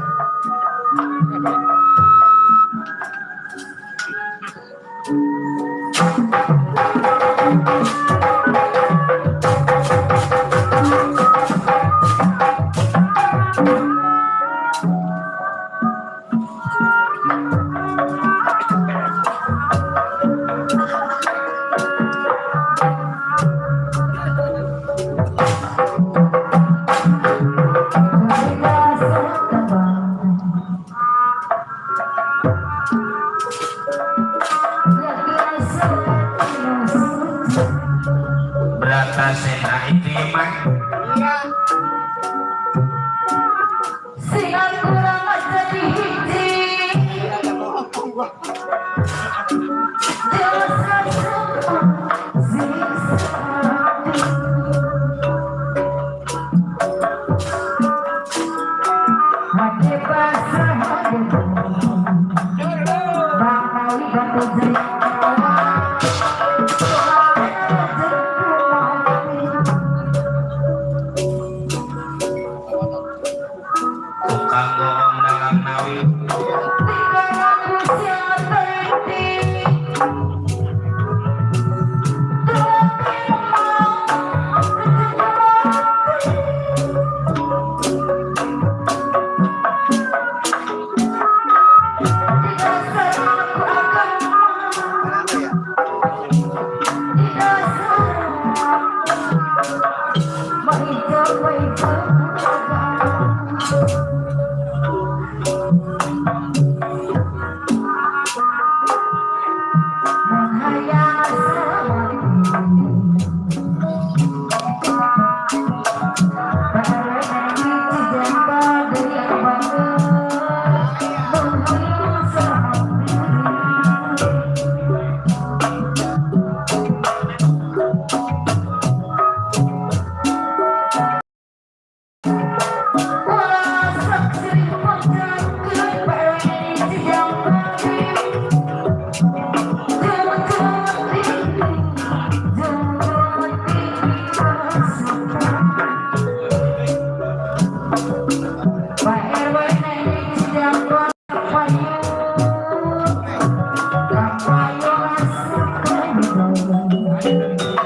Thank you.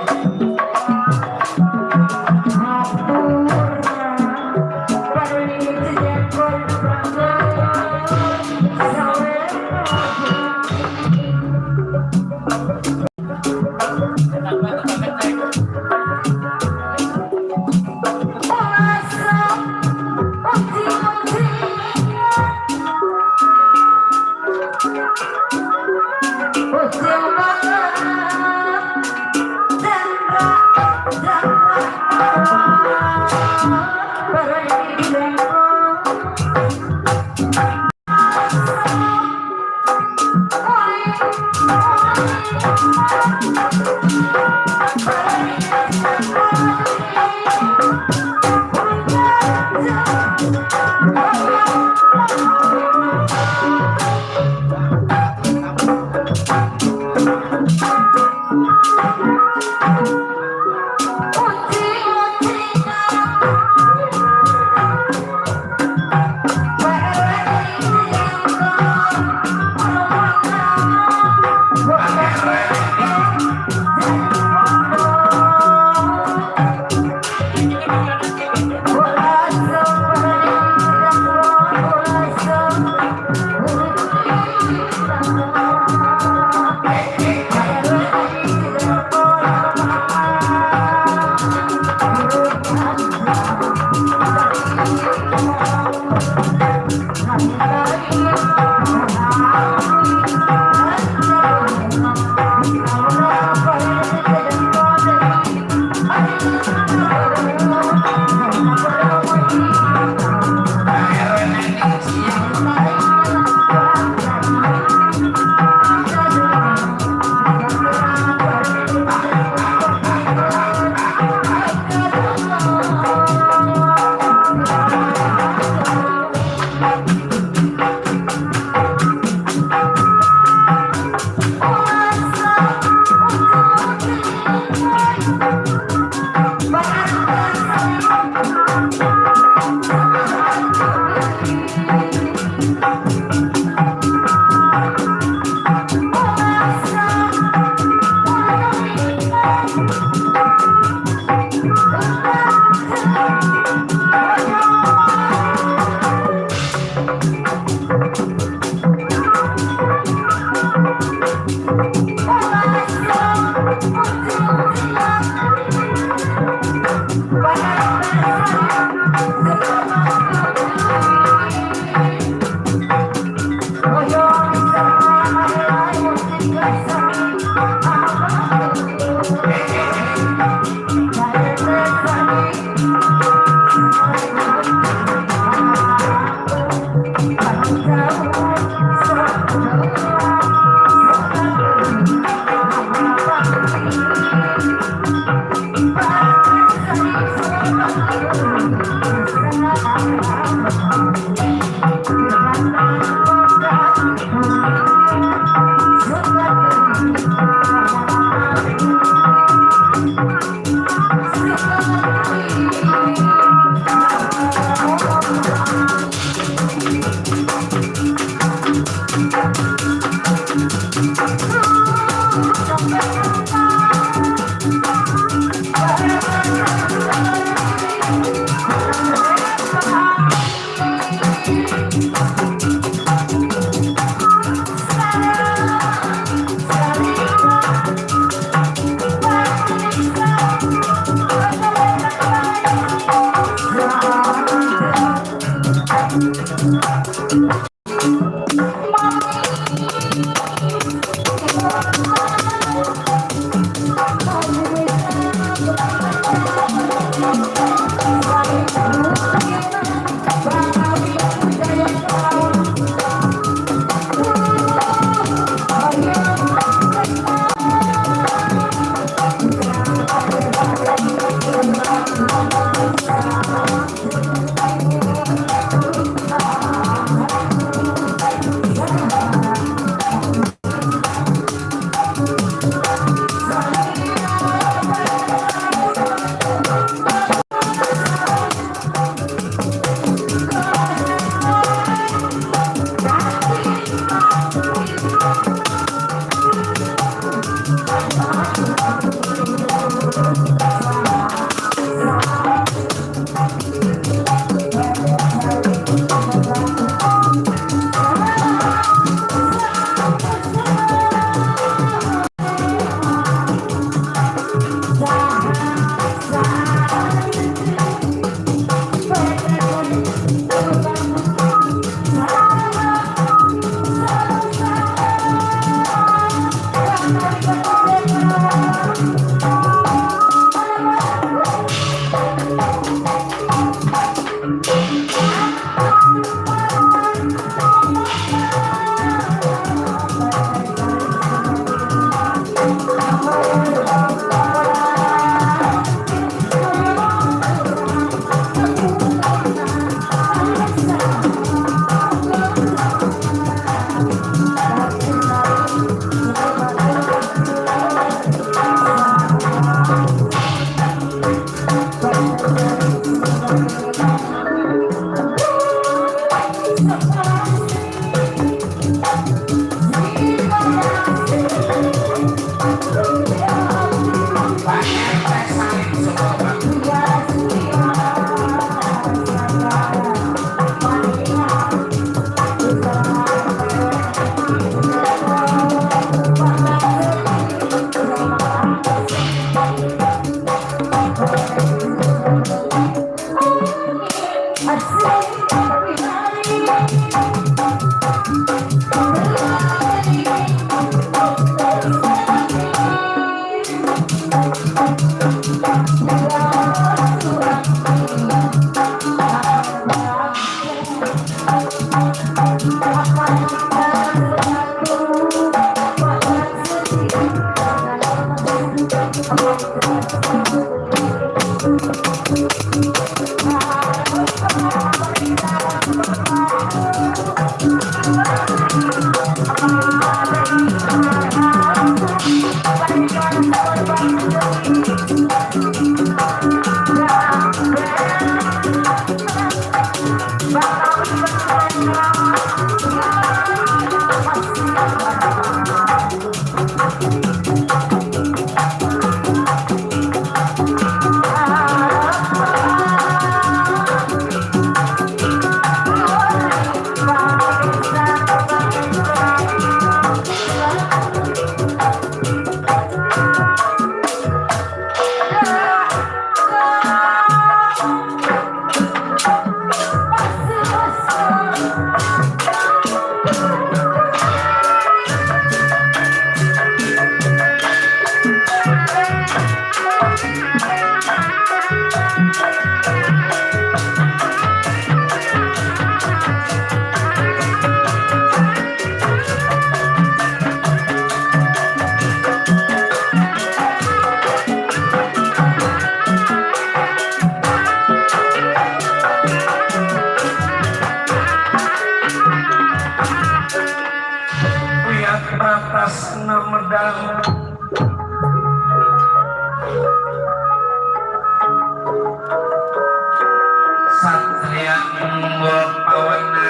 Satria Unggul Pawana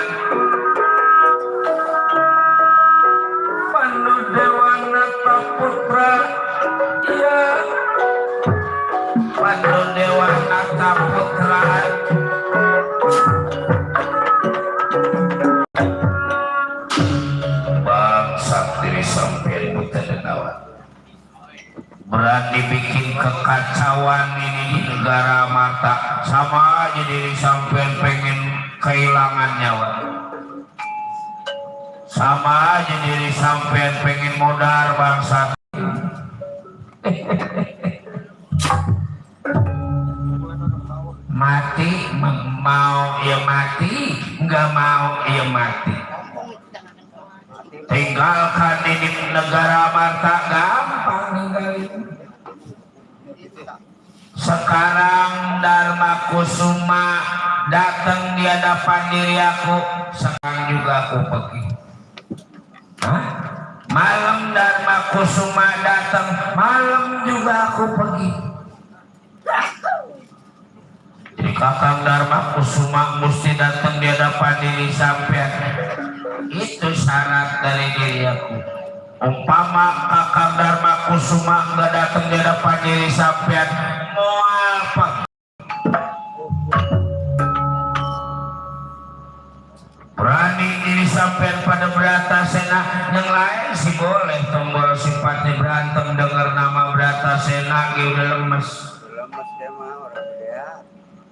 Pandu Dewana Taputra ya Pandu Dewana Taputra bangsa diri sampai buta denawan berani bikin kekacauan ini di negara mata, sama aja diri sampean pengen kehilangan nyawa, sama aja diri sampean pengen modar bangsa. Mati mau ya mati, nggak mau ya mati. Tinggalkan ini negara mata gampang ninggalin. Sekarang Dharma Kusuma datang di hadapan diri aku, sekarang juga aku pergi. Hah? Malam Dharma Kusuma datang, malam juga aku pergi. Jadi Kakang Dharma Kusuma mesti datang di hadapan diri sampean. Itu syarat dari diri aku. Umpama Kakang Dharma Kusuma nggak datang di hadapan diri sampean, mau apa? Berani diri sampean pada Bratasena, yang lain sih boleh tombol sifatnya berantem dengar nama Bratasena udah lemes.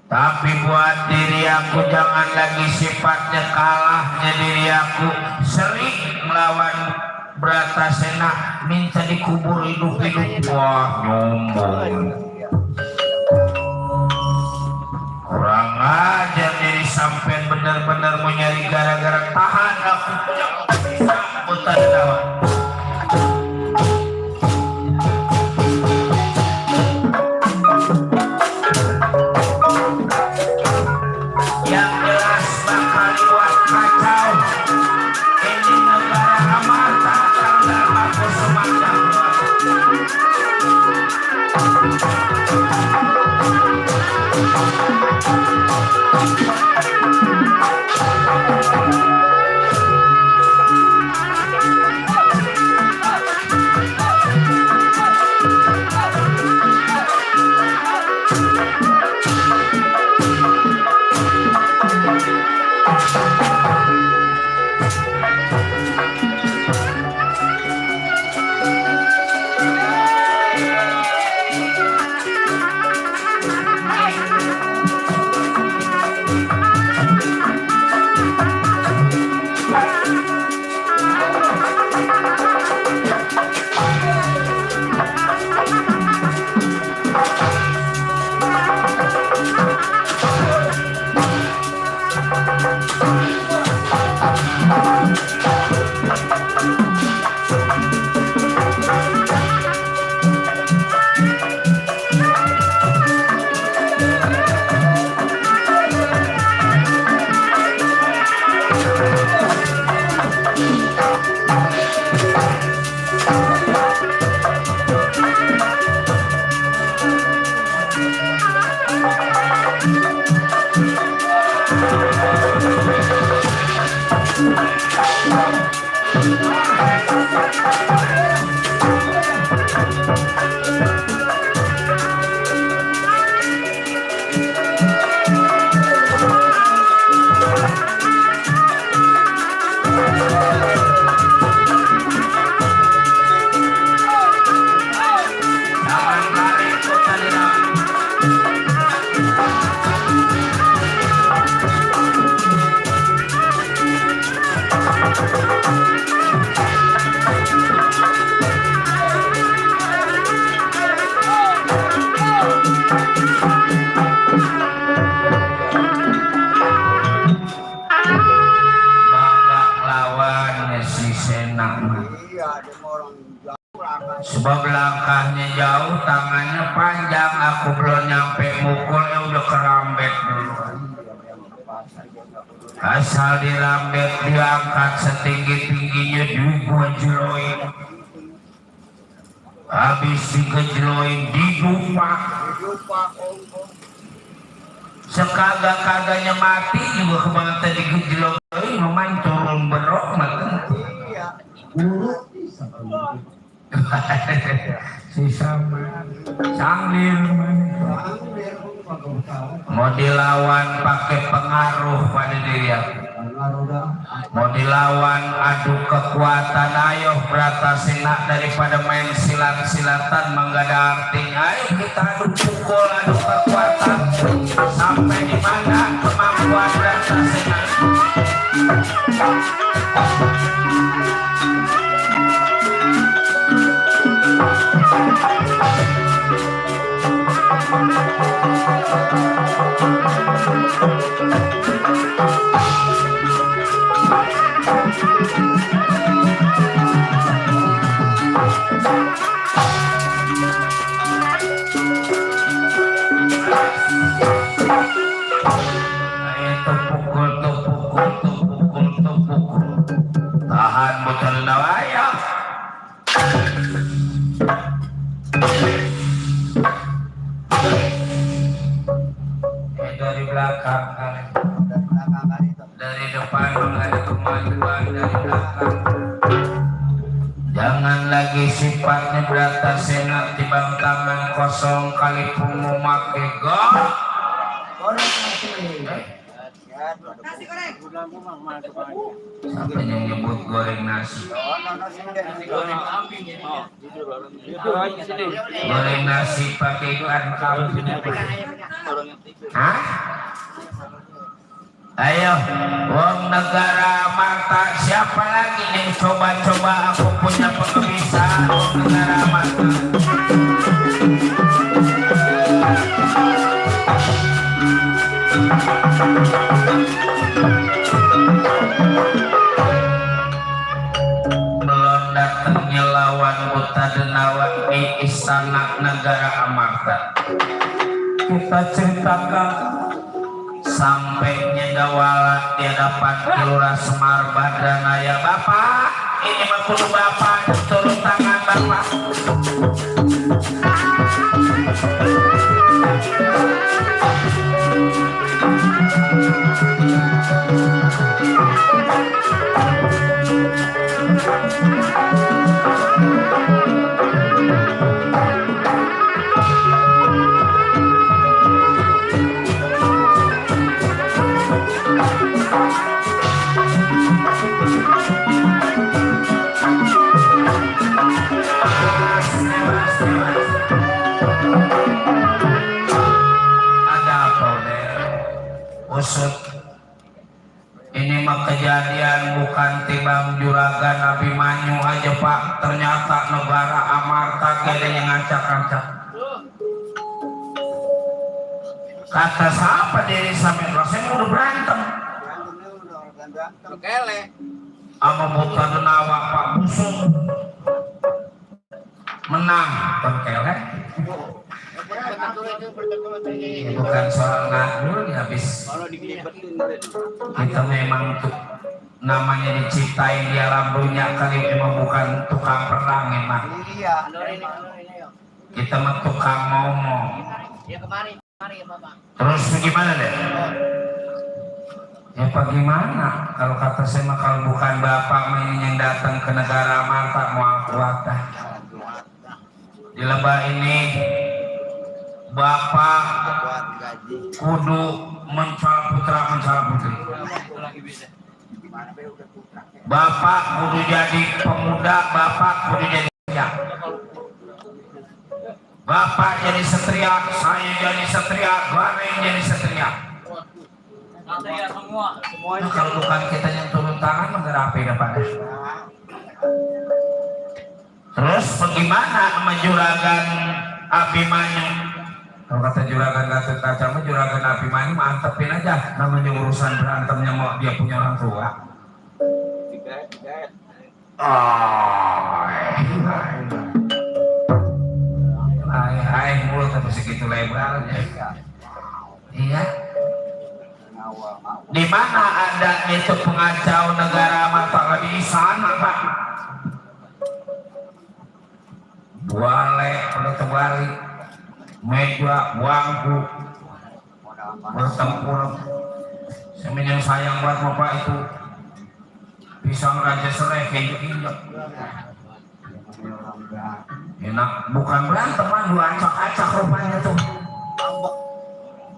Tapi buat diri aku jangan lagi sifatnya kalahnya diri aku sering melawan Bratasena, minta dikubur hidup-hidup. Wah, nyombong. Kurang ajar diri sampean benar-benar mau nyari gara-gara. Tahan aku punya putar dawa. sebab langkahnya jauh, tangannya panjang, aku belum nyampe mukul ya udah kerambet duluan. Asal dirambet diangkat setinggi-tingginya gua jeloin. Habis digejloin didupak. Sekagak-kagaknya mati juga kebangetan digejloin, memang turun berok makan. Si sama Sanglir mau dilawan pakai pengaruh pada diri aku, mau dilawan adu kekuatan, ayo Bratasena daripada main silat-silatan menggak ada artinya. Ayo kita adu pukul, adu kekuatan sampai di mana kemampuan Bratasena. Tahan betul nawaya. Dari belakang kali. Dari depan ada kemajuan, dari belakang. Jangan lagi sifatnya Bratasena tibang tangan kosong kali pungu make gol. Sampai yang nyebut goreng nasi. Goreng nasi pakai ikan kampung. Hah? Ayo, wong negara mata siapa lagi yang coba-coba aku punya pengebisa wong negara mata. Belum datangnya lawan buta denawan di istana negara Amarta. Kita ceritakan sampai nyedawala di hadapan Kilurah Semar Badranaya. Bapak, ini mah kudu bapak turun tangan bapak. Usut ini mah kejadian bukan tibang juragan Abimanyu aja Pak, ternyata negara Amarta gede yang ngacak-ngacak. Kata siapa diri sampai rasanya udah berantem sama buta denawa Pak Busuk menang terkele. Bukan soal ngadu habis kita memang namanya diciptain dia lambunya kali, emang bukan tukang perang emang. Kita mah tukang ngomong. Terus bagaimana deh? Ya bagaimana kalau kata saya mah kalau bukan bapak yang datang ke negara Amarta mau kuatah di lembah ini. Bapak kudu mencari putra mencari putri. Bapak kudu jadi pemuda, bapak kudu jadi pria. Bapak jadi satria, saya jadi satria, Goreng jadi satria. Nah, kalau bukan kita yang turun tangan menggerapi depannya. Terus bagaimana sama juragan Abimanyu? Kalau kata juragan Gatot Kaca mah juragan Abimanyu mantepin aja, namanya urusan berantemnya mau dia punya orang tua. mulut tapi segitu lebarnya. Iya. Di mana ada itu pengacau negara mata di sana Pak? Buale pada terbalik, meja, bangku, bertempur. Semenjak sayang buat bapak itu pisang raja serai injek-injek. Enak, bukan berantem kan, dua acak-acak rupanya tuh.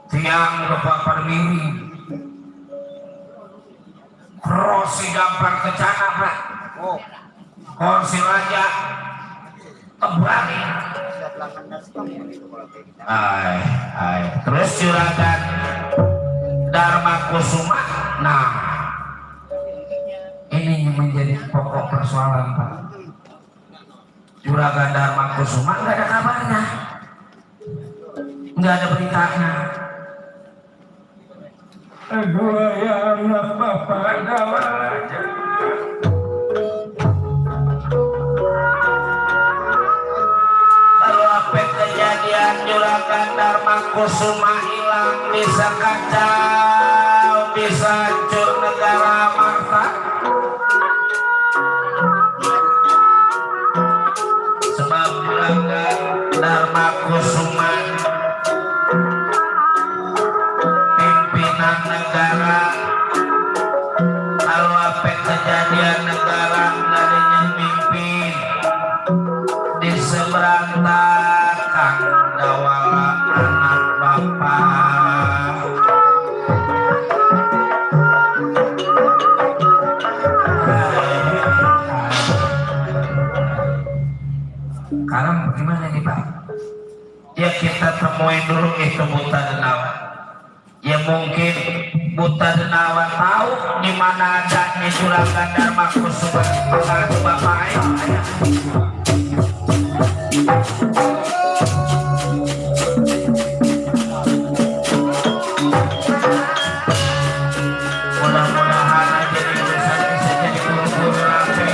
Tiang bapak pada miring. Kursi gampar ke cana Pak. Kursi raja terbalik. Terus juragan Dharma Kusuma. Nah, ini yang menjadi pokok persoalan Pak. Juragan Dharma Kusuma nggak ada kabarnya, nggak ada beritanya. Gua yang bapak dawanya. Kalau apa kejadian juragan Dharma Kusuma hilang, bisa kacau, bisa hancur negara Marta. Sebab juragan Dharma Kusuma pimpinan negara. Kalau apa kejadian negara darinya mimpin diseberantakan dawala anak bapak. Sekarang bagaimana nih Pak? Ya kita temuin dulu itu Buta Denawa. Ya mungkin Buta Denawa tahu di mana adanya juragan Dharma Kusuma. Kalau bapak ayo. Mudah-mudahan aja di urusan bisa jadi guru-guru rapi.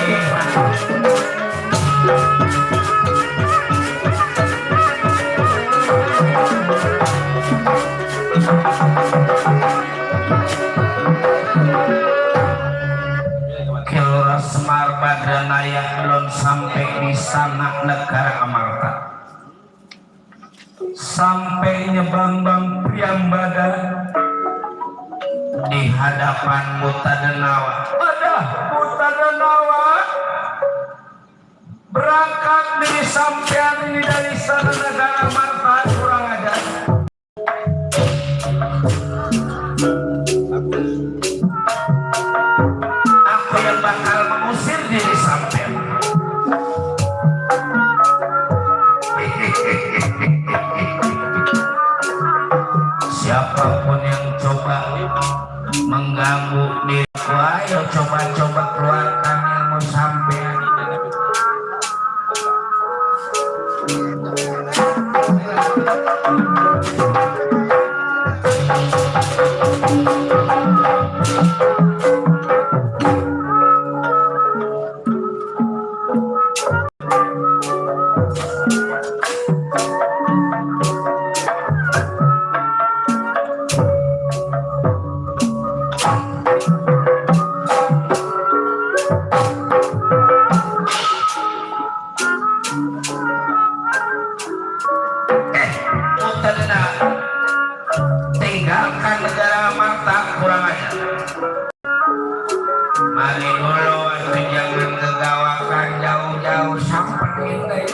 Kelora Semar Badranaya belum sampai di sana negara Amarta. Sampainya Bambang Priambada di hadapan Buta Denawa. Ada Buta Denawa berangkat dari sampean ini dari sana negara Amarta, kurang ajar. Aku yang bakal mengusir diri sampean. Siapapun yang coba mengganggu diriku, ayo coba-coba keluarkan ilmu sampean. Tinggalkan negara Marta, kurang aja. Mari dulu, jangan kegawakan jauh-jauh sampai ini.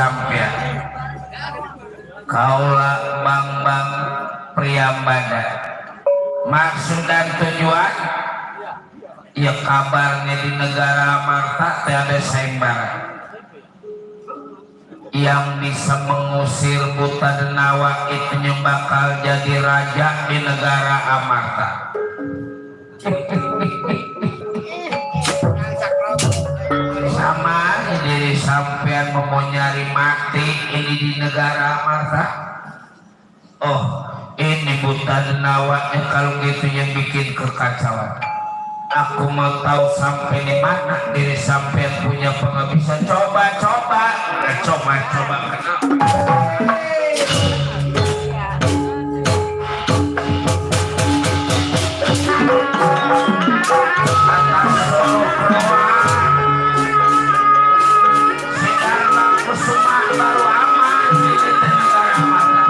sampean kaula Bambang Priyambada. Maksud dan tujuan ya kabarnya di negara Amarta tiada sayembara yang bisa mengusir buta denawa itu yang bakal jadi raja di negara Amarta. Sama jadi sampean mau nyari mati ini di negara Amarta. Oh, ini buta denawanya kalau gitu yang bikin kekacauan. Aku mau tahu sampai di mana diri sampean punya penghabisan. Coba baru aman di negara Amarta.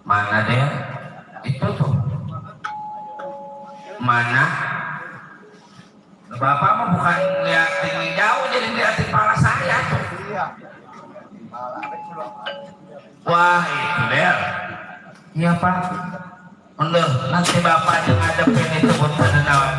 Mana dia? Itu tuh. Mana? Bapak mah bukan lihat tinggi jauh, jadi lihat kepala saya tuh. Wah itu dia. Iya Pak. Udah, nanti Bapak yang ngadepin itu buta denawa.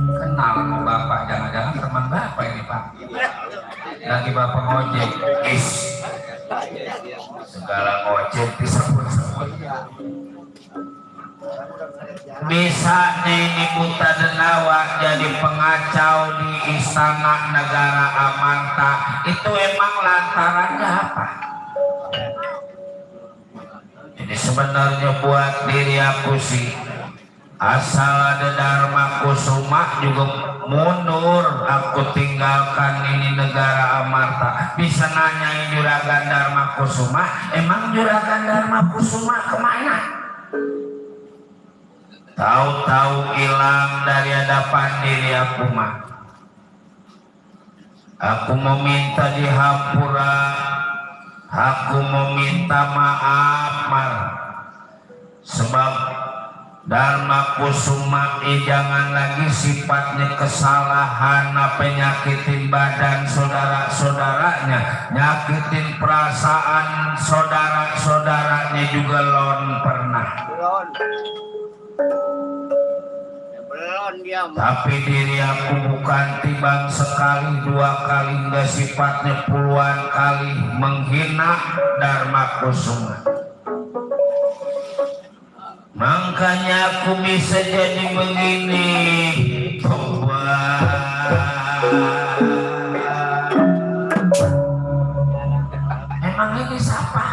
Kenal sama Bapak, jangan-jangan teman Bapak ini Pak. Lagi Bapak ngojek, segala ngojek disebut-sebut. Bisa ini buta denawa jadi pengacau di istana negara Amarta. Itu emang lantarannya apa? Ini sebenarnya buat diri aku sih, asal ada Dharma Kusuma juga mundur aku tinggalkan ini negara Amarta. Bisa nanyain Juragan Dharma Kusuma, emang Juragan Dharma Kusuma kemana? Tahu-tahu hilang dari hadapan diri aku mah. Aku meminta di Hapura Aku meminta maaf Mar, sebab Dharma Kusuma jangan lagi sifatnya kesalahan, penyakitin badan saudara-saudaranya, nyakitin perasaan saudara-saudaranya juga lon pernah. Belon dia. Tapi diri aku bukan timbang sekali dua kali, nggak sifatnya puluhan kali menghina Dharma Kusuma. Makanya aku bisa jadi begini. Emang ini siapa?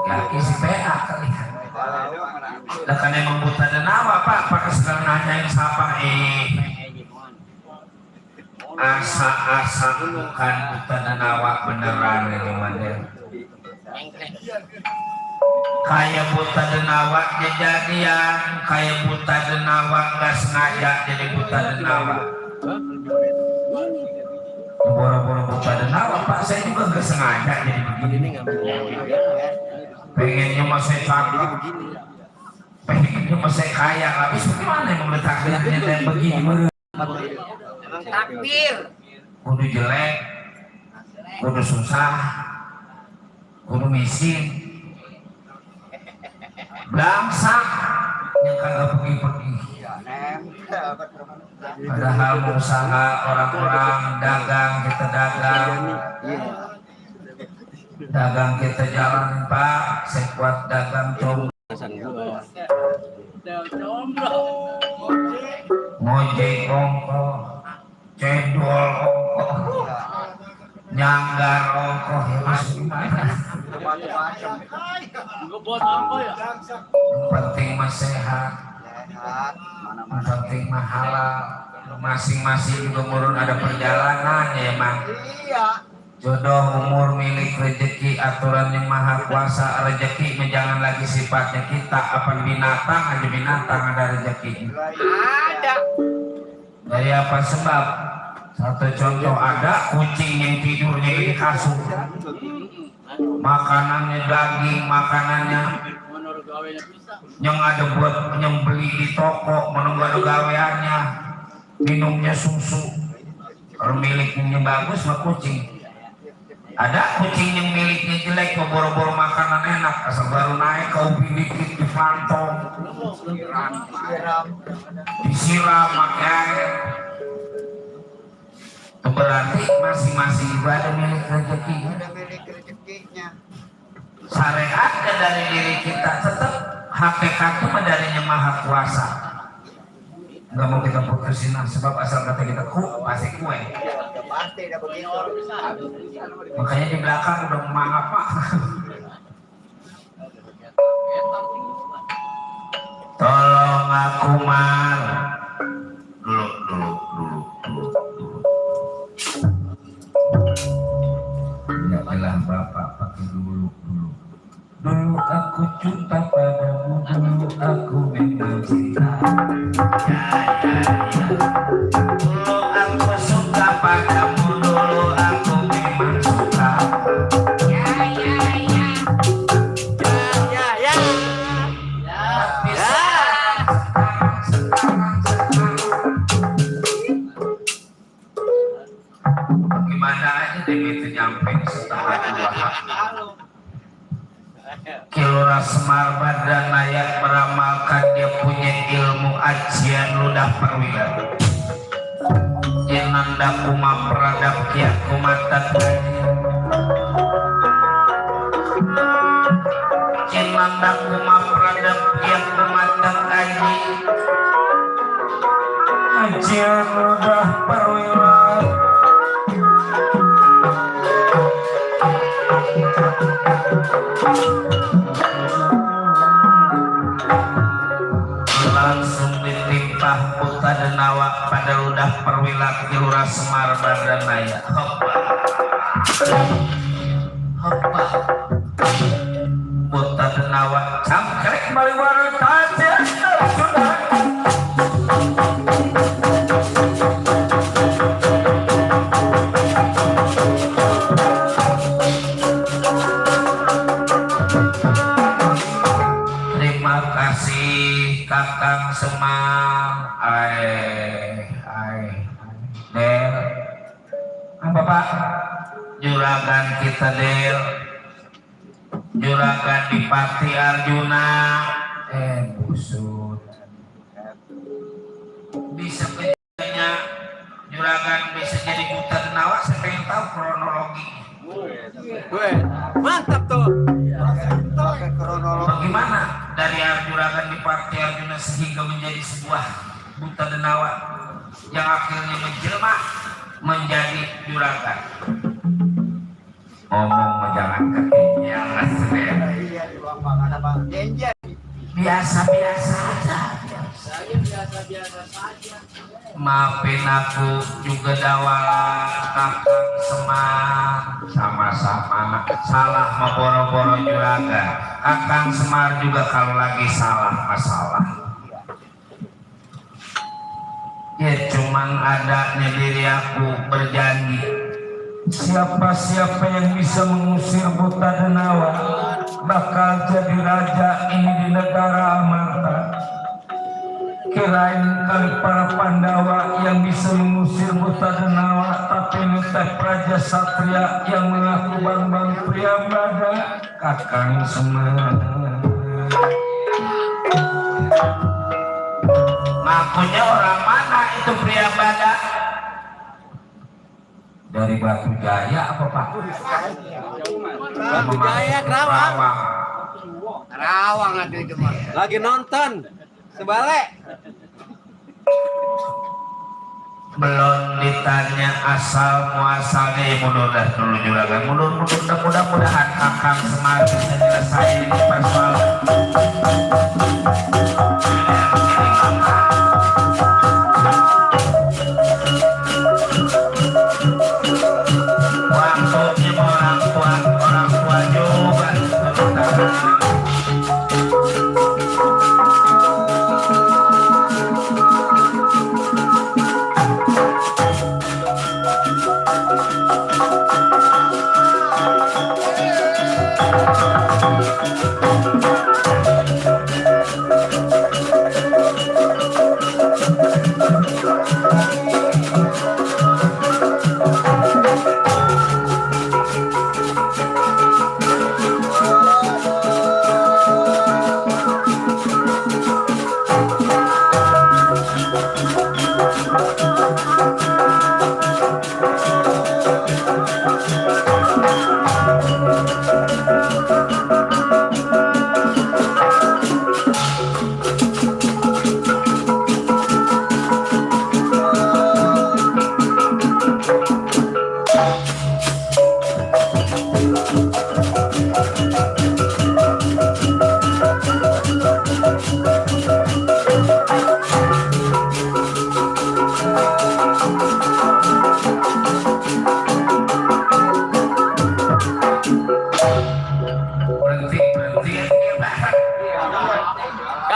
Laki si PA kali. Lah kan emang buta dan apa pakai sekarang nanyain siapa asa-asa bukan buta dan awak beneran ini model. Kayak buta dan awak kejadian, kayak buta dan awak nggak sengaja jadi buta dan awak. Boro-boro buta dan awak Pak, saya juga nggak sengaja jadi begini. Pengennya masih cakep, pengennya masih kaya, habis bagaimana yang meletakkan yang begini? Emang takbir. Kudu jelek, kudu susah, kudu miskin, bangsak yang kagak pergi-pergi. Padahal mau usaha orang-orang dagang, kita dagang kita jalan Pak, sekuat dagang coba ngojek ongkoh, cendol ongkoh, nyanggar ongkoh, ya Mas gimana? Yang penting mah sehat, yang penting mah halal, masing-masing juga murun ada perjalanannya ya Mang. Jodoh umur milik rezeki aturan yang maha kuasa, rezeki jangan lagi sifatnya kita, apa binatang aja binatang ada rezeki. Ada. Dari apa sebab? Satu contoh, ada kucing yang tidurnya di kasur, makanannya daging, makanannya yang ada buat yang beli di toko, menunggu ada gaweannya, minumnya susu. Kalau miliknya bagus mah kucing. Ada kucing yang miliknya jelek, boro-boro makanan enak, asal baru naik kau dikit dipantong, disiram pakai air. Itu berarti masing-masing juga ada milik rezekinya. Syariatnya dari diri kita, tetap hakikatnya darinya maha kuasa. Nggak mau kita putusin sebab asal kata kita pasti kue. Pasti ada begitu. Makanya di belakang udah maaf Pak. Tolong aku Mar. Dulu. Enggak bilang Bapak pakai dulu. Dulu aku cinta padamu, dulu aku memang cinta. Dulu aku suka padamu, dulu aku memang suka. Tapi gimana aja deh itu nyampe setengah 2. Kilora Semar Badan Nayak meramalkan dia punya ilmu ajian ludah perwira. Jenanda kuma peradab kiat kumatat. Jenanda kuma peradab kiat kumatat aji. Ajian ludah perwira. Langsung ditimpah buta dan awak pada ludah perwilak Kilura Semar Badan Naya. Hoppa buta dan awak cangkrek baliwara tajam sudah. Kakang Semar Del apa Pak juragan kita Del juragan Dipati Arjuna busut bisa kejadiannya juragan bisa jadi buta denawa saya pengen tahu kronologi. Mantap tuh. Bagaimana dari juragan Dipati Arjuna sehingga menjadi sebuah buta denawa yang akhirnya menjelma menjadi juragan. Ngomong jangan ketinggalan. Biasa-biasa aja. Maafin aku juga dawala Kakang Semar sama-sama salah mau boro-boro juragan. Kakang Semar juga kalau lagi salah masalah. Ya cuman adanya diri aku berjanji siapa-siapa yang bisa mengusir buta denawa bakal jadi raja ini di negara Amarta. Kirain kali para Pandawa yang bisa mengusir buta denawa, tapi ini teh Praja Satria yang mengaku bang-bang Priyambada. Kakang Semar ngakunya orang mana itu Priyambada? Dari Batu Jaya apa Pak? Batu Jaya Kerawang. Rawang ada itu mah. Lagi nonton. Sebalik. Belum ditanya asal muasalnya ya mundur dah dulu juragan. Mudah-mudahan Kakang Semar bisa nyelesain ini persoalan. Waktunya orang tua juga.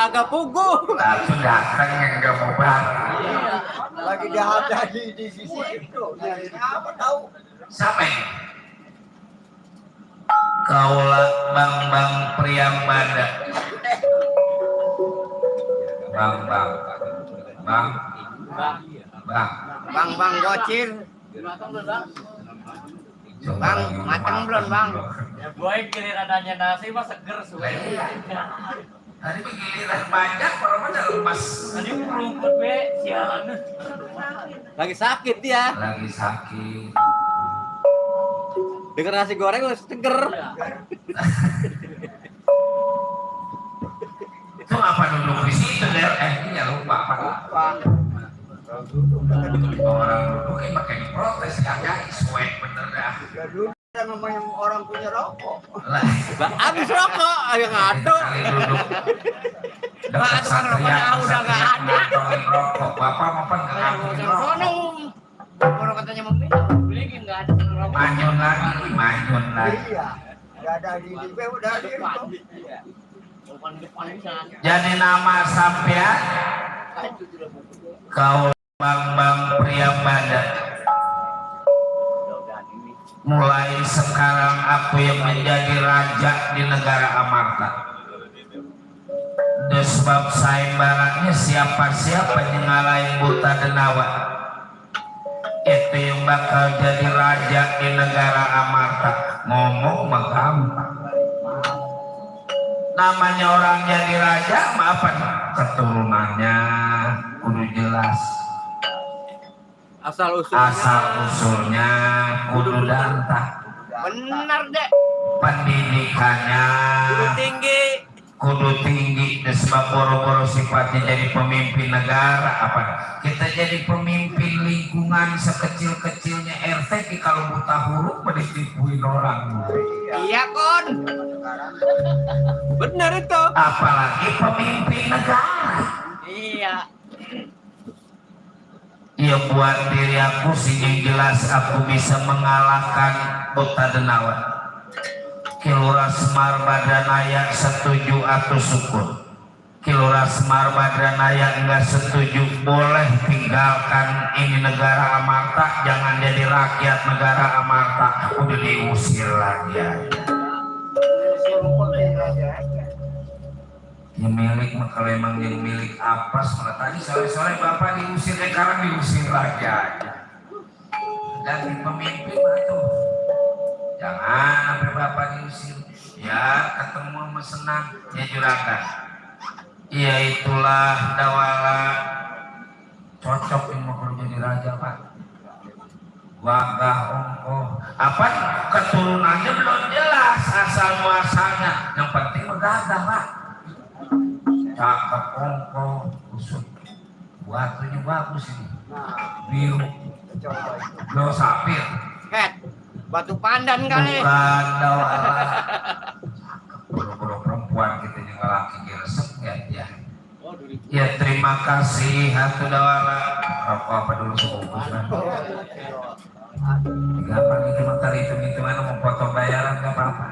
Kagak pugu. Aku datang yang gak mau banget. Lagi ada di sisi itu. Apa tahu? Sampai Kaula Bang Priyambada. Bang gocir. Bang, matang belum bang? Ya boy giliran nanya nasi mah seger suwe. Tadi giliran banyak, orang lepas. Tadi rumput be sialan. Lagi sakit dia. Lagi sakit. Dengar nasi goreng lu seger. Itu apa duduk di situ der? Iya lupa Pak. Orang duduk kayak pakai protes kagak sesuai bener dah. Kan namanya orang punya rokok. Lah, Habis rokok, ayo ngadu. kali duduk. Dekat Pak, Satria udah nggak ada. ngantongin rokok. Bapak mapan nggak ngantongin rokok. Orang katanya mau beli nggak ada rokok. Manyun lagi. Iya. Nggak ada di udah di itu. Jadi nama sampean kau Bang Priyambada. Mulai sekarang aku yang menjadi raja di negara Amarta. sebab saimbarannya siapa-siapa yang ngalahin buta denawa itu yang bakal jadi raja di negara Amarta. Ngomong mah gampang, namanya orang jadi raja maafan keturunannya kudu jelas, Asal usulnya kudu dantah, benar deh. pendidikannya kudu tinggi. Sebab boro-boro sifatnya jadi pemimpin negara apa kita jadi pemimpin lingkungan sekecil-kecilnya RT kalau buta huruf ditipuin orang. Iya kon, benar itu. Apalagi pemimpin negara. Iya. Ya buat diri aku sih yang jelas aku bisa mengalahkan buta denawa. Kilura Semar Badranaya setuju atau syukur. Kilura Semar Badranaya enggak setuju, boleh tinggalkan ini negara Amarta, jangan jadi rakyat negara Amarta, udah diusir lagi aja. Yang milik mah kalau emang yang milik apes malah tadi sore-sore bapak diusir, sekarang diusir lagi aja. Dan pemimpin tuh jangan sampai bapak diusir. Ya ketemu sama senang ya juragan. Ya itulah Dawala cocok yang mau jadi raja pak. Wagah ongkoh apa keturunannya belum jelas asal muasalnya, yang penting megagah pak. Cakep ongkoh usut batunya bagus ini biru lo sapir Batu pandan kali. bukan Dawala. Boro-boro perempuan kita juga laki resep ya. Ya terima kasih Hatu Dawala. Rokok apa dulu sebungkus kan? Gampang itu maka hitung-hitungan mau potong bayaran gak apa-apa.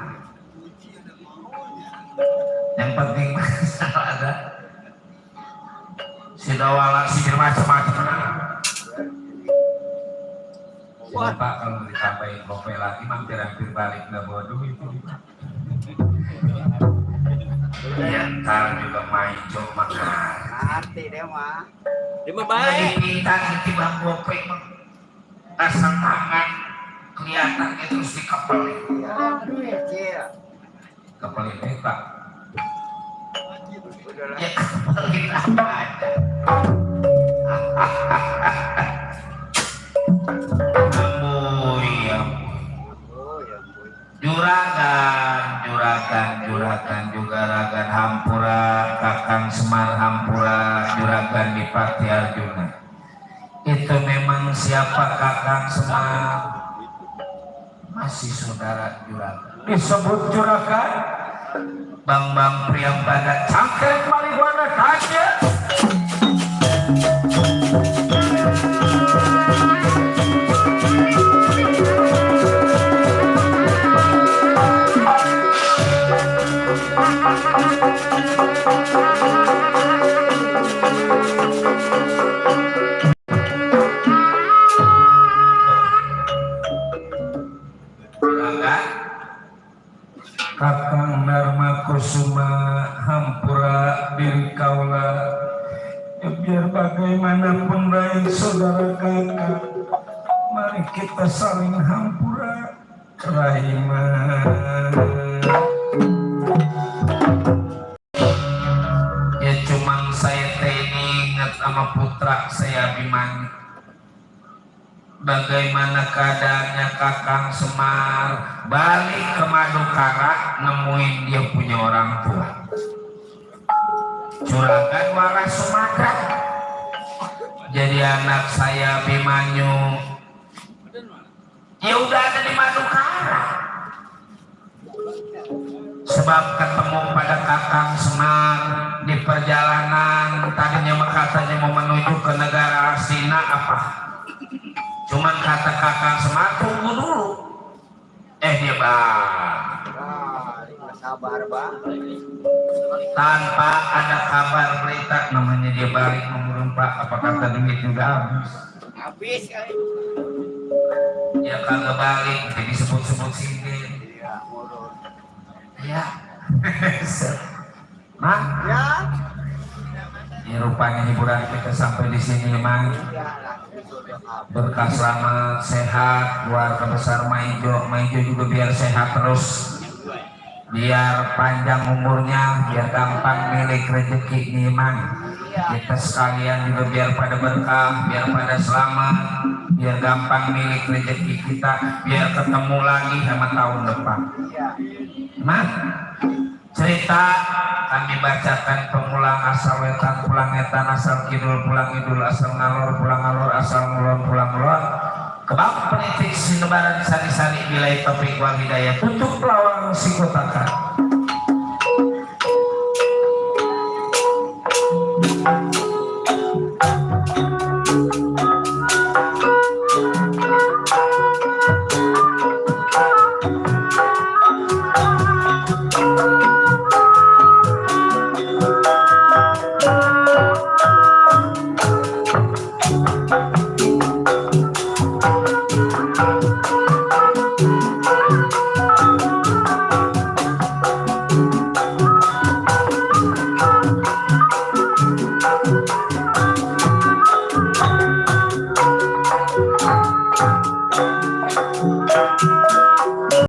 Yang penting masalah ada si Dawala si macam-macam. Pak kalau ditambahin kopi lagi hampir balik nggak bawa duit itu. Ya ntar juga main cuma Arti dia mah. Dia mah baik. kita ditimbang gopek mah asal tangan kelihatan terus dikepelin. Aduh ya cia. Kepelin pak. Ya kepelin apa aja. Juragan juga ragan Hampura, Kakang Semar Hampura, juragan di Pati Arjuna. Itu memang siapa Kakang Semar? Masih saudara juragan. Disebut juragan? Bang Priambada cangkrik marihuana saja. Kakang Dharma Kusuma Hampura diri kaula ya, biar bagaimanapun baik saudara kakak, mari kita saling hampura rahimah. Ya cuma saya ini ingat sama putra saya Abimani. Bagaimana keadaannya Kakang Semar balik ke Madukara, nemuin dia punya orang tua juragan waras Sumatera. Jadi anak saya Abimanyu ya udah ada di Madukara, sebab ketemu pada Kakang Semar di perjalanan. Tadinya katanya mau menuju ke negara Asina apa, cuman kata Kakang Semar tunggu dulu. Dia bang Sabar bang. tanpa ada kabar berita, namanya dia balik ngomong Pak, apa kata duit juga Habis kali. ya kagak balik, jadi sebut-sebut sindir Iya, urut. ya. Mak Ya. Ini rupanya hiburan kita sampai di sini, Mang. Berkah selamat sehat keluarga besar Maijo. Maijo juga biar sehat terus, biar panjang umurnya, biar gampang milik rezeki nih, Mang. Kita sekalian juga biar pada berkah, biar pada selamat, biar gampang milik rezeki kita, biar ketemu lagi sama tahun depan. Mang, cerita kami bacakan pengulang asal wetan pulang etan asal kidul pulang idul asal ngalor pulang ngalor asal ngulon pulang ngulon kebab politik sinebaran sari-sari bilai topik wal hidayah tutup lawang sikotakan.